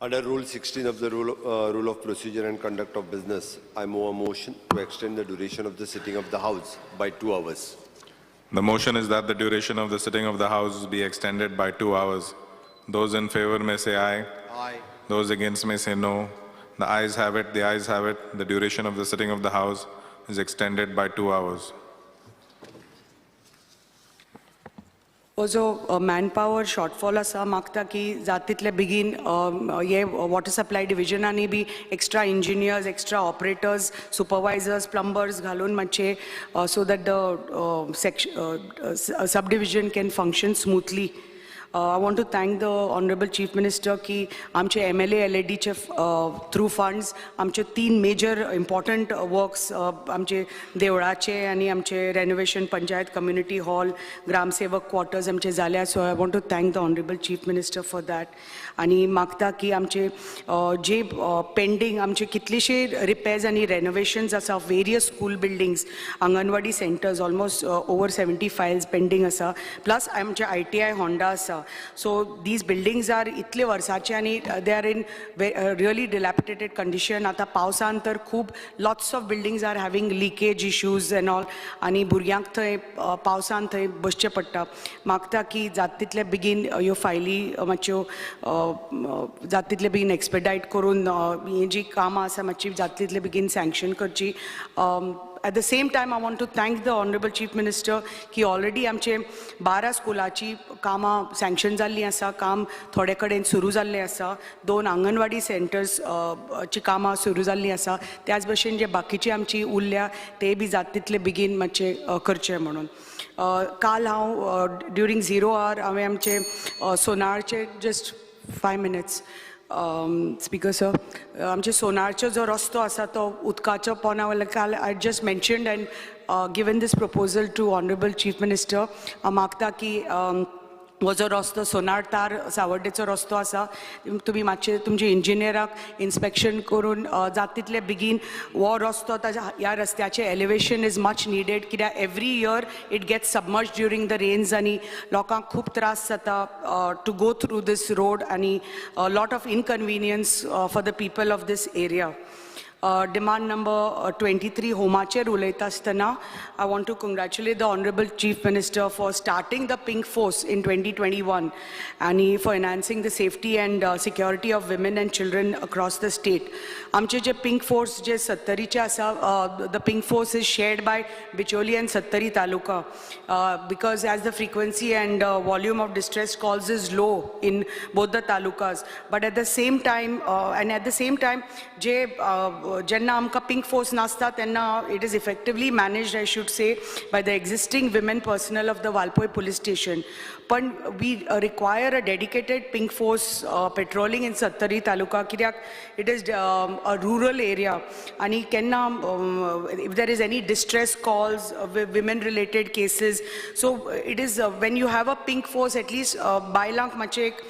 Under Rule 16 of the Rule of Procedure and Conduct of Business, I move a motion to extend the duration of the sitting of the House by 2 hours. The motion is that the duration of the sitting of the House be extended by 2 hours. Those in favor may say aye. Aye. Those against may say no. The ayes have it. The ayes have it. The duration of the sitting of the House is extended by 2 hours. हो जो man power shortfall आसा, मागता की जात तितले बेगीन हे water supply डिविजनांनी बी extra engineers, extra operators, supervisors, plumbers घालून मातशे so that the sub division can function smoothly. I want to thank the honourable chief minister की आमचे MLA LADचे थ्रू फंड्स आमचे 3 मेजर इम्पॉर्टंट वर्क्स आमचे देवळाचे आनी आमचे renovation panchayat community hall Gramsevak quarters आमचे जाल्या. So I want to thank the honourable chief minister for that. आनी मागता की आमचे जे पेंडींग आमचे कितलेशे रिपेर्स आनी रेनोवेशन्स आसा various school buildings anganwadi centres almost over 70 files pending आसा. प्लस आमचे ITI Honda आसा. सो these buildings are इतले वर्साचे आनी they are in really dilapidated condition. आतां पावसान तर खूब lots of buildings are having leakage issues and all आनी भुरग्यांक थंय पावसान थंय बसचें पडटा. मागता की जाता तितले बेगीन ह्यो फायली मातश्यो जाता तितले बेगीन एक्सपेडायट करून ही जी कामां आसा मातशी जाता तितले बेगीन सँक्शन करची. At the same time, I want to thank the Honorable Chief Minister की ऑलरेडी आमचे 12 स्कुलाची कामां सँक्शन जाल्लीं आसा, काम थोडे कडेन सुरू जाल्लें आसा. 2 आंगणवाडी सेंटर्स ची कामां सुरू जाल्लीं आसा. त्याच भशेन जे बाकीची आमची उरल्या ते बी जाता तितले बेगीन मातशे करचे म्हणून. काल हांव ड्युरींग 0 our हांवें आमचे सोनारचे जस्ट 5 minutes speaker sir आमचे सोनारचो जो रस्तो आसा तो उदकाचो पोना वयल्यान काल I just mentioned and given this proposal to honourable chief minister. हांव मागता की हो जो रस्तो सोनार तार सावर्डेचो रस्तो आसा तुमी मातशे तुमचे इंजिनियराक इन्स्पेक्शन करून जाता तितले बेगीन हो रस्तो ताज्या ह्या रस्त्याचें एलिवेशन is much needed कित्याक every year it gets submerge during the rains आनी लोकांक खूब त्रास जाता to go through this road आनी lot of inconvenience for the people of this area. Demand number 23 होमाचेर उलयता आसतना I want to congratulate the honourable chief minister for starting the pink force in 2021 आनी for enhancing the safety and security of women and children across the state. आमचे जे pink force जे सत्तरीचे आसा the pink force is shared by Bicholim and Sattari taluka because as the frequency and volume of distress calls is low in both the talukas, but at the same time and at the same time जे जेन्ना आमकां pink force नासता तेन्ना it is effectively managed I should say by the existing women personnel of the Valpoi police station. पण we require a dedicated pink force patrolling in Sattari taluka कित्याक it is a rural area आनी केन्ना if there is any distress calls women related cases so it is when you have a pink force at least बायलांक मातशें एक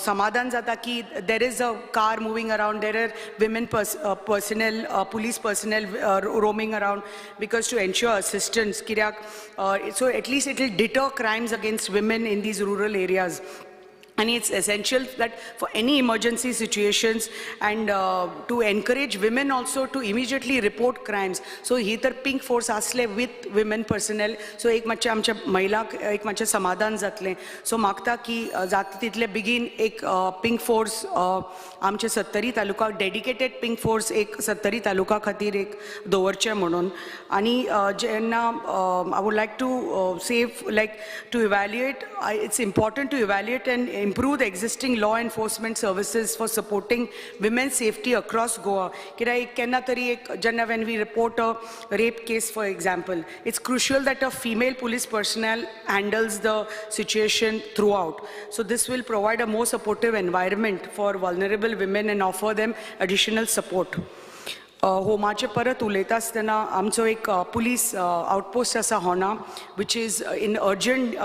समाधान जाता की there is a car moving around, there are women personnel, police personnel roaming around because to ensure assistance कित्याक so at least it will deter crimes against women in these rural areas. And it's essential that for any emergency situations and to encourage women also to immediately report crimes. So ही तर pink force आसले with women personnel, so एक मातशें आमच्या महिलांक एक मातशें समाधान जातलें. सो मागता की जाता तितले बेगीन एक पिंक फोर्स आमचे Sattari taluka dedicated pink force एक सत्तरी तालुका खातीर एक दवरचें म्हणून. आनी जेन्ना I would like to say like to evaluate, it's important to evaluate and improve the existing law enforcement services for supporting women's safety across Goa. कित्याक एक केन्ना तरी एक जेन्ना when we report a rape case for example, it's crucial that a female police personnel handles the situation throughout. So this will provide a more supportive environment for vulnerable women and offer them additional support. होमाचे परत उलयता आसतना आमचो एक police outpost आसा होना which is in urgent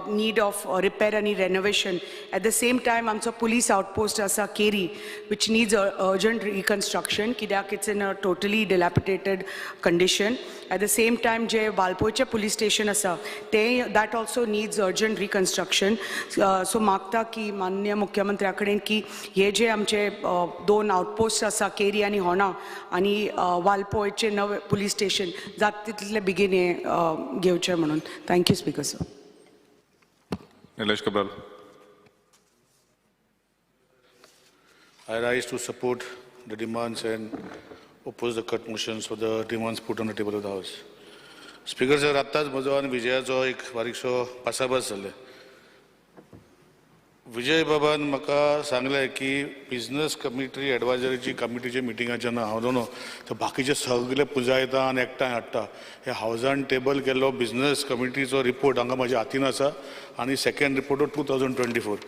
need of repair आनी renovation. At the same time आमचो police outpost आसा केरी which needs urgent reconstruction कित्याक it's in a totally dilapidated condition. At the same time जे वालपोयचें पुलीस स्टेशन आसा तें that also needs urgent reconstruction. So मागता की माननीय मुख्यमंत्र्या कडेन की हे जे आमचे 2 आउटपोस्ट आसा केरी आनी होना आनी वालपोयचे नवे पुलीस स्टेशन जाता तितले बेगीन हें घेवचें म्हणून. Thank you speaker sir. Nilesh Cabral. I rise to support the demands and oppose the cut motions for the demands put on the table of the house. Speaker sir, आत्ताच म्हजो आनी विजयाचो एक बारीकसो पासाभास जाले. विजय बाबान म्हाका सांगलें की बिजनस कमिटी एडवायजरीची कमिटीचे मिटिंगाचे ना हांव दोनो तर बाकीचे सगळे पुंजायता आनी एकठांय हाडटा. हे हावजान टेबल केल्लो बिजनस कमिटीचो रिपोर्ट हांगा म्हज्या हातीन आसा आनी सेकंड रिपोर्ट 2024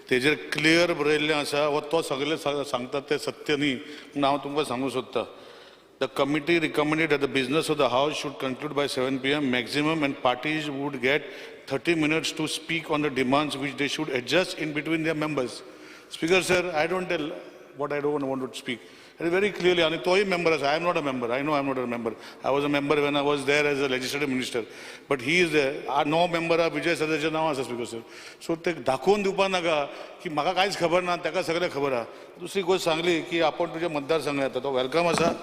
तेजेर क्लियर बरयल्लें आसा हो तो सगळे सांगतात तें सत्य न्ही म्हूण हांव तुमकां सांगूंक सोदतां. The committee recommended that the business of the House should conclude by 7 p.m. maximum and parties would get 30 minutes to speak on the demands which they should adjust in between their members. Speaker sir, I don't tell what I don't want to speak. And very clearly, ani toy member asa, I am not a member. I know I am not a member. I was a member when I was there as a legislative minister. But he is there. No member of Vijay Sardesai नांव आसा speaker sir. So ते दाखोवन दिवपा नाका की म्हाका कांयच खबर ना, ताका सगळें खबर आहा. दुसरी गोश्ट सांगली की आपण तुज्या मतदारसंघात येता तो welcome आसा,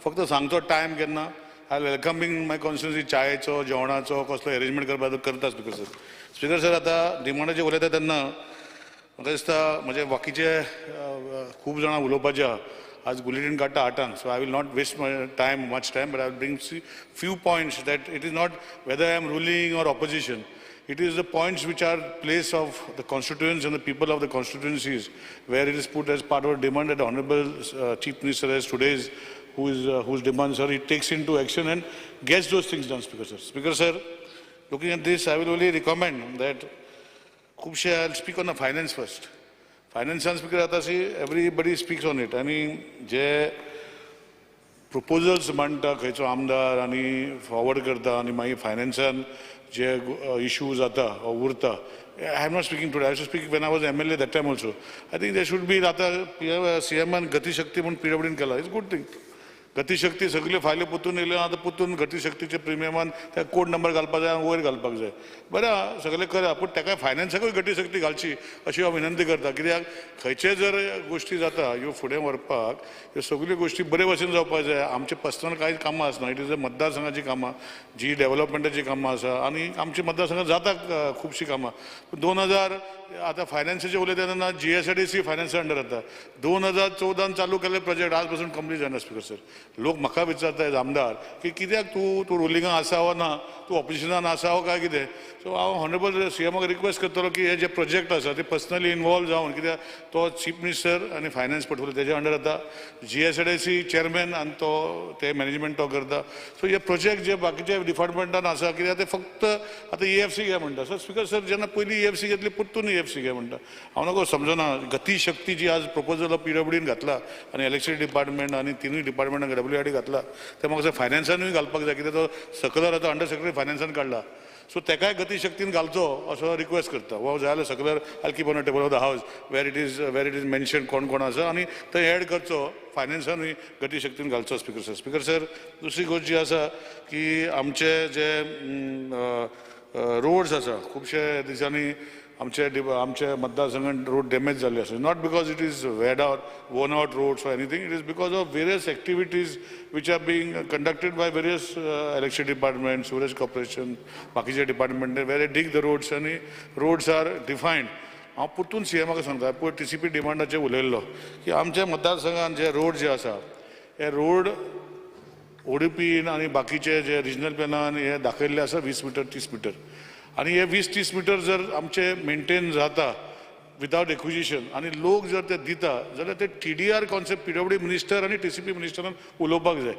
फक्त सांगचो टायम केन्ना. I welcoming my constituency चायेचो जेवणाचो कसलो एरेंजमेंट करपाचो करता स्पीकर सर. स्पीकर सर आतां डिमांडाचेर उलयता तेन्ना म्हाका दिसता म्हजे बाकीचे खूब जाणां उलोवपाचे आहा. आज बुलेटीन काडटा 8आंक, so I will not waste my time much time, but I will bring few points that it is not whether I am ruling or opposition. It is the points which are place of the constituents and the people of the constituencies where it is put as part of demand that the Honorable Chief Minister has today's whose demands are, he takes into action and gets those things done, Speaker sir. Speaker sir, looking at this, I will only recommend that Khubshe, I will speak on the finance first. Finance and Speaker Atasi, everybody speaks on it. And je proposals मांडटा खंयचो आमदार आनी forward करता आनी मागीर फायनान्सान जे issue जाता उरता. I am not speaking today, I speak when I was MLA that time also. I think they should be आतां सीएमान गतिशक्ती म्हूण पीडब्ल्यूडीन केला, it's good thing. Gatishakti सगल्यो फायल्यो पोतून येयल्यो, आतां पोतून गतिशक्तीचे प्रिमियमान त्या कोड नंबर घालपाक जाय आनी वयर घालपाक जाय. बरें आहा सगळें करा, पूण ताका फायनान्साकूय गतिशक्ती घालची अशी हांव विनंती करता. कित्याक खंयचे जर गोश्टी जाता ह्यो फुडें व्हरपाक ह्यो सगल्यो गोश्टी बरे भशेन जावपाक जाय. आमचे पर्सनल कांय कामां आसना, it is a मतदारसंघाची कामां जी डेवलपमेंटाची कामां आसा आनी आमच्या मतदारसंघात जाता खुबशीं कामां. 2000 आतां फायनान्साचें उलयता तेन्ना GSIDC फायनान्सा अंडर जाता. 2014 चालू केल्ले प्रोजेक्ट आज पासून कंप्लीट जायना स्पीकर सर. लोक म्हाका विचारता एज आमदार की कित्याक तूं तूं रुलिंगाक आसा वा ना, तूं ऑपोजिशनान आसा वा काय कितें. सो हांव ऑनरेबल सीएमाक रिक्वेस्ट करतलो की हे जे प्रोजेक्ट आसा ते पर्सनली इनवॉल्व जावन, कित्याक तो चीफ मिनिस्टर आनी फायनान्स पोर्टफोलियो तेज्या अंडर जाता, GSIDC chairman आनी तो ते मॅनेजमेंट तो करता. सो हे प्रोजेक्ट जे बाकीच्या डिपार्टमेंटान आसा कित्याक ते फक्त आतां EFC घे म्हणटा. सो स्पीकर सर जेन्ना पयलीं EFC घेतली परतून EFC घे म्हणटा. हांव नको समजना गतिशक्ती जी आज प्रपोजल पीडब्ल्यूडीन घातला आनी इलेक्ट्रिसिटी डिपार्टमेंट आनी तिनूय डिपार्टमेंटाक WID घातला, ते म्हाका फायनान्सानूय घालपाक जाय कित्याक तो सकलर आतां अंडर सेक्रेटरी फायनान्सान काडला. सो तेकाय गतिशक्तीन घालचो असो रिक्वेस्ट करता. हो जाय जाल्यार सकलर I keep on a table of the house where it is mention कोण कोण आसा आनी थंय एड करचो, फायनान्सानूय गतिशक्तीन घालचो स्पीकर सर. स्पीकर सर दुसरी गोश्ट जी आसा की आमचे जे रोड्स आसा खुबशे दिसांनी आमचे आमचे मतदारसंघात रोड डॅमेज जाल्ले आसा. Not because it is weared out, worn out roads or anything, it is because of various activities which are being conducted by various electricity department, sewerage corporation, बाकीचे department where dig the roads आनी roads are defined. हांव परतून सीएमाक सांगता, पयर TCP डिमांडाचेर उलयल्लो की आमच्या मतदारसंघात जे road जे आसा हे रोड ओडीपीन आनी बाकीचे जे रिजनल प्लॅनान हे दाखयल्ले आसा 20 मिटर 30 मिटर आनी हे 20-30 मिटर जर आमचे मेंटेन जाता विदावट एक्विजिशन आनी लोक जर ते दिता जाल्यार ते TDR concept PWD minister आनी TCP मिनिस्टरान उलोवपाक जाय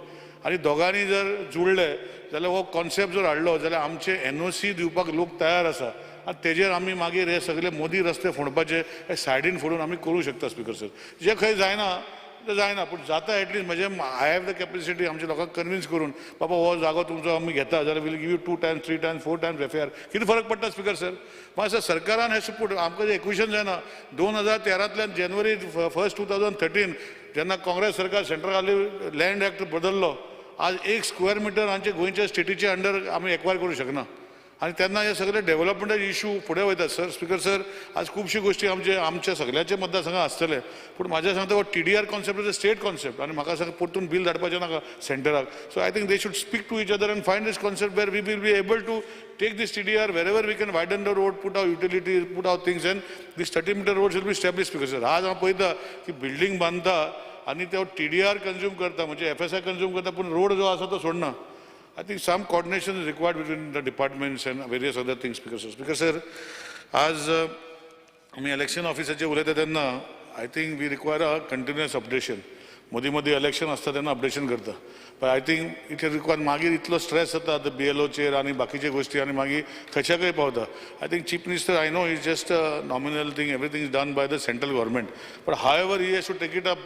आनी दोगांनी जर जुळ्ळे जाल्यार हो कॉन्सेप्ट जर हाडलो जाल्यार आमचे NOC दिवपाक लोक तयार आसा आनी तेजेर आमी मागीर हे सगळे मोदी रस्ते फोडपाचे हे सायडीन फोडून आमी करूं शकता स्पीकर सर. जे खंय जायना ते जायना, पूण जाता एटलीस्ट म्हजे I have the capacity आमच्या लोकांक कन्विन्स करून बाबा हो जागो तुमचो आमी घेता जाल्यार will give you 2 times 3 times 4 times FIR. कितें फरक पडटा स्पीकर सर? मातसो सरकारान हें सपोर्ट आमकां एक्विशन जायना. 2013 जानेवारी 1, 2013 जेन्ना काँग्रेस सरकार सेंट्रल आसली लँड एक्ट बदल्लो, आज 1 स्क्वेअर मिटर आमचे गोंयच्या स्टेटीचे अंडर आमी एक्वायर करूं शकना आनी तेन्ना हे सगळे डेवलपमेंटाचे इशू फुडें वयतात सर. स्पीकर सर आज खुबशी गोश्टी आमचे आमच्या सगळ्याचे मतदारसंघात आसतले, पूण म्हाज्या सांगता हो TDR concept is a state concept आनी म्हाका सांग परतून बील धाडपाचें नाका सेंटराक. So I think they should speak to each other and find this concept where we will be able to take this TDR wherever we can widen the road, put our utilities, put our things, and this 30-meter roads will be established. Because sir आज हांव पळयता की building बांदता आनी ते TDR consume करता, म्हणजे FSI consume करता, पूण रोड जो आसा तो सोडना. I think some coordination is required between the departments and various other things. Speaker sir, Speaker sir, आज आमी इलेक्शन ऑफिसाचेर उलयता तेन्ना I think we require a continuous updation. मदीं मदीं इलेक्शन आसता तेन्ना अपडेशन करता, but I think it require मागीर इतलो स्ट्रेस जाता आतां BLOचेर आनी बाकीचे गोश्टी आनी मागीर खंयच्याकय पावता. I think chief minister, I know is just a nominal thing, everything is done by the central government, but however he has to take it up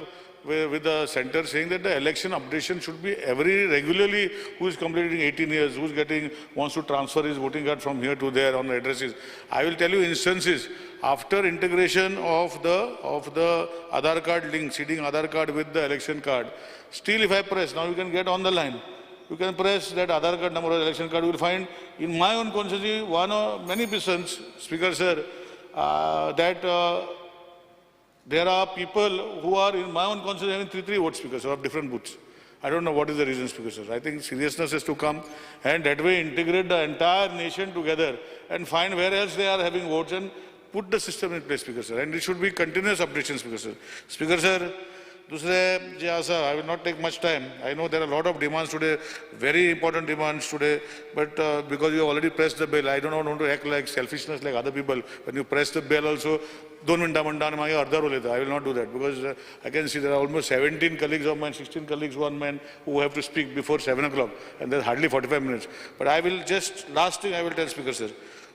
with the center saying that the election updation should be every regularly, who is completing 18 years, who is getting, wants to transfer his voting card from here to there on the addresses. I will tell you instances, after integration of the Aadhaar card link, seeding Aadhaar card with the election card, still if I press, now you can get on the line, you can press that Aadhaar card number or election card, you will find in my own constituency, one or many persons, Speaker sir, that there are people who are in my own constituency having 3 vote, Speaker sir, of different booths. I don't know what is the reason, Speaker sir. I think seriousness has to come and that way integrate the entire nation together and find where else they are having votes and put the system in place, Speaker sir. And it should be continuous updation, Speaker sir. Speaker sir, dusre je asa, I will not take much time. I know there are a lot of demands today, very important demands today, but because you have already pressed the bell, I don't want to act like selfishness like other people. When you press the bell also, 2 minutes manta ani maagir ardha ulayta. I will not do that because I can see there are almost 17 colleagues of mine, 16 colleagues, one man who have to speak before 7 o'clock, and there's hardly 45 minutes. But I will just, last thing I will tell Speaker sir,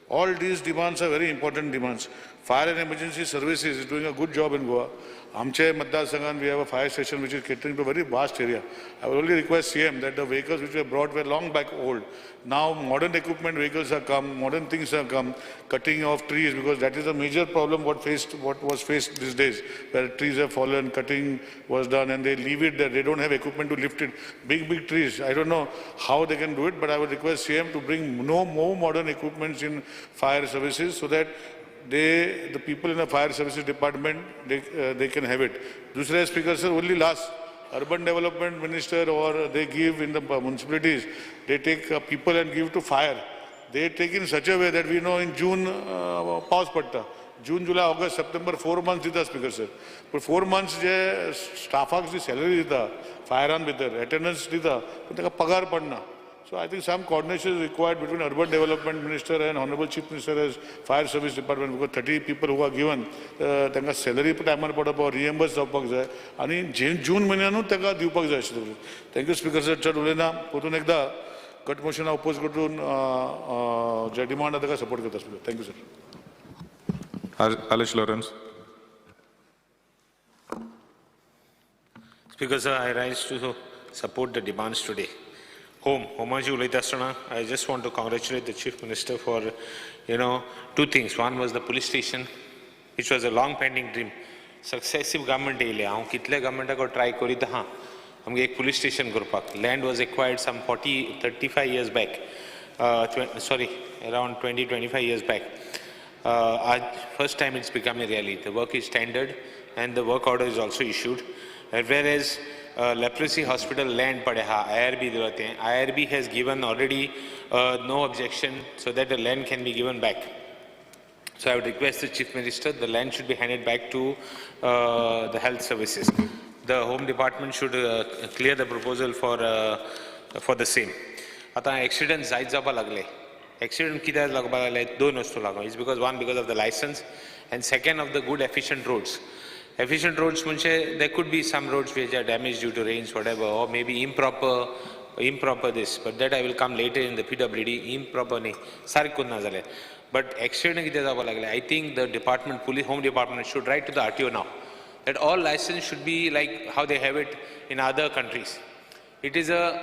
all these demands are very important demands. Fire and Emergency Services is doing a good job in Goa. Amche Matdarsangan, we have a fire station which is catering to a very vast area. I will only request CM that the vehicles which were brought were long back old. Now modern equipment vehicles have come, modern things have come, cutting of trees, because that is a major problem what was faced these days, where trees have fallen, cutting was done, and they leave it there. They don't have equipment to lift it. Big, big trees. I don't know how they can do it, but I would request CM to bring no more modern equipments in fire services so that they, the people in the fire services department, they can have it. Dusre Speaker sir, only last, urban development minister or they give in the municipalities, they take people and give to fire. They take in such a way that we know in June, pause patta. June, July, August, September, 4 months dita Speaker sir. But 4 months je staffak ji salary dita, firearm bhitar, attendance dita, but teka pagar padna. So I think some coordination is required between Urban Development Minister and Honorable Chief Minister as Fire Service Department, because 30 people who are given, तांकां salary टायमार पडप reimburse जावपाक जाय आनी जून म्हयन्यानूच तांकां दिवपाक जाय आशिल्लें. Thank you speaker sir. चड उलयना, परतून एकदा कट मोशना oppose करून जे डिमांड आसा ताका सपोर्ट करता speaker. Thank you sir. Alish Lawrence. Speaker sir, I rise to support the demands today. Home, Homaji ulayta asthana, I just want to congratulate the Chief Minister for, you know, two things. One was the police station, which was a long pending dream. Successive government येयले, हांव कितले गव्हर्मेंटाक try करीत आहा आमगे एक police station करपाक. Land was acquired some 35 years back, sorry, around 20-25 years back. First time it's become a reality. The work is standard and the work order is also issued. Whereas leprosy hospital land pade ha, IRB dilate. IRB has given already no objection so that the land can be given back. So I would request the Chief Minister, the land should be handed back to the health services. The Home Department should clear the proposal for the same. Ata accident जायत जावपा लागले. Accident कित्याक लागपा लागले? दोन वस्तू लागून. It's because one, because of the license, and second of the good efficient roads. Efficient roads म्हणजे there could be some roads which are damaged due to rains, whatever, or maybe improper this, but that I will come later in the PWD. Improper nahi, सारकें कोन्ना जालें. But accident कितें जावपा लागलें, I think the department, police, home department should write to the RTO now that all license should be like how they have it in other countries. It is a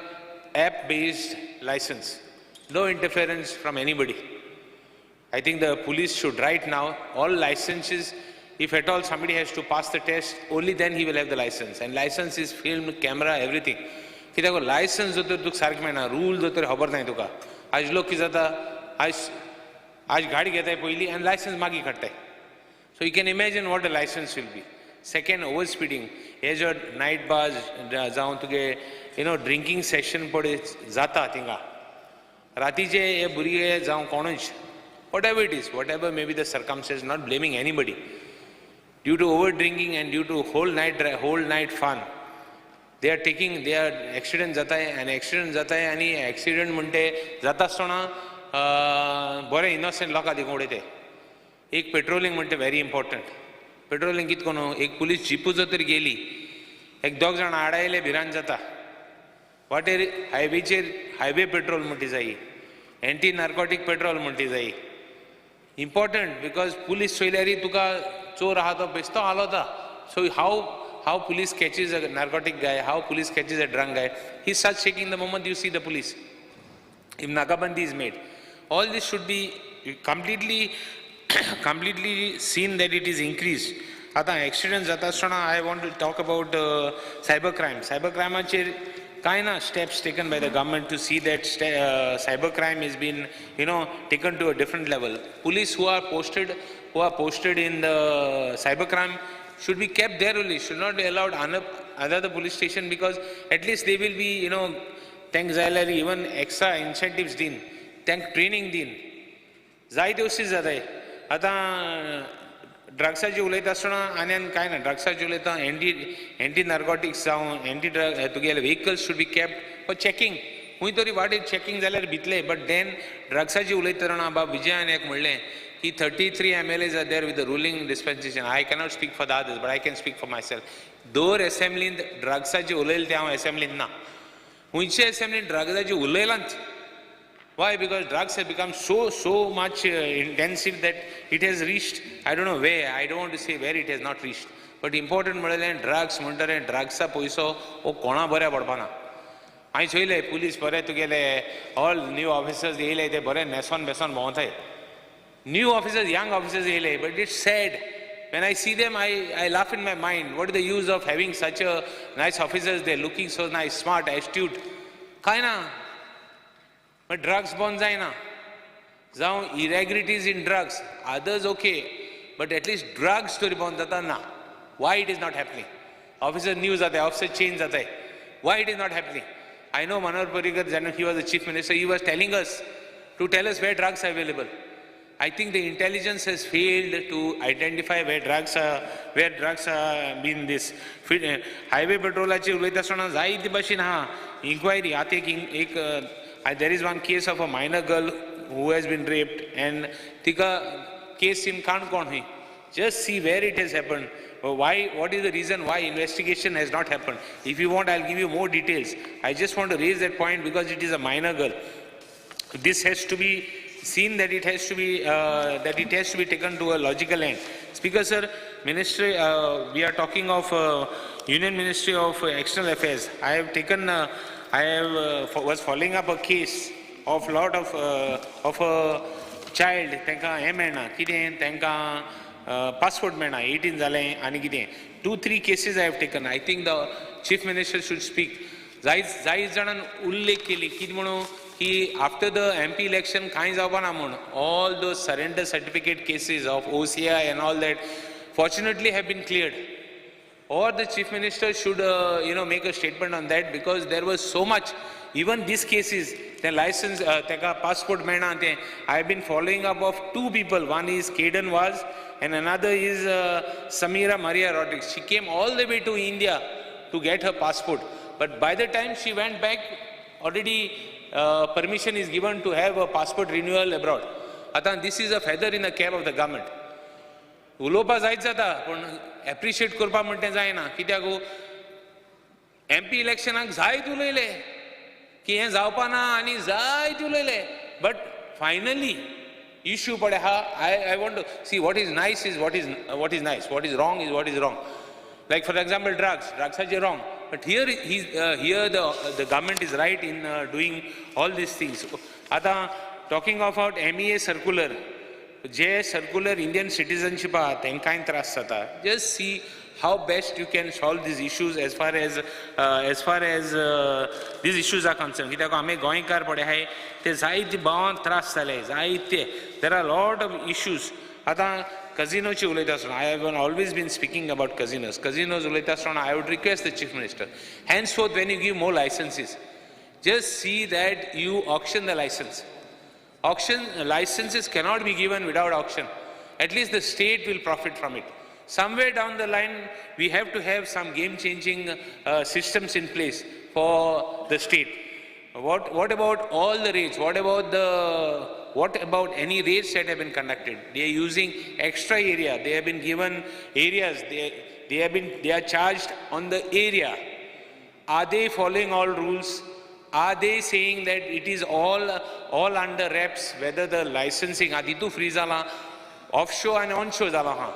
app-based license, no interference from anybody. I think the police should write now all licenses. If at all somebody has to pass the test, only then he will have the license. And license is film, camera, everything. कित्याक license दोतोर तुका सारकें मेळना, rule दोतोर खबर नाय तुका. आज लोक कितें जाता, आज गाडी घेताय पयलीं आनी लायसन्स मागीर काडटाय. So you can imagine what the license will be. Second, over speeding. हे जो नायट बार्स जावं तुगे you know drinking session पळय जाता थिंगा, रातीचे हे भुरगे जावं कोणूच, whatever it is, whatever may be the circumstance, not blaming anybody. Due to over drinking and due to whole night fun, they are taking, they are accident जाताय आनी accident जाताय आनी एक्सिडंट म्हणटे जाता आसतना बरें इनोसंट लोकां देखून उडयते. एक पेट्रोलिंग म्हणटा व्हेरी इम्पॉर्टंट. पेट्रोलिंग कितें करून एक पुलीस जिपू जर तर गेली एक दोग जाण आडायले भिरांत जाता. वाटेर हायवेचेर हायवे पेट्रोल म्हणटी जायी, एंटी नार्कोटीक पेट्रोल म्हणटी जायी. इम्पॉर्टंट because police चोयल्यारी तुका चोर आहा तो बेस्तो हालोता. So how police catches a narcotic guy, how police catches a drunk guy, he start shaking the moment you see the police. If nakabandi is made, all this should be completely seen that it is increased. आतां accident जाता आसतना I want to talk about cyber crime. Cyber क्रायमाचेर कांय ना steps taken by the government to see that cyber crime is been you know taken to a different level. Police who are posted in the cyber crime should be kept there only, should not be allowed another police station, because at least they will be, you know, तांकां जाय जाल्यार even extra इन्सेंटिव्स दीन, तांकां training दीन, जायते वस्ती जाताय. आतां ड्रग्साची उलयता आसतना आनी आनी कांय ना, ड्रग्साची उलयता एंटी नार्कोटिक्स जावं एंटी ड्रग तुगेले vehicles should be kept for checking. खंय तरी वाटेर चॅकिंग जाल्यार भितले. बट then ड्रग्साची उलयता तेन्ना बाब विजयान एक म्हणलें की 33 MLAs are there with the ruling dispensation. I cannot speak for the others but I can speak for myself. दर एसेंब्लींत ड्रग्साची उलयलें तें हांव एसेंब्लींत ना, खंयचे एसेंब्लीन ड्रग्साची उलयलांच. Why? Because drugs have become so much intensive that it has reached, I don't know where, I don't want to say where it has not reached. But important म्हणलें drugs म्हणटरे ड्रग्सा पयसो हो कोणा बऱ्या पडपाना. हांवें चोयलें पुलीस बरे तुगेले ऑल न्यू ऑफिसर्स येयले ते बरे न्हेसोन बेसोन भोंवताय. न्यू ऑफिसर्स, यंग ऑफिसर्स येयले, but it's sad. When I see them, I laugh in my mind. What is the use of having such a nice officers? They're looking so nice, smart, astute. कांय ना, but drugs बंद जायना. जावं irregularities in drugs, others okay, but at least drugs तरी बंद जाता ना. Why it is not happening? Officer new जाताय, officer change जाताय. Why it is not happening? I know Manohar Parrikar, when he was the chief minister, he was telling us to tell us where drugs are available. I think the intelligence has failed to identify where drugs are been this. Highway patrolachi उलयता आसतना जायते भाशेन आहा inquiry. आतां एक there is one case of a minor girl who has been raped and tika case in Canacona hui. Just see where it has happened. Why? What is the reason why investigation has not happened? If you want, I'll give you more details. I just want to raise that point because it is a minor girl. This has to be seen that it has to be taken to a logical end. Speaker sir, Ministry, we are talking of Union Ministry of External Affairs. I have taken, was following up a case of lot of a child. Tenka हे मेळना कितें तेंकां passport मेळना 18 जालें आनी कितें 2-3 cases I have taken. I think the Chief Minister should speak. जायत जाणान उल्लेख केली कितें म्हणून की आफ्टर the MP election कांय जावपा ना म्हूण all those surrender certificate cases of OCI and all that fortunately have been cleared. Or the Chief Minister should you know, make a statement on that, because there was so much, even these cases, the license, teka passport mena te, I have been following up of 2 people. One is Caden Vaz and another is Samira Maria Rodriguez. She came all the way to India to get her passport. But by the time she went back, already permission is given to have a passport renewal abroad. Atan, this is a feather in the cap of the government. उलोवपा जायत जाता पूण appreciate करपा म्हणटें जायना कित्याक MP इलेक्शनाक जायत उलयले की हें जावपा ना आनी जायत उलयले बट फायनली इश्यू पळय आहा. I want to see what is nice is what is nice, what is wrong is what is wrong. Like for example drugs, ड्रग्साचे wrong, but here here the government is right in doing all these things. आतां talking about MEA circular, J circular Indian citizenship आहा तेंकांय त्रास जाता. Just see how best you can solve these issues as far as these issues are concern. कित्याक आमी गोंयकार पळय आहाय ते जायते भावांक त्रास जाले जायते. There are lot of issues. आतां कजिनोची उलयता आसतना I have always been speaking about casinos. Casinos उलयता आसतना I would request the chief minister, henceforth when you give more licenses, just see that you auction the license. Auction licenses cannot be given without auction. At least the state will profit from it. Somewhere down the line, we have to have some game-changing systems in place for the state. What about all the rates? What about the What about any raids that have been conducted? They are using extra area. They have been given areas. They are charged on the area. Are they following all rules? Are they saying that it is all under wraps, whether the licensing, titu free जाला, offshore and onshore जाला ha.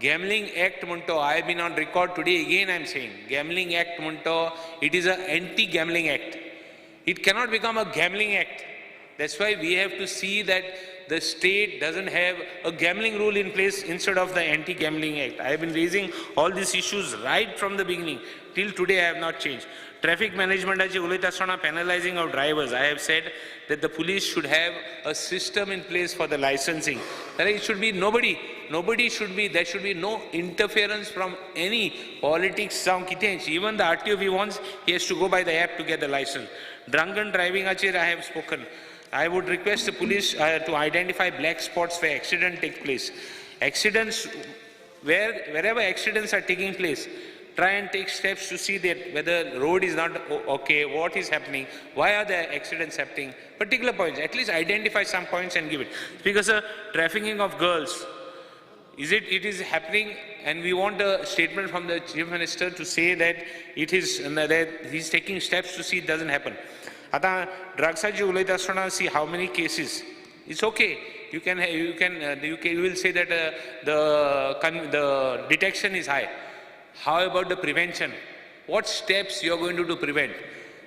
Gambling Act म्हणतो, I have been on record today again I am saying, Gambling Act म्हणतो, it is an anti-gambling act. It cannot become a gambling act. That's why we have to see that the state doesn't have a gambling rule in place instead of the anti-gambling act. I have been raising all these issues right from the beginning. Till today I have not changed. Traffic management उलयता आसतना penalizing of drivers. I have said that the police should have a system in place for the licensing. That it should be nobody should be, there should be no interference from any politics. Even the RTO, if he wants, he has to go by the app to get the license. Drunken driving, I have spoken. I would request the police to identify black spots where accidents take place. Accidents, wherever accidents are taking place, try and take steps to see that whether road is not okay, what is happening, why are the accidents happening, particular points, at least identify some points and give it. Because trafficking of girls, it is happening, and we want a statement from the Chief Minister to say that it is, that he's taking steps to see it doesn't happen. Ata drugs उलयता आसतना see how many cases. It's okay. You will say that the detection is high. How about the prevention? What steps you are going to do to prevent?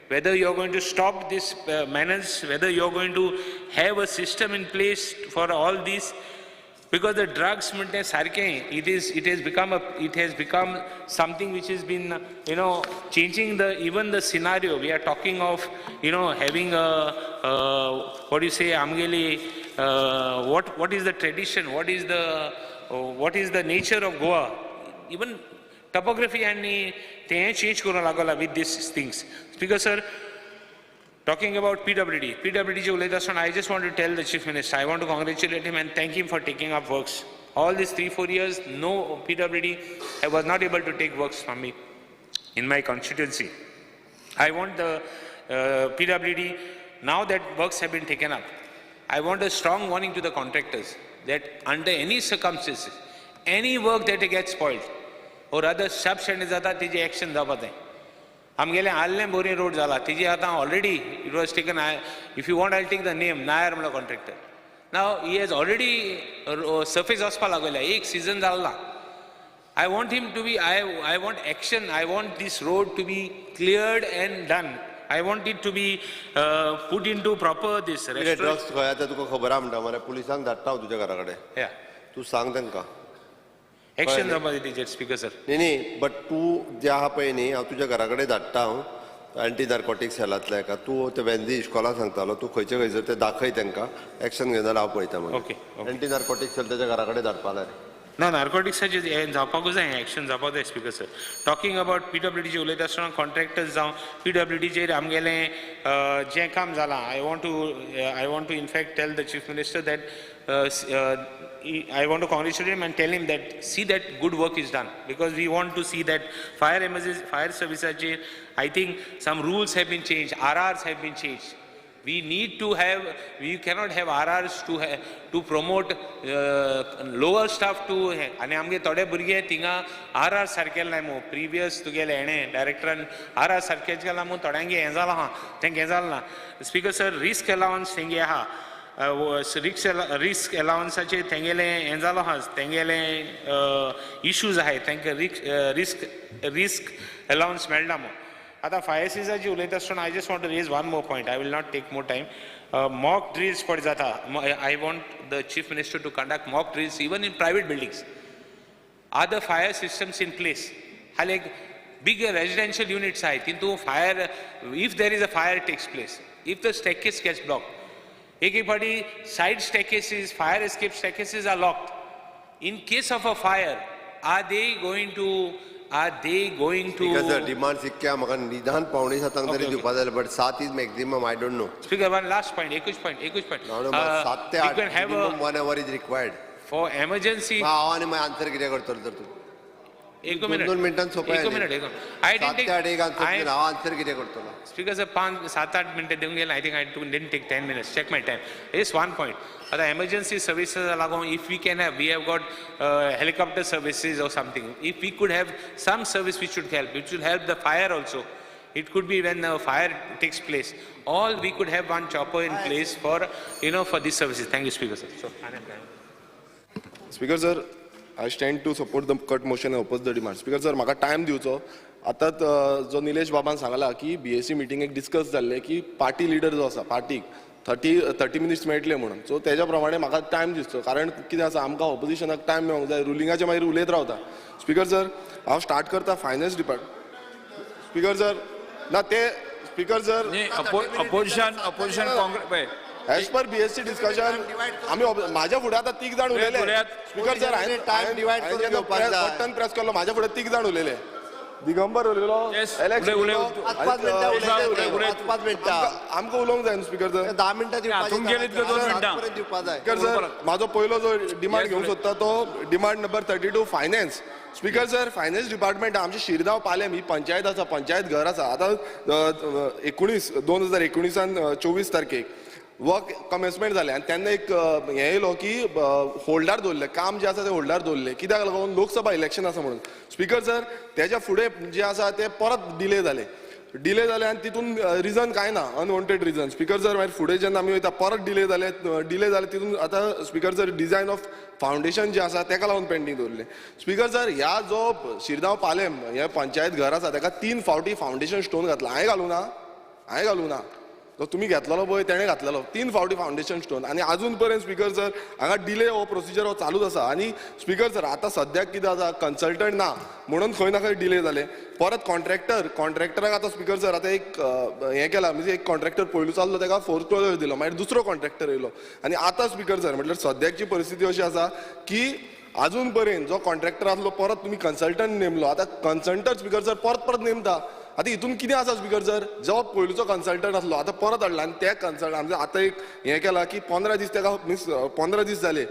Whether you are going to stop this menace, whether you are going to have a system in place for all these, because the drugs, it has become something which has been, you know, changing the even the scenario. We are talking of, you know, having a what do you say, amgeli, what is the tradition? What is the nature of Goa? Even topography and they change with these things. Because sir, talking about PWD, I just want to tell the Chief Minister, I want to congratulate him and thank him for taking up works. All these 3-4 years, no PWD, I was not able to take works from me in my constituency. I want the PWD, now that works have been taken up, I want a strong warning to the contractors that under any circumstances, any work that gets spoiled, or rather substandard जाता तेजी action जावपा जाय. आमगेले आल्लें बोरी road जाला तेजी आतां already it was taken. If you want I take the name, Nair म्हणलो contractor. Now he has already surface वचपा लागल्या, एक सिजन जालो ना. I want him to be, I want action, I want this road to be cleared and done. I want it to be put into proper this restaurant. Drugs खंय आतां तुका खबर आहा म्हणटा मरे, पुलिसांक धाडटा हांव तुज्या घरा कडेन, तूं सांग तांकां. एक्शन जावपा जाय तेजेर स्पीकर सर. न्ही न्ही, बट तूं जे आहा पळय न्ही, हांव तुज्या घरा कडेन धाडटा हांव एंटी नार्कोटीक सेलांतल्या एका, तूं ते वेंदी इश्कोला सांगतालो, तूं खंयचे खंयसर ते दाखय तांकां, एक्शन घेवन जाल्यार हांव पळयता मागीर. ओके, एंटी नार्कोटीक सेल तेच्या घरा कडेन धाडपा जाय. ना, नार्कोटिक्साचेर हें जावपाकूच जाय, एक्शन जावपाक जाय स्पीकर सर. टॉकिंग अबाउट पीडब्ल्यूडीचेर उलयता आसतना कॉन्ट्रॅक्टर्स जावं पीडब्ल्यूडीचेर आमगेलें जें काम जालां, I want to in fact tell the Chief Minister that I want to congratulate him and tell him that see that good work is done, because we want to see that fire emergency, fire service, I think some rules have been changed, RRs have been changed. We need to have, we cannot have RRs to promote lower staff to, आनी आमगे थोडे भुरगे थिंगा RR सारकें ना मू, previous तुगेले हेणें डायरेक्टरान RR सारकें केलां मू, थोड्यांगे हें जालां आहा, तेंकां हें जालें ना. स्पीकर सर, रिस्क अलावन्स तेंगे आहा, रिस्क अलावन्साचेर तेंगेलें हें जालो आहा, तेंगेलें इश्यूज आहाय, तेंकां रिस्क अलावन्स मेळना मू. आतां फायर सिजाची उलयता आसतना I just want to raise one more point, I will not take more time. Mock drills पळय जाता, I want the Chief Minister to conduct mock drills even in private buildings. Are the fire systems in place? हालीं एक big residential units आहाय, तितून fire, if there is a fire takes place, if the staircase gets blocked, एक एक फावटी side staircases, fire escape staircases are locked. In case of a fire, are they going to Because demand सिक्क्या म्हाका निदान 6:45 तरी दिवपा जाय, but 7 is maximum, I don't know. Speaker, one last point, एकूच point. 7 ते 8 minimum 1 hour is required for emergency. हांव आनी मागीर आन्सर कितें करतलो तर तूं? एक दोन मिनिट दोन मिनटान सोंपें एक मिनिट एक I सात ते आठ एक आन्सर I हांव आन्सर कितें करतलो स्पीकर सर 5 7 8 मिनटां दिवंक गेले I think I didn't take 10 minutes check my time is one point आतां एमर्जन्सी सर्विसीस लागून if we can have we have got helicopter services or something if we could have some service which should help which should help the fire also. It could be when a fire takes place. All we could have one chopper in place for, you know, for these services. Thank you, Speaker sir. So, Speaker sir, I stand to support the cut motion and oppose the demand. Speaker sir, म्हाका time दिवचो. आतांच जो निलेश बाबान सांगला की BAC मिटिंगेक discuss जाल्लें की party leader जो आसा पार्टीक 30 मिनिट्स मेळटले म्हणून. सो तेज्या प्रमाणे म्हाका टायम दिसचो, कारण कितें आसा आमकां ऑपोजिशनाक टायम मेळोंक जाय, रुलिंगाचे मागीर उलयत रावता. स्पीकर सर, हांव स्टार्ट करता फायनान्स डिपार्टमेंट. स्पीकर सर, ना ते speaker sir opposition Congress as per BSc discussion आमी माझ्या फुडें आतां 3 जाण उलयले. स्पीकर सर, हांवें टायम डिवायड करून घेवपाक जाय. बटन प्रेस केलो, माझ्या फुडें 3 जाण उलयले. दिगंबर उलयलो, एलेक्स उलयलो, 5 मिनटां उलयले, 5 मिनटां आमकां उलोवंक जाय न्हू स्पीकर सर. 10 मिनटां दिवपाक जाय. स्पीकर सर, म्हाजो पयलो जो डिमांड घेवंक सोदता तो demand number 32 finance. Speaker sir, finance department आमचे शिरगांव पालेम ही पंचायत आसा, पंचायत घर आसा. आतां 2019 24 तारखेक वर्क कमेन्समेंट जालें आनी तेन्ना एक हें येयलो की होल्डार दवरलें काम जें आसा तें होल्डार दवरलें, कित्याक लागून लोकसभा इलेक्शन आसा म्हणून. स्पीकर सर, तेज्या फुडें जें आसा तें परत डिले जालें, डिले जालें आनी तितून रिजन कांय ना, अनवॉन्टेड रिजन. स्पीकर सर, मागीर फुडें जेन्ना आमी वयता परत डिले जाले, डिले जाले तितून आतां speaker sir design of foundation जें आसा तेका लागून पेंडींग दवरलें. स्पीकर सर, ह्या जो शिरगांव पालेम हे पंचायत घर आसा तेका 3 फावटी फावंडेशन स्टोन घातला. हांवें घालूं ना, हांवें घालूं ना, जो तुमी घेतलेलो पळय तेणें घातलेलो 3 फावटी फावंडेशन स्टोन. आनी आजून पर्यंत स्पीकर सर हांगा डिले हो प्रोसिजर हो चालूच आसा. आनी स्पीकर सर, आतां सद्याक कितें आसा, कन्सल्टंट ना म्हणून खंय ना खंय डिले जाले. परत कॉन्ट्रॅक्टराक आतां स्पीकर सर आतां एक हें केलां, म्हणजे एक कॉन्ट्रॅक्टर पयलू चाललो तेका 4th closure दिलो, मागीर दुसरो कॉन्ट्रॅक्टर येयलो. आनी आतां स्पीकर सर म्हटल्यार सद्याकची परिस्थिती अशी आसा की आजून पर्यंत जो कॉन्ट्रॅक्टर आसलो परत तुमी कन्सल्टंट नेमलो. आतां कन्सल्टंट स्पीकर सर परत परत नेमता. आतां हितून कितें आसा स्पीकर सर, जो पयलूचो कन्सल्टंट आसलो आतां परत हाडला आनी त्या कन्सल्टंट आमचें आतां एक हें केलां की 15 दीस तेका मिन्स 15 दीस जाले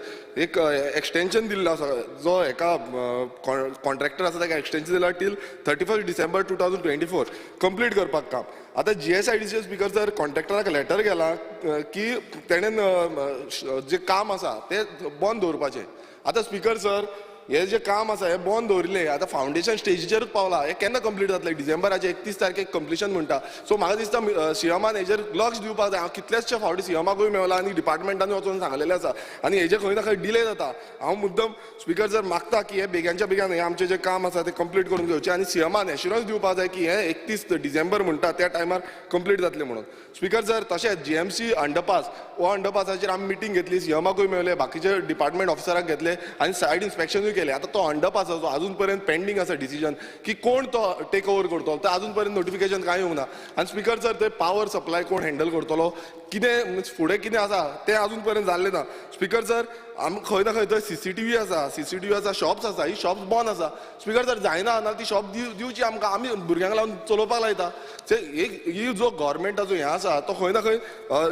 एक एक्सटेंशन दिल्लो आसा, जो हेका कॉन्ट्रॅक्टर आसा तेका एक्सटेंशन दिला टील 31 डिसेंबर 2024 कंप्लीट करपाक काम. आतां GSIDC speaker sir कॉन्ट्रॅक्टराक लेटर गेला की तेणेन जें काम आसा तें बंद दवरपाचें. आतां स्पीकर सर, हे जे काम आसा हें बंद दवरिल्लें, आतां फावंडेशन स्टेजीचेरूच पावला, हें केन्ना कंप्लीट जातलें? डिसेंबराचे 31 तारखेक कंप्लिशन म्हणटा. सो म्हाका दिसता सीएमान हेजेर लक्ष दिवपाक जाय. हांव कितलेशे फावटी सीएमाकूय मेवला आनी डिपार्टमेंटानूय वचून सांगलेलें आसा आनी हेजे खंय ना खंय डिले जाता. हांव मुद्दम स्पीकर सर मागता की हे बेग्यांच्या बेग्यान हें आमचें जें काम आसा तें कंप्लीट करून घेवचें आनी सीएमान एश्युरन्स दिवपाक जाय की हें 31 डिसेंबर म्हणटा त्या टायमार कंप्लीट जातलें म्हणून. स्पीकर सर, तशेंच GMC underpass हो अंडरपासाचेर आमी मिटींग घेतली, सीएमाकूय मेवले, बाकीचे डिपार्टमेंट ऑफिसराक घेतले आनी सायड इन्स्पेक्शनूय केले. आतां तो अंडरपासाचो अजून पर्यंत पेंडींग आसा डिसिजन की कोण तो टेक ओवर करतलो, तो अजून पर्यंत नोटिफिकेशन कांय येवंक ना. आनी स्पीकर सर, ते पावर सप्लाय कोण हँडल करतलो, कितें फुडें कितें आसा तें अजून पर्यंत जाल्लें ना. स्पीकर सर, आमकां खंय ना खंय थंय सीसीटीव्ही आसा, सीसीटीव्ही आसा, शॉप्स आसा, ही शॉप्स बंद आसा. स्पीकर सर, जायना ना ती शॉप दिवची आमकां, आमी भुरग्यांक लावन चलोवपाक लायता. एक ही जो गव्हर्मेंटाचो हें आसा तो खंय ना खंय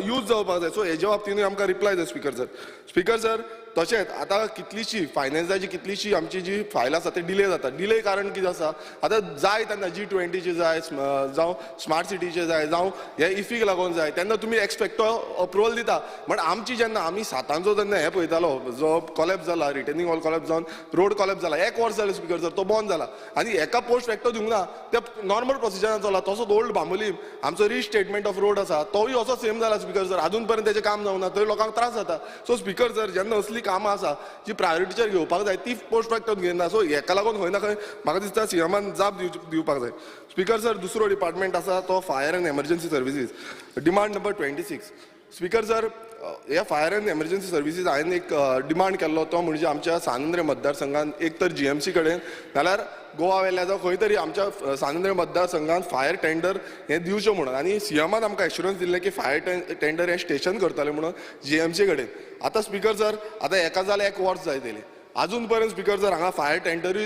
यूज जावपाक जाय. सो हेजे बाबतीनूय आमकां रिप्लाय जाय स्पीकर सर. स्पीकर सर, तशेंच आतां कितलीशी फायनान्साची कितलीशी आमची जी फायल आसा ती डिले जाता. डिले कारण कितें आसा, आतां जाय तेन्ना G20चे जाय, जावं स्मार्ट सिटीचे जाय, जावं हे इफीक लागून जाय, तेन्ना तुमी एक्सपेक्टो अप्रुवल दिता. बट आमची जेन्ना आमी सातांचो जेन्ना हें पळयतालो जो कॉलेप्स जाला, रिटेनिंग वॉल कॉलेप्स जावन रोड कॉलेप्स जाला, 1 वर्स जालें स्पीकर सर तो बंद जाला आनी एका पोस्ट फॅक्टो दिवंक ना, ते नॉर्मल प्रोसिजरान चला. तसोच ओल्ड बांबोलीम आमचो रिस्टेटमेंट ऑफ रोड आसा तोय असो सेम जाला स्पीकर सर, आजून पर्यंत तेजें काम जावंक ना, थंय लोकांक त्रास जाता. सो स्पीकर सर, जेन्ना असली कामां आसा जी प्रायोरिटीचेर घेवपाक जाय ती पोस्ट फॅक्टोन घेयना. सो हेका लागून खंय ना खंय म्हाका दिसता सीएमान जाप दिवपाक जाय. स्पीकर सर, दुसरो डिपार्टमेंट आसा तो fire and emergency services, demand number 26. Speaker sir, ह्या फायर अँड एमर्जन्सी सर्विसीस हांवें एक डिमांड केल्लो तो म्हणजे आमच्या सांत मतदारसंघान एक तर GMC कडेन नाल्यार गोवा वेल्या जावं खंय तरी आमच्या सांत मतदारसंघान फायर टेंडर हें दिवचें म्हणून, आनी सीएमान आमकां एश्युरन्स दिल्लें की फायर टेंडर हें स्टेशन करतलें म्हणून GMC कडेन. आतां स्पीकर सर, आतां हेका जाल्यार 1 वर्स जाय तेलें. अजून पर्यंत स्पीकर सर हांगा फायर टेंडरूय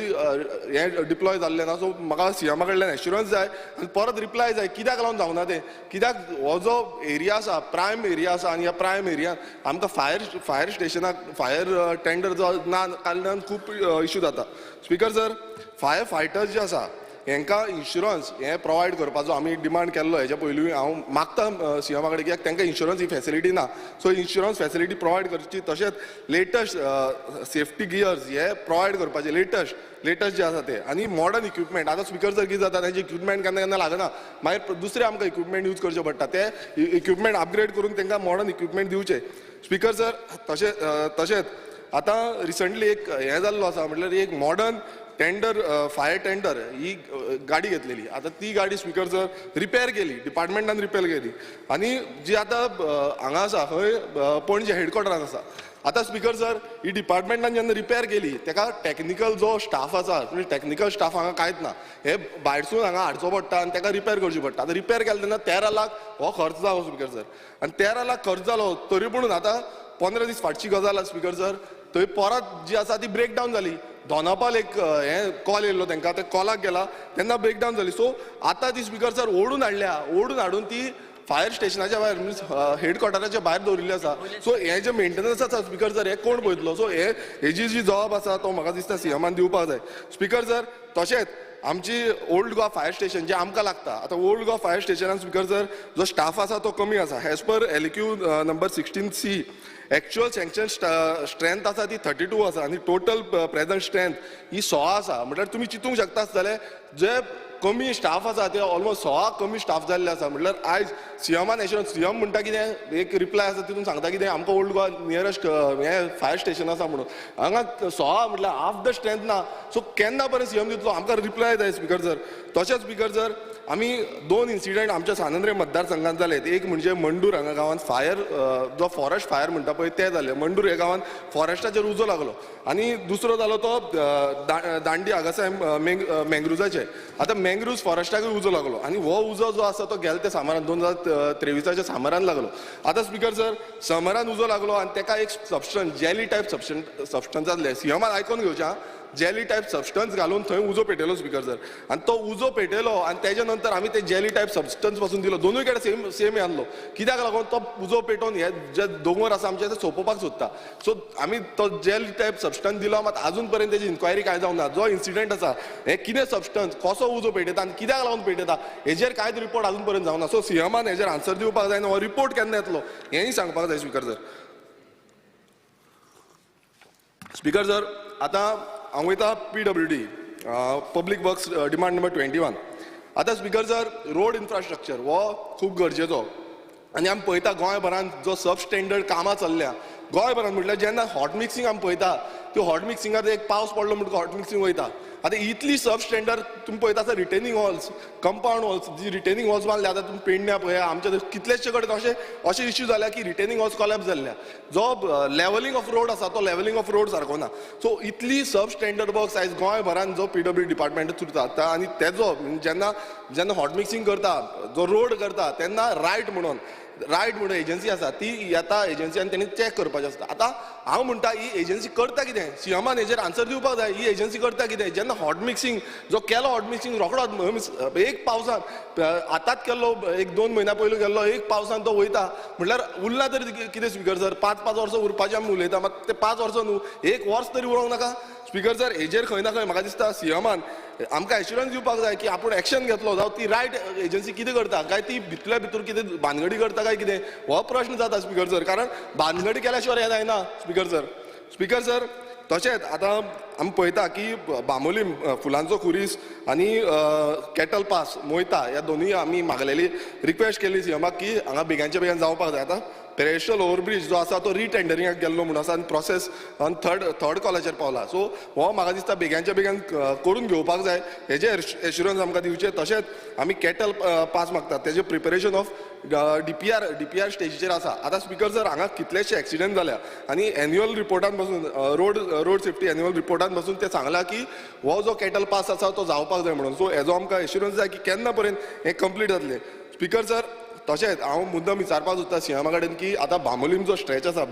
हें डिप्लॉय जाल्लें ना. सो म्हाका सीएमा कडल्यान एश्युरन्स जाय आनी परत रिप्लाय जाय कित्याक लागून जावना तें, कित्याक हो जो एरिया आसा प्रायम एरिया आसा आनी ह्या प्रायम एरियान आमकां फायर स्टेशनाक फायर टेंडर जो ना कारणान खूब इश्यू जाता. स्पीकर सर फायर फायटर्स जे आसा हेंकां इन्शुरन्स हें प्रोवायड करपाचो आमी डिमांड केल्लो. हेच्या पयलीं हांव मागता सीएमा कडेन कित्याक तांकां इन्शुरन्स ही फॅसिलिटी ना. सो इन्शुरन्स फॅसिलिटी प्रोवायड करची, तशेंच लेटस्ट सेफ्टी गियर्स हे प्रोवायड करपाचे, लेटस्ट जे आसा ते, आनी मॉडर्न इक्विपमेंट. आतां स्पीकर सर कितें जाता तांचे इक्विपमेंट केन्ना केन्ना लागना, मागीर दुसरे आमकां इक्विपमेंट यूज करचे पडटा, ते इक्विपमेंट अपग्रेड करून तांकां मॉडर्न इक्विपमेंट दिवचे. स्पीकर सर तशेंच आतां रिसंटली एक हें जाल्लो आसा म्हटल्यार एक मॉडर्न टेंडर फायर टेंडर ही गाडी घेतलेली. आतां ती गाडी स्पीकर सर रिपेर केली, डिपार्टमेंटान रिपेर केली आनी जी आतां हांगा आसा खंय पणजे हेडक्वॉर्टरान आसा. आतां स्पीकर सर ही डिपार्टमेंटान जेन्ना रिपेर केली तेका टॅक्निकल जो स्टाफ आसा, म्हणजे टॅक्निकल स्टाफ हांगा कांयच ना, हे भायरसून हांगा हाडचो पडटा आनी तेका रिपेर करची पडटा. आतां रिपेर केलें तेन्ना 13 लाख हो खर्च जालो स्पीकर सर, आनी 13 लाख खर्च जालो तरी पुणून आतां 15 दीस फाटची गजाल आसा स्पीकर सर, थंय परत जी आसा ती ब्रेकडावन जाली. दोनापाल एक हें कॉल येयल्लो तांकां, ते कॉलाक गेला तेन्ना ब्रेकडावन जाली. सो आतां ती स्पीकर सर ओडून हाडल्या, ओडून हाडून ती फायर स्टेशनाच्या भायर मिन्स हेडक्वॉर्टराच्या भायर दवरिल्ली आसा. सो हें जें मेंटेनन्स आसा स्पीकर सर हें कोण पळयतलो? सो हे हेजी जी जबाब आसा तो म्हाका दिसता सीएमान दिवपाक जाय. स्पीकर सर तशेंच आमची ओल्ड गोवा फायर स्टेशन जें आमकां लागता, आतां ओल्ड गोवा फायर स्टेशनान स्पीकर सर जो स्टाफ आसा तो कमी आसा. As per LQ number 16C actual sanction strength आसा ती 32 आसा आनी टोटल प्रेजंट स्ट्रेंथ ही 16 आसा. म्हटल्यार तुमी चिंतूंक शकता आसतले जे कमी स्टाफ आसा ते ऑलमोस्ट 16 कमी स्टाफ जाल्ले आसा. म्हटल्यार आयज सीएमान एश्युरन्स, सीएम म्हणटा कितें एक रिप्लाय आसा तितून सांगता कितें आमकां ओल्ड गोवा नियरस्ट हें फायर स्टेशन आसा म्हणून, हांगा 16 म्हटल्यार हाफ the strength ना. सो केन्ना पर्यंत सीएम दितलो आमकां रिप्लाय जाय स्पीकर सर. तशेंच स्पीकर सर आमी 2 इन्सिडंट आमच्या सांत मतदारसंघात जाले. एक म्हणजे मंडूर हांगा गांवांत फायर जो फॉरेस्ट फायर म्हणटा पळय ते जाले, मंडूर ह्या गांवांत फॉरेस्टाचेर उजो लागलो आनी दुसरो जालो तो दांडी हांगासर मँग्रुजाचे. आतां मँग्रुज फॉरेस्टाकूय उजो लागलो आनी हो उजो जो आसा तो गेले ते सामरान 2023 सामरान लागलो. आतां स्पीकर सर समरान उजो लागलो आनी तेका एक सबस्टन्स जेली टायप सबस्टन्स आसले, सीएमान आयकोन घेवचें आं, जेली टायप सबस्टन्स घालून थंय उजो पेटयलो स्पीकर सर, आनी तो उजो पेटयलो आनी तेज्या नंतर आमी ते जेली टायप सबस्टन्स पासून दिलो, दोनूय कडेन सेम आहलो. कित्याक लागून तो उजो पेटोवन हे जे दोंगर आसा आमचे ते सोंपोवपाक सोदता. सो आमी तो जेली टायप सबस्टन्स दिलो, मात आजून पर्यंत तेजी इन्क्वायरी कांय जावंक ना. जो इन्सिडंट आसा हे कितें सबस्टन्स कसो उजो पेटयता आनी कित्याक लागून पेटयता हेजेर कांयच रिपोर्ट आजून पर्यंत जावंक ना. सो सीएमान हेजेर आन्सर दिवपाक जाय आनी हो रिपोर्ट केन्ना येतलो हेंय सांगपाक जाय स्पीकर सर. स्पीकर सर आतां हांव वयता PWD public works demand number 21. आतां स्पीकर सर रोड इन्फ्रास्ट्रक्चर हो खूब गरजेचो आनी आमी पळयता गोंयभरान जो सब स्टँडर्ड कामां चल्ल्या गोंयभरान, म्हटल्यार जेन्ना हॉट मिक्सिंग आमी पळयता त्यो हॉट मिक्सिंगार एक पावस पडलो म्हणटकच हॉट मिक्सिंग वयता. आतां इतली सब स्टँडर्ड तुमी पळयता आसतना रिटेनिंग वॉल्स, कंपावंड वॉल्स, जी रिटेनिंग वॉल्स बांदल्या आतां तुमी पेडण्या पळया आमच्या कितलेशे कडेन अशे अशे इश्यू जाल्या की रिटेनिंग वॉल्स कोलॅप्स जाल्ल्या, जो लेवलिंग ऑफ रोड आसा तो लेवलिंग ऑफ रोड सारको ना. सो इतली सब स्टँडर्ड वर्क्स आयज गोंयभरान जो पीडब्ल्यू डिपार्टमेंट चलता आनी तेजो जेन्ना जेन्ना हॉट मिक्सिंग करता जो रोड करता तेन्ना रायट म्हणून एजन्सी आसा ती येता एजन्सी आनी तेणी चॅक करपाचें आसता. आतां हांव म्हणटा ही एजन्सी करता कितें, सीएमान हेजेर आन्सर दिवपाक जाय. ही एजन्सी करता कितें जेन्ना हॉट मिक्सिंग जो केलो, हॉट मिक्सिंग रोखडो एक पावसान आतांच केल्लो, 1-2 म्हयन्या पयलू केल्लो, एक पावसान तो वयता म्हटल्यार उरला तरी कितें स्पीकर सर 5-5 वर्सां उरपाचें आमी उलयता, मात ते 5 वर्सां न्हू 1 वर्स तरी उरोंक नाका. स्पीकर सर हेजेर खंय ना खंय म्हाका दिसता सीएमान आमकां एश्युरन्स दिवपाक जाय की आपूण एक्शन घेतलो, जावं ती रायट एजन्सी कितें करता काय ती भितरल्या भितर कितें भानगडी करता काय कितें, हो प्रश्न जाता स्पीकर सर, कारण भानगडी केल्या शिवाय हें जायना स्पीकर सर. स्पीकर सर तशेंच आतां आमी पळयता की बांबोलीम फुलांचो खुरीस आनी कॅटल पास मोयता ह्या दोनूय आमी मागलेली रिक्वेस्ट केली सीएमाक की हांगा बेगानच्या बेगान जावपाक जाय. आतां पेरेस्टल ओवरब्रीज जो आसा तो रिटेंडरिंगाक गेल्लो म्हणून आसा आनी प्रोसेस ऑन थर्ड कॉलाचेर पावला. सो हो म्हाका दिसता बेगानच्या बेगान करून घेवपाक जाय, हेजे एश्युरन्स आमकां दिवचें. तशेंच आमी कॅटल पास मागतात, तेजें प्रिपेरेशन ऑफ डीपीआर स्टेजीचेर आसा. आतां स्पीकर सर हांगा कितलेशे एक्सिडंट जाल्या आनी एन्युअल रिपोर्टान पासून रोड सेफ्टी एन्युअल रिपोर्टान पासून ते सांगलां की हो जो कॅटल पास आसा तो जावपाक जाय म्हणून. सो हेजो आमकां एश्युरन्स जाय की केन्ना पर्यंत हें कंप्लीट जातलें. स्पीकर सर तशेंच हांव मुद्दम विचारपाक सोदता सीएमा कडेन की आतां बांबोलीम जो स्ट्रेच आसा,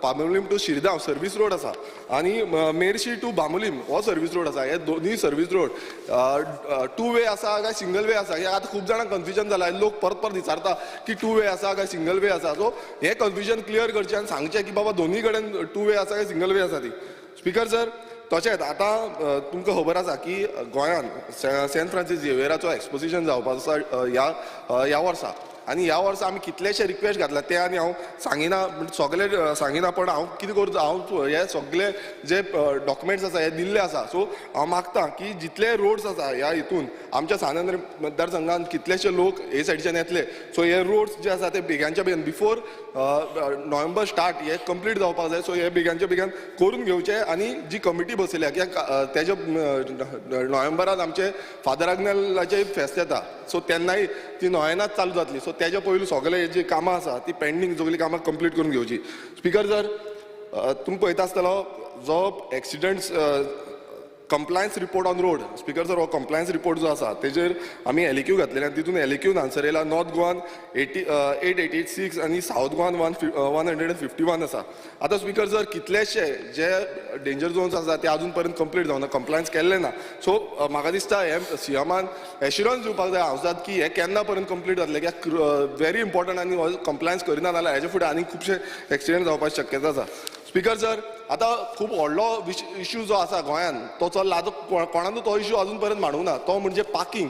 Bambolim to Shirgaon service road आसा आनी मेरशी टू बांबोलीम हो सर्वीस रोड आसा. हे दोनूय सर्वीस रोड टू वे आसा काय सिंगल वे आसा, हे आतां खूब जाणांक कन्फ्युजन जाला. लोक परत परत विचारता की टू वे आसा काय सिंगल वे आसा. सो हे कन्फ्युजन क्लियर करचें आनी सांगचें की बाबा दोनूय कडेन टू वे आसा काय सिंगल वे आसा ती. स्पीकर सर तशेंच आतां तुमकां खबर आसा की गोंयांत सेंट फ्रांसीस झेवियराचो एक्सपोजिशन जावपाचो आसा ह्या वर्सा आनी ह्या वर्सा आमी कितलेशे रिक्वेस्ट घातला ते आनी हांव सांगिना, सगळे सांगिना, पण हांव कितें करता, हांव हे सगळे जे डॉक्युमेंट्स आसा हे दिल्ले आसा. सो हांव मागता की जितले रोड्स आसा ह्या हितून आमच्या सांत आंद्रे मतदारसंघान कितलेशे लोक हे सायडीच्यान येतले, सो हे रोड्स जे आसा ते बेगांच्या बेगीन बिफोर नोव्हेंबर स्टार्ट हे कंप्लीट जावपाक जाय. सो हे बेगांच्या बेगीन करून घेवचे आनी जी कमिटी बसयल्या कित्याक तेज्या नोव्हेंबरान आमचे फादर आग्नेलाचे फेस्त येता, सो तेन्नाय ती नोव्हेंनाच चालू जातली. सो तेज्या पयलू सगळे जी कामां आसा ती पेंडींग सगळीं कामां कंप्लीट करून घेवची. स्पीकर सर तुमी पळयता आसतलो जो accidents compliance report on road, speaker sir हो कंप्लायन्स रिपोर्ट जो आसा तेजेर आमी एलएक्यू घातलेले आनी तितून एलएक्यून आन्सर येयला नॉर्थ गोवान 886 आनी सावथ गोवान 151 आसा. आतां स्पीकर सर कितलेशे जे डेंजर झोन्स आसा ते आजून पर्यंत कंप्लीट जावना, कंप्लायन्स केल्लें ना. सो म्हाका दिसता हे सीएमान एश्युरन्स दिवपाक जाय हावसात की हे केन्ना पर्यंत कंप्लीट जातले, कित्याक व्हेरी इम्पॉर्टंट आनी हो कंप्लायन्स करिना जाल्यार हेजे फुडें आनी खुबशे एक्सिडंट जावपाची शक्यता आसा. स्पीकर सर आतां खूब व्हडलो इश्यू जो आसा गोंयांत तो चल्ला, आतां कोणानू तो इश्यू अजून पर्यंत मांडूंक ना, तो म्हणजे पार्किंग.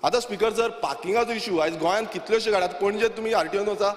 आतां स्पीकर सर पार्किंगाचो इश्यू आयज गोंयांत कितल्योश्यो गाडयो, आतां पणजे तुमी आरटीओन वचा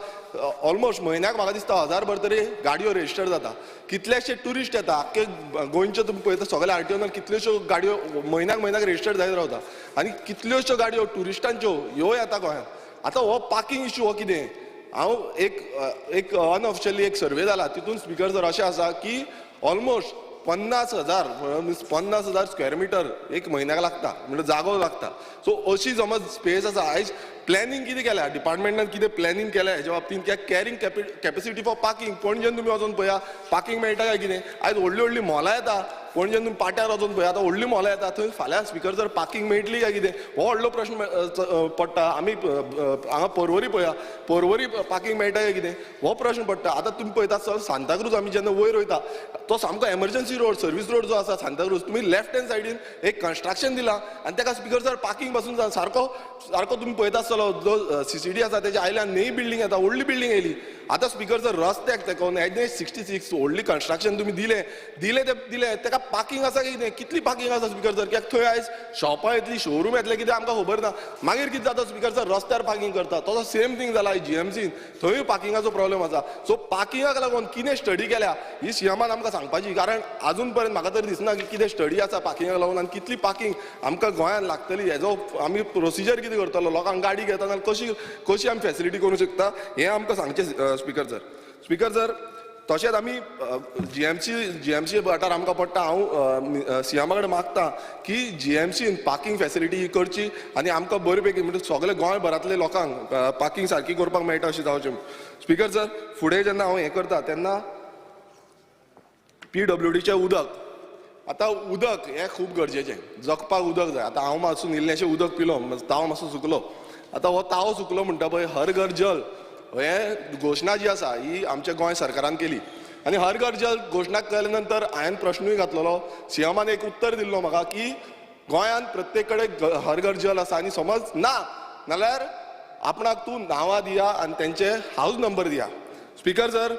ऑलमोस्ट म्हयन्याक म्हाका दिसता 1000 तरी गाडयो रजिस्टर जाता, कितलेशे ट्युरिस्ट येता आख्खे गोंयचे, तुमी पळयता सगळे आरटीओनार कितल्योश्यो गाडयो म्हयन्याक म्हयन्याक रजिस्टर जायत रावता आनी कितल्योश्यो गाडयो ट्युरिस्टांच्यो ह्यो येता गोंयांत. आतां हो पार्किंग इश्यू हो कितें, हांव एक अनऑफिशियली एक सर्वे जाला तितून स्पीकर सर अशें आसा की ऑलमोस्ट 50,000 मिन्स 50,000 स्क्वेअर मिटर एक म्हयन्याक लागता, म्हणजे जागो लागता. सो अशी समज स्पेस आसा. आयज प्लॅनिंग कितें केल्या डिपार्टमेंटान, कितें प्लॅनिंग केल्या हेज्या बाबतींत, कित्याक कॅरिंग कॅपेसिटी फॉर पार्किंग. पणजेन तुमी वचोन पळया पार्किंग मेळटा काय कितें, आयज व्हडली व्हडली मॉलां येता पणजेन, तुमी पाट्यार वचोन पळया आतां व्हडली मॉलां येता, थंय फाल्यां स्पीकर जर पार्किंग मेळटली काय कितें हो व्हडलो प्रश्न पडटा. आमी हांगा पर्वरी पळया, पर्वरी पार्किंग मेळटा काय कितें हो प्रश्न पडटा. आतां तुमी पळयता सर सांताक्रूज आमी जेन्ना वयर वयता तो सामको एमर्जन्सी रोड, सर्वीस रोड जो आसा सांताक्रूज, तुमी लेफ्ट हँड सायडीन एक कन्स्ट्रक्शन दिलां आनी ताका स्पीकर सर पार्किंग पासून सारको सारको तुमी पळयता आसतलो जो सीसीडी आसा तेच्या आयल्यान नवी बिल्डींग येता, व्हडली बिल्डींग येयली. आतां स्पीकर सर रस्त्याक तेका NH 66 व्हडली कन्स्ट्रक्शन तुमी दिलें दिलें ते दिलें, ताका पार्किंग आसा कितें, कितली पार्किंग आसा स्पीकर सर, कित्याक थंय आयज शॉपां येतली, शोरूम येतले, कितें आमकां खबर ना. मागीर कितें जाता स्पीकर सर रस्त्यार पार्किंग करता, तसो सेम थींग जाला जीएमसीन, थंय पार्किंगाचो प्रॉब्लेम आसा. सो पार्किंगाक लागून कितें स्टडी केल्या ही सीएमान आमकां सांगपाची, कारण आजून पर्यंत म्हाका तरी दिसना की कितें स्टडी आसा पार्किंगाक लागून आनी कितली पार्किंग आमकां गोंयांत लागतली, हेजो आमी प्रोसिजर कितें करतलो, लोकांक गाडी घेतना कशी कशी आमी फेसिलिटी करूंक शकता हें आमकां सांगचें स्पीकर सर. स्पीकर सर तशेंच आमी जीएमसी वाठार आमकां पडटा, हांव सीएमा कडेन मागता की जीएमसीन पार्किंग फेसिलिटी ही करची आनी आमकां बरे पैकी म्हणजे सगळे गोंयभरांतले लोकांक पार्किंग सारकी करपाक मेळटा अशें जावचें. स्पीकर सर फुडें जेन्ना हांव हें करता तेन्ना पीडब्ल्यूडीचें उदक, आतां उदक हें खूब गरजेचें, जगपाक उदक जाय. आतां हांव मातसो इल्लेंशें उदक पिलो, ताव मातसो सुकलो, आतां हो ताव सुकलो म्हणटा पळय हर घर जल हे घोशणा जी आसा ही आमच्या गोंय सरकारान केली आनी हर घर जल घोशणा केले नंतर हांवें प्रश्नूय घातलेलो, सीएमान एक उत्तर दिल्लो म्हाका की गोंयांत प्रत्येक कडेन हर घर जल आसा आनी समज ना नाल्यार आपणाक तूं नांवां दिया आनी तेंचे हावज नंबर दिया. स्पीकर सर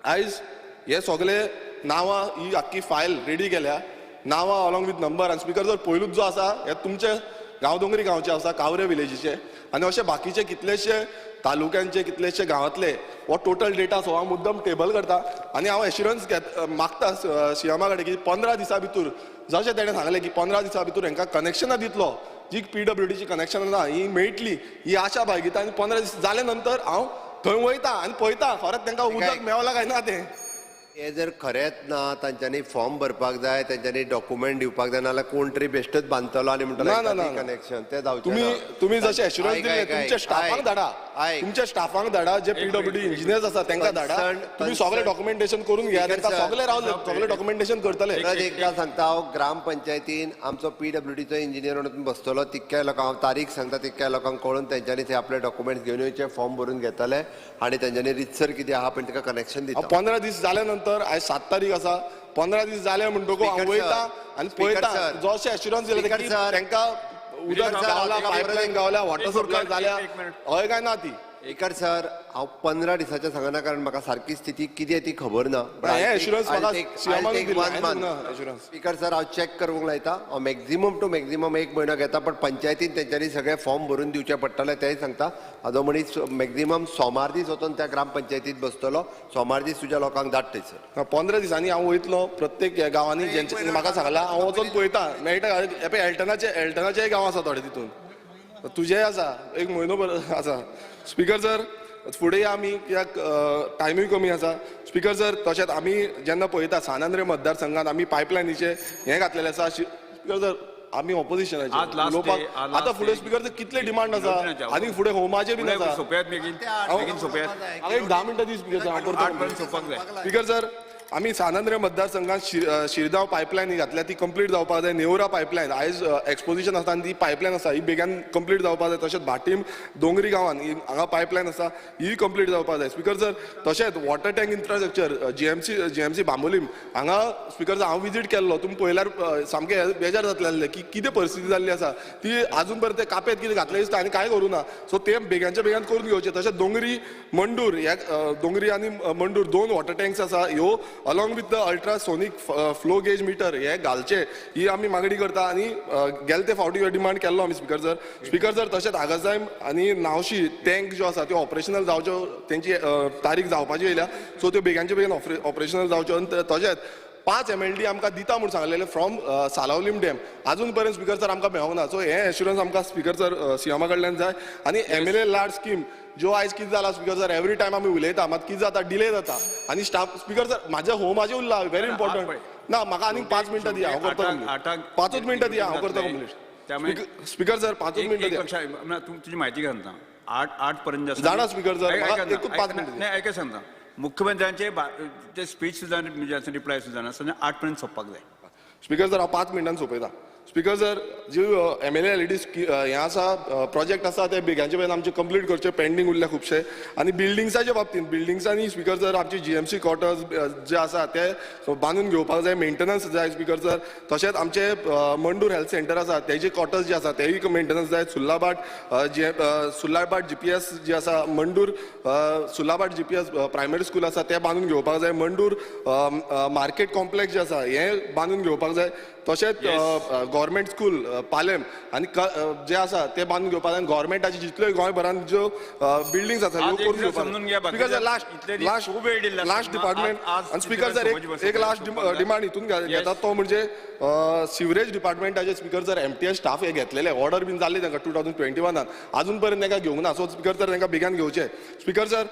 आयज हे सगळे नांवां ही आख्खी फायल रेडी केल्या, नांवां अलॉंग विथ नंबर. आनी स्पीकर सर पयलूच जो आसा हे तुमचे गांवडोंगरी गांवचे आसा, कावरे विलेजीचे आनी अशे बाकीचे कितलेशे तालुक्यांचे कितलेशे गांवांतले हो टोटल डेटा सो हांव मुद्दम टेबल करता आनी हांव एश्युरन्स मागता सीएमा कडेन की 15 दिसां भितर जशें तेणें सांगलें की 15 दिसां भितर हांकां कनेक्शनां दितलो, जी पीडब्ल्यूडीची कनेक्शनां ना ही मेळटली ही आशा बाळगिता आनी 15 दीस जाले नंतर हांव थंय वयता आनी पळयता खरेंच तांकां उदक मेवलां काय ना तें. हे जर खरेंच ना तांच्यांनी फॉर्म भरपाक जाय, तांच्यांनी डॉक्युमेंट दिवपाक जाय, नाल्यार कोण तरी बेश्टच बांदतलो आनी म्हणटलो कनेक्शन ते जावचें. तुमी जशें एश्युरन्स दिलें तुमच्या स्टाफाक धाडा. तुमच्या स्टाफांक धाडा, जे पीडब्ल्यूडी इंजिनियर्स आसा तांकां धाडा, तुम्ही सगळे डॉक्युमेंटेशन करून घ्या, तांकां सगळे रावले सगळे डॉक्युमेंटेशन करतले. परत एकदा सांगता हांव, ग्रामपंचायतीन आमचो पीडब्ल्यूडीचो इंजिनियर म्हणून बसतलो, तितक्या लोकांक हांव तारीख सांगता, तितक्या लोकांक कळून तेंच्यांनी ते आपले डॉक्युमेंट्स घेवन येवचे, फॉर्म भरून घेतले आनी तेंच्यांनी रितसर कितें आहा पण ताका कनेक्शन दिता. 15 दीस जाल्या नंतर आयज 7 तारीख आसा, 15 दीस जाले म्हणटकूच हांव वयता आनी पळयता जशें एश्युरन्स दिलें की तांकां उदक गावला, पायपलायन गावल्या, वॉटर सप्लाय जाल्या, हय काय ना ती. स्पीकर सर, हांव 15 दिसाचें सांगना कारण म्हाका सारकी स्थिती कितें ती खबर ना. स्पीकर सर, हांव चॅक करूंक लायता, हांव मॅक्झिमम टू मॅक्झिमम 1 म्हयनो घेता, पण पंचायतीन तेंच्यांनी सगळे फॉर्म भरून दिवचे पडटले तेंय सांगता. हाजो मनीस मॅक्झिमम सोमार दीस वचून त्या ग्रामपंचायतीत बसतलो, सोमार दीस तुज्या लोकांक धाड थंयसर. 15 दिसांनी हांव वयतलो प्रत्येक गांवांनी, जेंचे म्हाका सांगला हांव वचून पळयता, मेळटा. एल्टनाचेय गांव आसा थोडे, तितून तुजेय आसा, 1 म्हयनो आसा. स्पीकर सर, फुडें आमी कित्याक टायमूय कमी आसा. स्पीकर सर, तशेंच आमी जेन्ना पळयता सान आंद्रे मतदारसंघात आमी पायपलायनीचे हें घातलेलें आसा. स्पीकर सर, आमी ऑपोजिशनाचे उलोवपाक आतां फुडें स्पीकर सर कितले डिमांड आसा आनी फुडें होमाचे बीन आसा. एक 10 मिनटां दी स्पीकर सर, हांव करता. स्पीकर सर, आमी सान आंद्रे मतदारसंघात शिरदांव पायपलायन ही घातल्या, ती कंप्लीट जावपाक जाय. नेवरा पायपलायन आयज एक्सपोजिशन आसा आनी ती पायपलायन आसा ही बेगान कंप्लीट जावपाक जाय. तशेंच भाटीम दोंगरी गांवान हांगा पायपलायन आसा ही कंप्लीट जावपाक जाय. स्पीकर सर, तशेंच water tank infrastructure GMC Bambolim हांगा स्पीकर सर हांव विजीट केल्लो, तुमी पळयल्यार सामकें बेजार जातले आसले की कितें परिस्थिती जाल्ली आसा ती, आजून पर्यंत ते कापेत कितें घातलें दिसता आनी कांय करूं ना. सो ते बेगानच्या बेगान करून घेवचें. तशेंच दोंगरी मंडूर ह्या दोंगरी आनी मंडूर 2 वॉटर टँक्स आसा, ह्यो along with the ultrasonic flow gauge meter हे घालचे ही आमी मागणी करता. आनी गेले ते फावटी डिमांड केल्लो आमी स्पीकर सर. स्पीकर सर, तशेंच आगासायम आनी नावशी टँक ज्यो आसा त्यो ऑपरेशनल जावच्यो, तेंची तारीख जावपाची येयल्या, सो त्यो बेगानचे बेगीन ऑपरेशनल जावच्यो. आनी तशेंच 5 MLD आमकां दिता म्हूण सांगलेलें फ्रॉम सालावलीम डॅम, आजून पर्यंत स्पीकर सर आमकां मेळोंक ना. सो हें एश्युरन्स आमकां स्पीकर सर सीएमा कडल्यान जाय. आनी MLA large scheme ज्यो आयज कितें जाला स्पीकर सर, एवरी टायम आमी उलयता, मात कितें जाता डिले जाता. आनी स्टाफ स्पीकर सर म्हाजें होमाचें उरला व्हेरी इम्पॉर्टंट ना, म्हाका आनीक 5 मिनटां दिया, हांव करता कंप्लीट. 5 मिनटां दिया, हांव करता कंप्लीट. स्पीकर सर 5 मिनटां दिया, तुजी म्हायती सांगता. 8 पर्यंत जाणा स्पीकर सर, एकूच 5 मिनटां. नाही ऐका सांगता, मुख्यमंत्र्यांचे ते स्पीच सुद्दां रिप्लाय सुद्दां आसतना 8 पर्यंत सोंपपाक जाय. स्पीकर सर, हांव 5 मिनटान सोंपयता. स्पीकर सर, जी MLA LED हें आसा प्रोजेक्ट आसा ते बेगानचे बेगीन आमचे कंप्लीट करचे, पेंडींग उरल्या खुबशे. आनी बिल्डिंग्साच्या बाबतींत बिल्डिंग्सांनी स्पीकर सर आमचे GMC quarters जे आसा ते बांदून घेवपाक जाय, मेंटेनन्स जाय स्पीकर सर. तशेंच आमचे मंडूर हेल्थ सेंटर आसा तेजे क्वॉर्टर्स जे आसा तेय मेंटेनन्स जाय. सुल्लाबाट सुल्लाबाट GPS जे आसा, मंडूर सुल्लाबाट GPS primary school आसा ते बांदून घेवपाक जाय. मंडूर मार्केट कॉम्प्लेक्स जे आसा हें बांदून घेवपाक जाय. तशेंच गव्हर्मेंट स्कूल पालेम आनी जे आसा ते बांदून घेवपाक जाय. गव्हर्मेंटाचे जितल्यो गोंयभरान ज्यो बिल्डिंग्स आसा त्यो करून घेवपाक जाय. Speaker sir, last last last department आनी स्पीकर सर एक लास्ट डिमांड हितून घेतात तो म्हणजे सिवरेज डिपार्टमेंटाचे स्पीकर सर MTS staff हे घेतलेले, ऑर्डर बीन जाल्ली तांकां 2021 आजून पर्यंत तांकां घेवंक ना. सो स्पीकर सर तांकां बेगान घेवचे. स्पीकर सर,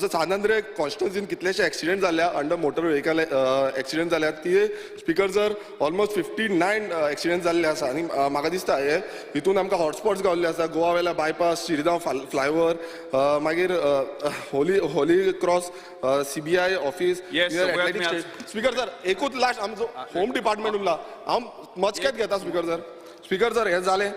सान आंद्रे कॉन्स्टिट्युन्सीन कितलेशे एक्सिडेंट जाल्या, अंडर मोटर व्हेकल एक्सिडेंट जाल्या, ती स्पीकर सर ऑलमोस्ट 59 एक्सिडेंट जाल्ले आसा. आनी म्हाका दिसता हे हितून आमकां हॉटस्पॉट्स गावल्ले आसा, गोवा वेल्या बायपास, शिरगांव फ्लायओवर, मागीर Holy Cross CBI office, speaker sir एकूच लास्ट आमचो होम डिपार्टमेंट उरला, हांव मचकेत घेता स्पीकर सर. स्पीकर सर, हें जालें.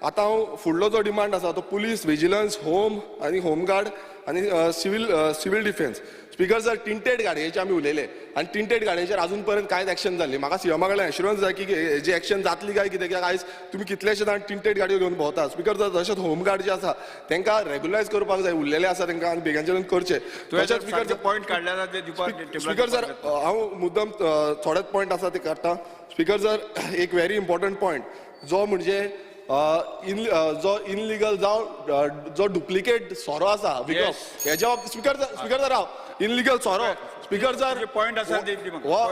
आतां हांव फुडलो जो डिमांड आसा तो पुलीस, विजिलन्स, होम आनी होमगार्ड आनी civil defence. Speaker sir, tinted गाडयेचे आमी उलयले आनी टिंटेड गाडयेचेर आजून पर्यंत कांयच एक्शन जाल्ली. म्हाका सीएमा कडल्यान एश्युरन्स जाय की हेजी एक्शन जातली काय कितें, कित्याक आयज तुमी कितलेशे जाण टिंटेड गाडयो घेवन भोंवता. स्पीकर सर, तशेंच होमगार्ड जे आसा तांकां रेगुलरायज करपाक जाय, उरलेले आसा तांकां आनी बेगानच्यान करचें. तशेंच स्पीकर सर पॉयंट काडले. स्पीकर सर, हांव मुद्दम थोडेच पॉयंट आसा ते काडटा. स्पीकर सर, एक व्हेरी इम्पॉर्टंट पॉयंट जो म्हणजे जो इनलिगल जावं जो डुप्लिकेट सोरो आसा विकप हेज्या बाबतींत स्पीकर सर हांव इनलिगल सोरो स्पीकर सर पॉयंट आसा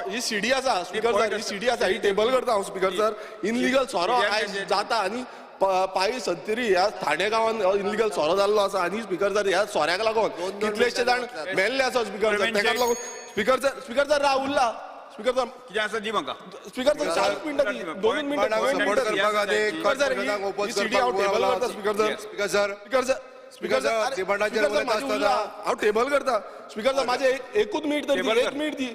ही सीडी आसा स्पीकर सर, ही सीडी आसा, ही टेबल करता हांव स्पीकर सर. इनलिगल सोरो आयज जाता आनी पाळी सत्तरी ह्या ठाणे गांवान इनलिगल सोरो जाल्लो आसा आनी स्पीकर सर ह्या सोऱ्याक लागून कितलेशे जाण मेल्ले आसा स्पीकर सर. ताका लागून स्पीकर सर राव उरला स्पीकर सर कितें आसा दी म्हाका स्पीकर सर 4 मिनटां दी, 2 मिनटां. Speaker sir, ही सीडी हांव टेबल करता speaker sir. Speaker sir, speaker sir, speaker sir, डिमांडाचेर उलयता आसतना हांव टेबल करता. स्पीकर सर, माझे एकूच मिनिट तरी, एक मिनिट दी.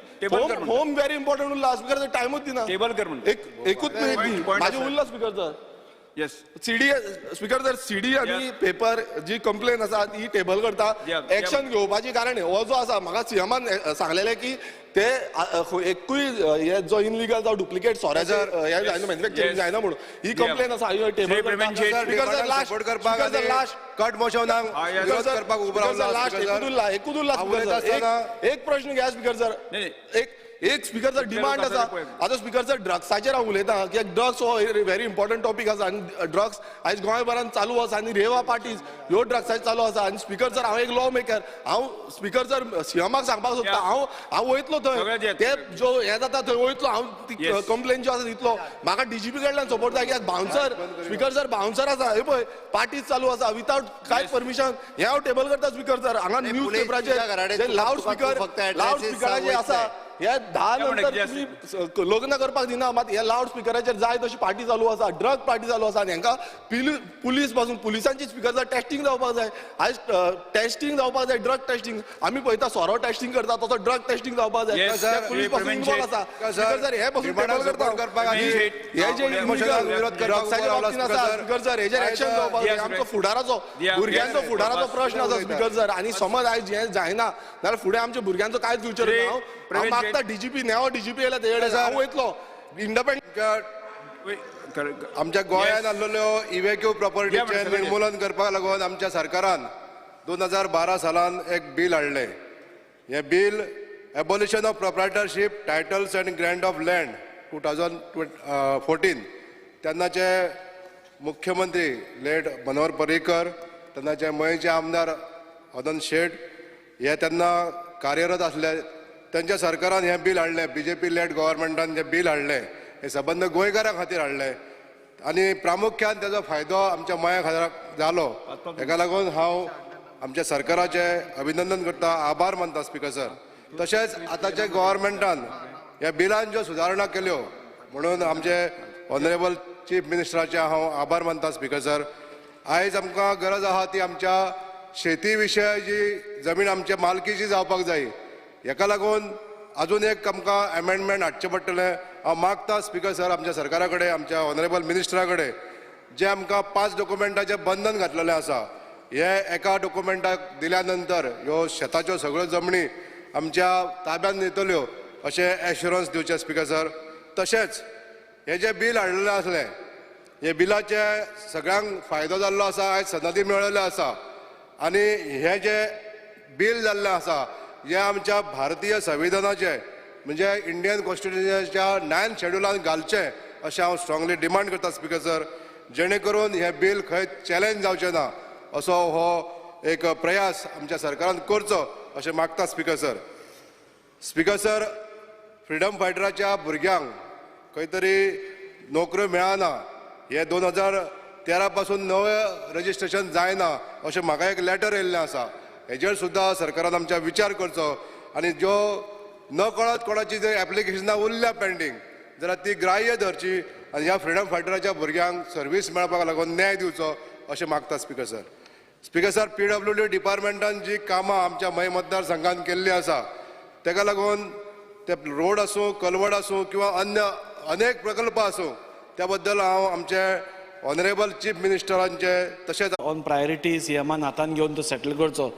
होम व्हेरी इम्पॉर्टंट उरला स्पीकर सर, टायमूच दिना. टेबल कर म्हणटा. एकूच मिनिट दी, माझे उरला speaker sir. Yes, CD speaker sir, CD आनी पेपर जी कंप्लेन आसा ती टेबल करता. एक्शन घेवपाची कारण हो जो आसा, म्हाका सीएमान सांगलेलें की ते एकूय हे जो इनलिगल जावं डुप्लिकेट सोऱ्याचे हे जायना, मॅन्युफॅक्चरींग जायना म्हणून ही कंप्लेन आसा. Table speaker sir, last cut मोशनाक विरोध करपाक उबो रावला. लास्ट एकूच उरला स्पीकर सर, एक प्रश्न घ्या स्पीकर सर. एक स्पीकर सर डिमांड आसा. आतां स्पीकर सर, ड्रग्साचेर हांव उलयतां की ड्रग्स हो व्हेरी इम्पॉर्टंट टॉपीक आसा आनी ड्रग्स आयज गोंयभरान चालू आसा आनी रेवा पार्टीज ह्यो ड्रग्साचेर चालू आसा. आनी स्पीकर सर, हांव एक लॉ मेकर, हांव स्पीकर सर सीएमाक सांगपाक सोदता, हांव वयतलो थंय, ते जो हें जाता थंय वयतलो हांव, ती कंप्लेन ज्यो आसा दितलो. म्हाका डीजीपी कडल्यान सपोर्ट जाय कित्याक बाउन्सर स्पीकर सर, बाउन्सर आसा हे पळय पार्टीज चालू आसा विथआउट कांय परमिशन. हें हांव टेबल करता स्पीकर सर. हांगा न्यूज पेपराचेर लावड स्पीकर, लावड स्पिकराचेर आसा हे 10 नंतर तुमी लग्न करपाक दिना, मात हे लावड स्पिकराचेर जाय तशी पार्टी चालू आसा, ड्रग पार्टी चालू आसा. आनी हांकां पुलीस पासून पुलिसांची स्पिकर जाय, टेस्टिंग जावपाक जाय. आयज टेस्टिंग जावपाक जाय, ड्रग टेस्टिंग. आमी पळयता सोरो टेस्टिंग करता तसो ड्रग टेस्टिंग जावपाक जाय. पुलीस पासून इन्वॉल्व आसा स्पीकर सर, हे पासून टेबल करता. हे जे ड्रग्साच्या बाबतीन आसा स्पीकर सर, हेजेर एक्शन जावपाक जाय. आमचो फुडाराचो, भुरग्यांचो फुडाराचो प्रश्न आसा स्पीकर सर. आनी समज आयज हें जायना जाल्यार फुडें आमच्या भुरग्यांचो कांयच फ्युचर ना. हांव मागता डीजीपी, नेवो डीजीपी येयला तेजे कडेन हांव वयतलो. इंडिपेंडंट आमच्या गोंयांत आसलेल्यो इव्हेक्यू प्रॉपर्टीचें निर्मूलन करपाक लागून आमच्या सरकारान 2012 सालान एक बील हाडलें. हें bill abolition of proprietorship titles and grant of land 2014. तेन्नाचे मुख्यमंत्री लेट मनोहर पर्रीकर, तेन्नाचे मयेंचे आमदार मदन शेट हे तेन्ना कार्यरत आसले. तेंच्या सरकारान हें बील हाडलें, बीजेपी लेड गव्हर्मेंटान जें बील हाडलें हें सबंद गोंयकारां खातीर हाडलें आनी प्रामुख्यान तेजो फायदो आमच्या मया खातीर जालो. हेका लागून हांव आमच्या सरकाराचें अभिनंदन करता, आभार मानता स्पीकर सर. तशेंच आतांच्या गव्हर्मेंटान ह्या बिलान ज्यो सुदारणा केल्यो म्हणून आमचे ऑनरेबल चीफ मिनिस्टराचे हांव आभार मानता स्पीकर सर. आयज आमकां गरज आहा ती आमच्या शेती विशयाची जमीन आमच्या मालकीची जावपाक जाय. हेका लागून अजून एक आमकां एमेंडमेंट हाडचें पडटलें. हांव मागता स्पीकर सर आमच्या सरकारा कडेन, आमच्या ऑनरेबल मिनिस्टरा कडेन, जें आमकां 5 डॉक्युमेंटाचें बंधन घातलेलें आसा, हे एका डॉक्युमेंटाक दिल्या नंतर ह्यो शेताच्यो सगळ्यो जमनी आमच्या ताब्यांत येतल्यो अशें एश्युरन्स दिवचें स्पीकर सर. तशेंच हें जें बील हाडलेलें आसलें, हे बिलाचे सगळ्यांक फायदो जाल्लो आसा, आयज सनदी मेळिल्ल्यो आसा. आनी हें जें बील जाल्लें आसा हें आमच्या भारतीय संविधानाचें म्हणजे इंडियन कॉन्स्टिट्युशनाच्या 9th शेड्युलान घालचें अशें हांव स्ट्रांगली डिमांड करता स्पीकर सर, जेणे करून हें बील खंय चॅलेंज जावचें ना असो हो एक प्रयास आमच्या सरकारान करचो अशें मागता speaker sir. Speaker sir, freedom फायटराच्या भुरग्यांक खंय तरी नोकऱ्यो मेळना, हे 2013 पासून नवें रजिस्ट्रेशन जायना अशें म्हाका एक लेटर येयल्लें आसा. हेजेर सुद्दां सरकारान आमच्या विचार करचो आनी ज्यो न कळत कोणाची जर एप्लिकेशनां उरल्या पेंडींग जाल्यार ती ग्राह्य धरची आनी ह्या फ्रिडम फायटराच्या भुरग्यांक सर्वीस मेळपाक लागून न्याय दिवचो अशें मागता speaker sir. Speaker sir, PWD डिपार्टमेंटान जी कामां आमच्या मय मतदारसंघान केल्लीं आसा तेका लागून ते रोड आसूं, कलवड आसूं किंवा अन्य अनेक प्रकल्प आसूं, त्या बद्दल हांव आमचे ऑनरेबल चीफ मिनिस्टरांचे तशेंच ऑन प्रायोरिटी सीएमान हातान घेवन तो सेटल करचो.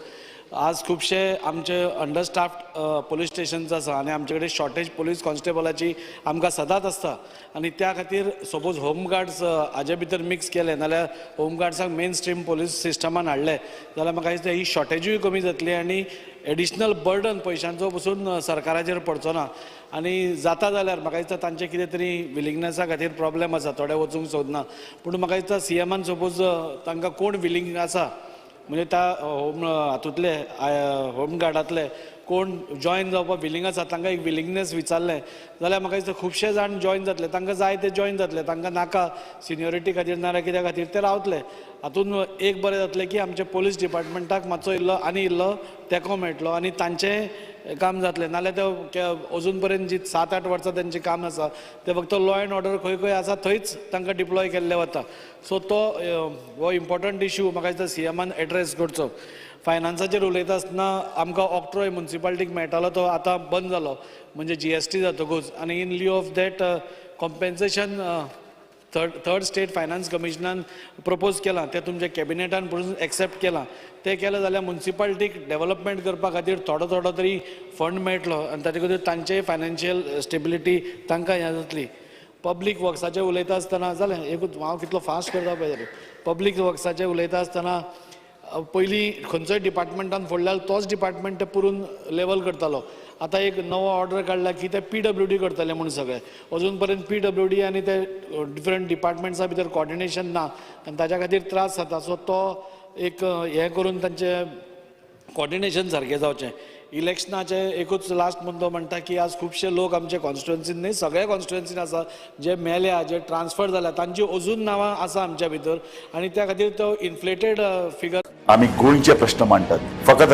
आज खुबशे आमचे अंडरस्टाफ्ड पोलीस स्टेशन्स आसा आनी आमचे कडेन शॉर्टेज पोलीस कॉन्स्टेबलाची आमकां सदांच आसता आनी त्या खातीर सपोज होमगार्ड्स हाजे भितर मिक्स केले नाल्यार होमगार्ड्सांक मेन स्ट्रीम पोलीस सिस्टमान हाडले जाल्यार म्हाका दिसता ही शॉर्टेजूय कमी जातली आनी एडिशनल बर्डन पयशांचो पसून सरकाराचेर पडचो ना. आनी जाता जाल्यार म्हाका दिसता तांचे कितें तरी विलिंगनेसा खातीर प्रॉब्लेम आसा, थोडे वचूंक सोदना, पूण म्हाका दिसता सीएमान सपोज तांकां कोण विलिंग आसा म्हणजे त्या होम हातूंतले होमगार्डांतले कोण जॉयन जावपाक विलिंग आसा तांकां एक विलिंगनेस विचारलें जाल्यार म्हाका दिसता खुबशे जाण जॉयन जातले. तांकां जाय ते जॉयन जातले, तांकां नाका सिनियोरिटी खातीर नाल्यार कित्या खातीर ते रावतले. हातूंत एक बरें जातलें की आमच्या पोलीस डिपार्टमेंटाक मातसो इल्लो आनी इल्लो तेंको मेळटलो आनी तांचें काम जातलें. नाल्यार ते अजून पर्यंत जी 7-8 वर्सां तेंचें काम आसा तें फक्त लॉ एंड ऑर्डर खंय खंय आसा थंयच तांकां डिप्लॉय केल्लें वता. सो तो हो इम्पॉर्टंट इशू म्हाका दिसता सीएमान एड्रेस करचो. फायनान्साचेर उलयता आसतना आमकां ऑक्ट्रॉय मुन्सिपालिटीक मेळटालो तो आतां बंद जालो, म्हणजे GST जातकूच, आनी in lieu of that compensation third state finance कमिशनान propose केलां, तें तुमच्या कॅबिनेटान पसून एक्सेप्ट केलां. तें केलें जाल्यार मुन्सिपालिटीक डेवलपमेंट करपा खातीर थोडो थोडो तरी फंड मेळटलो आनी ताचे खातीर तांचेय फायनान्शियल स्टेबिलिटी तांकां हें जातली. पब्लीक वर्क्साचें उलयता आसतना जालें एकूच हांव कितलो फास्ट करता पळय जालें. पब्लीक वर्क्साचें उलयता आसतना पयलीं खंयचोय डिपार्टमेंटान फोडल्यार तोच डिपार्टमेंट ते पुरून लेवल करतालो. आतां एक नवो ऑर्डर काडला की ते PWD करतले म्हूण सगळे. अजून पर्यंत PWD आनी ते डिफरंट डिपार्टमेंट्सा भितर कॉर्डिनेशन ना आनी ताच्या खातीर त्रास जाता. सो तो एक हें करून तांचें कॉर्डिनेशन सारकें जावचें. इलेक्शनाचे एकूच लास्ट मुद्दो म्हणटा की आज खुबशे लोक आमचे कॉन्स्टिट्युएन्सीन न्ही सगळे कॉन्स्टिट्युएन्सीन आसा जे मेल्या, जे ट्रान्सफर जाल्या तांची अजून नांवां आसा आमच्या भितर आनी त्या खातीर तो इन्फ्लेटेड फिगर. आमी गोंयचे प्रश्न मांडटात फकत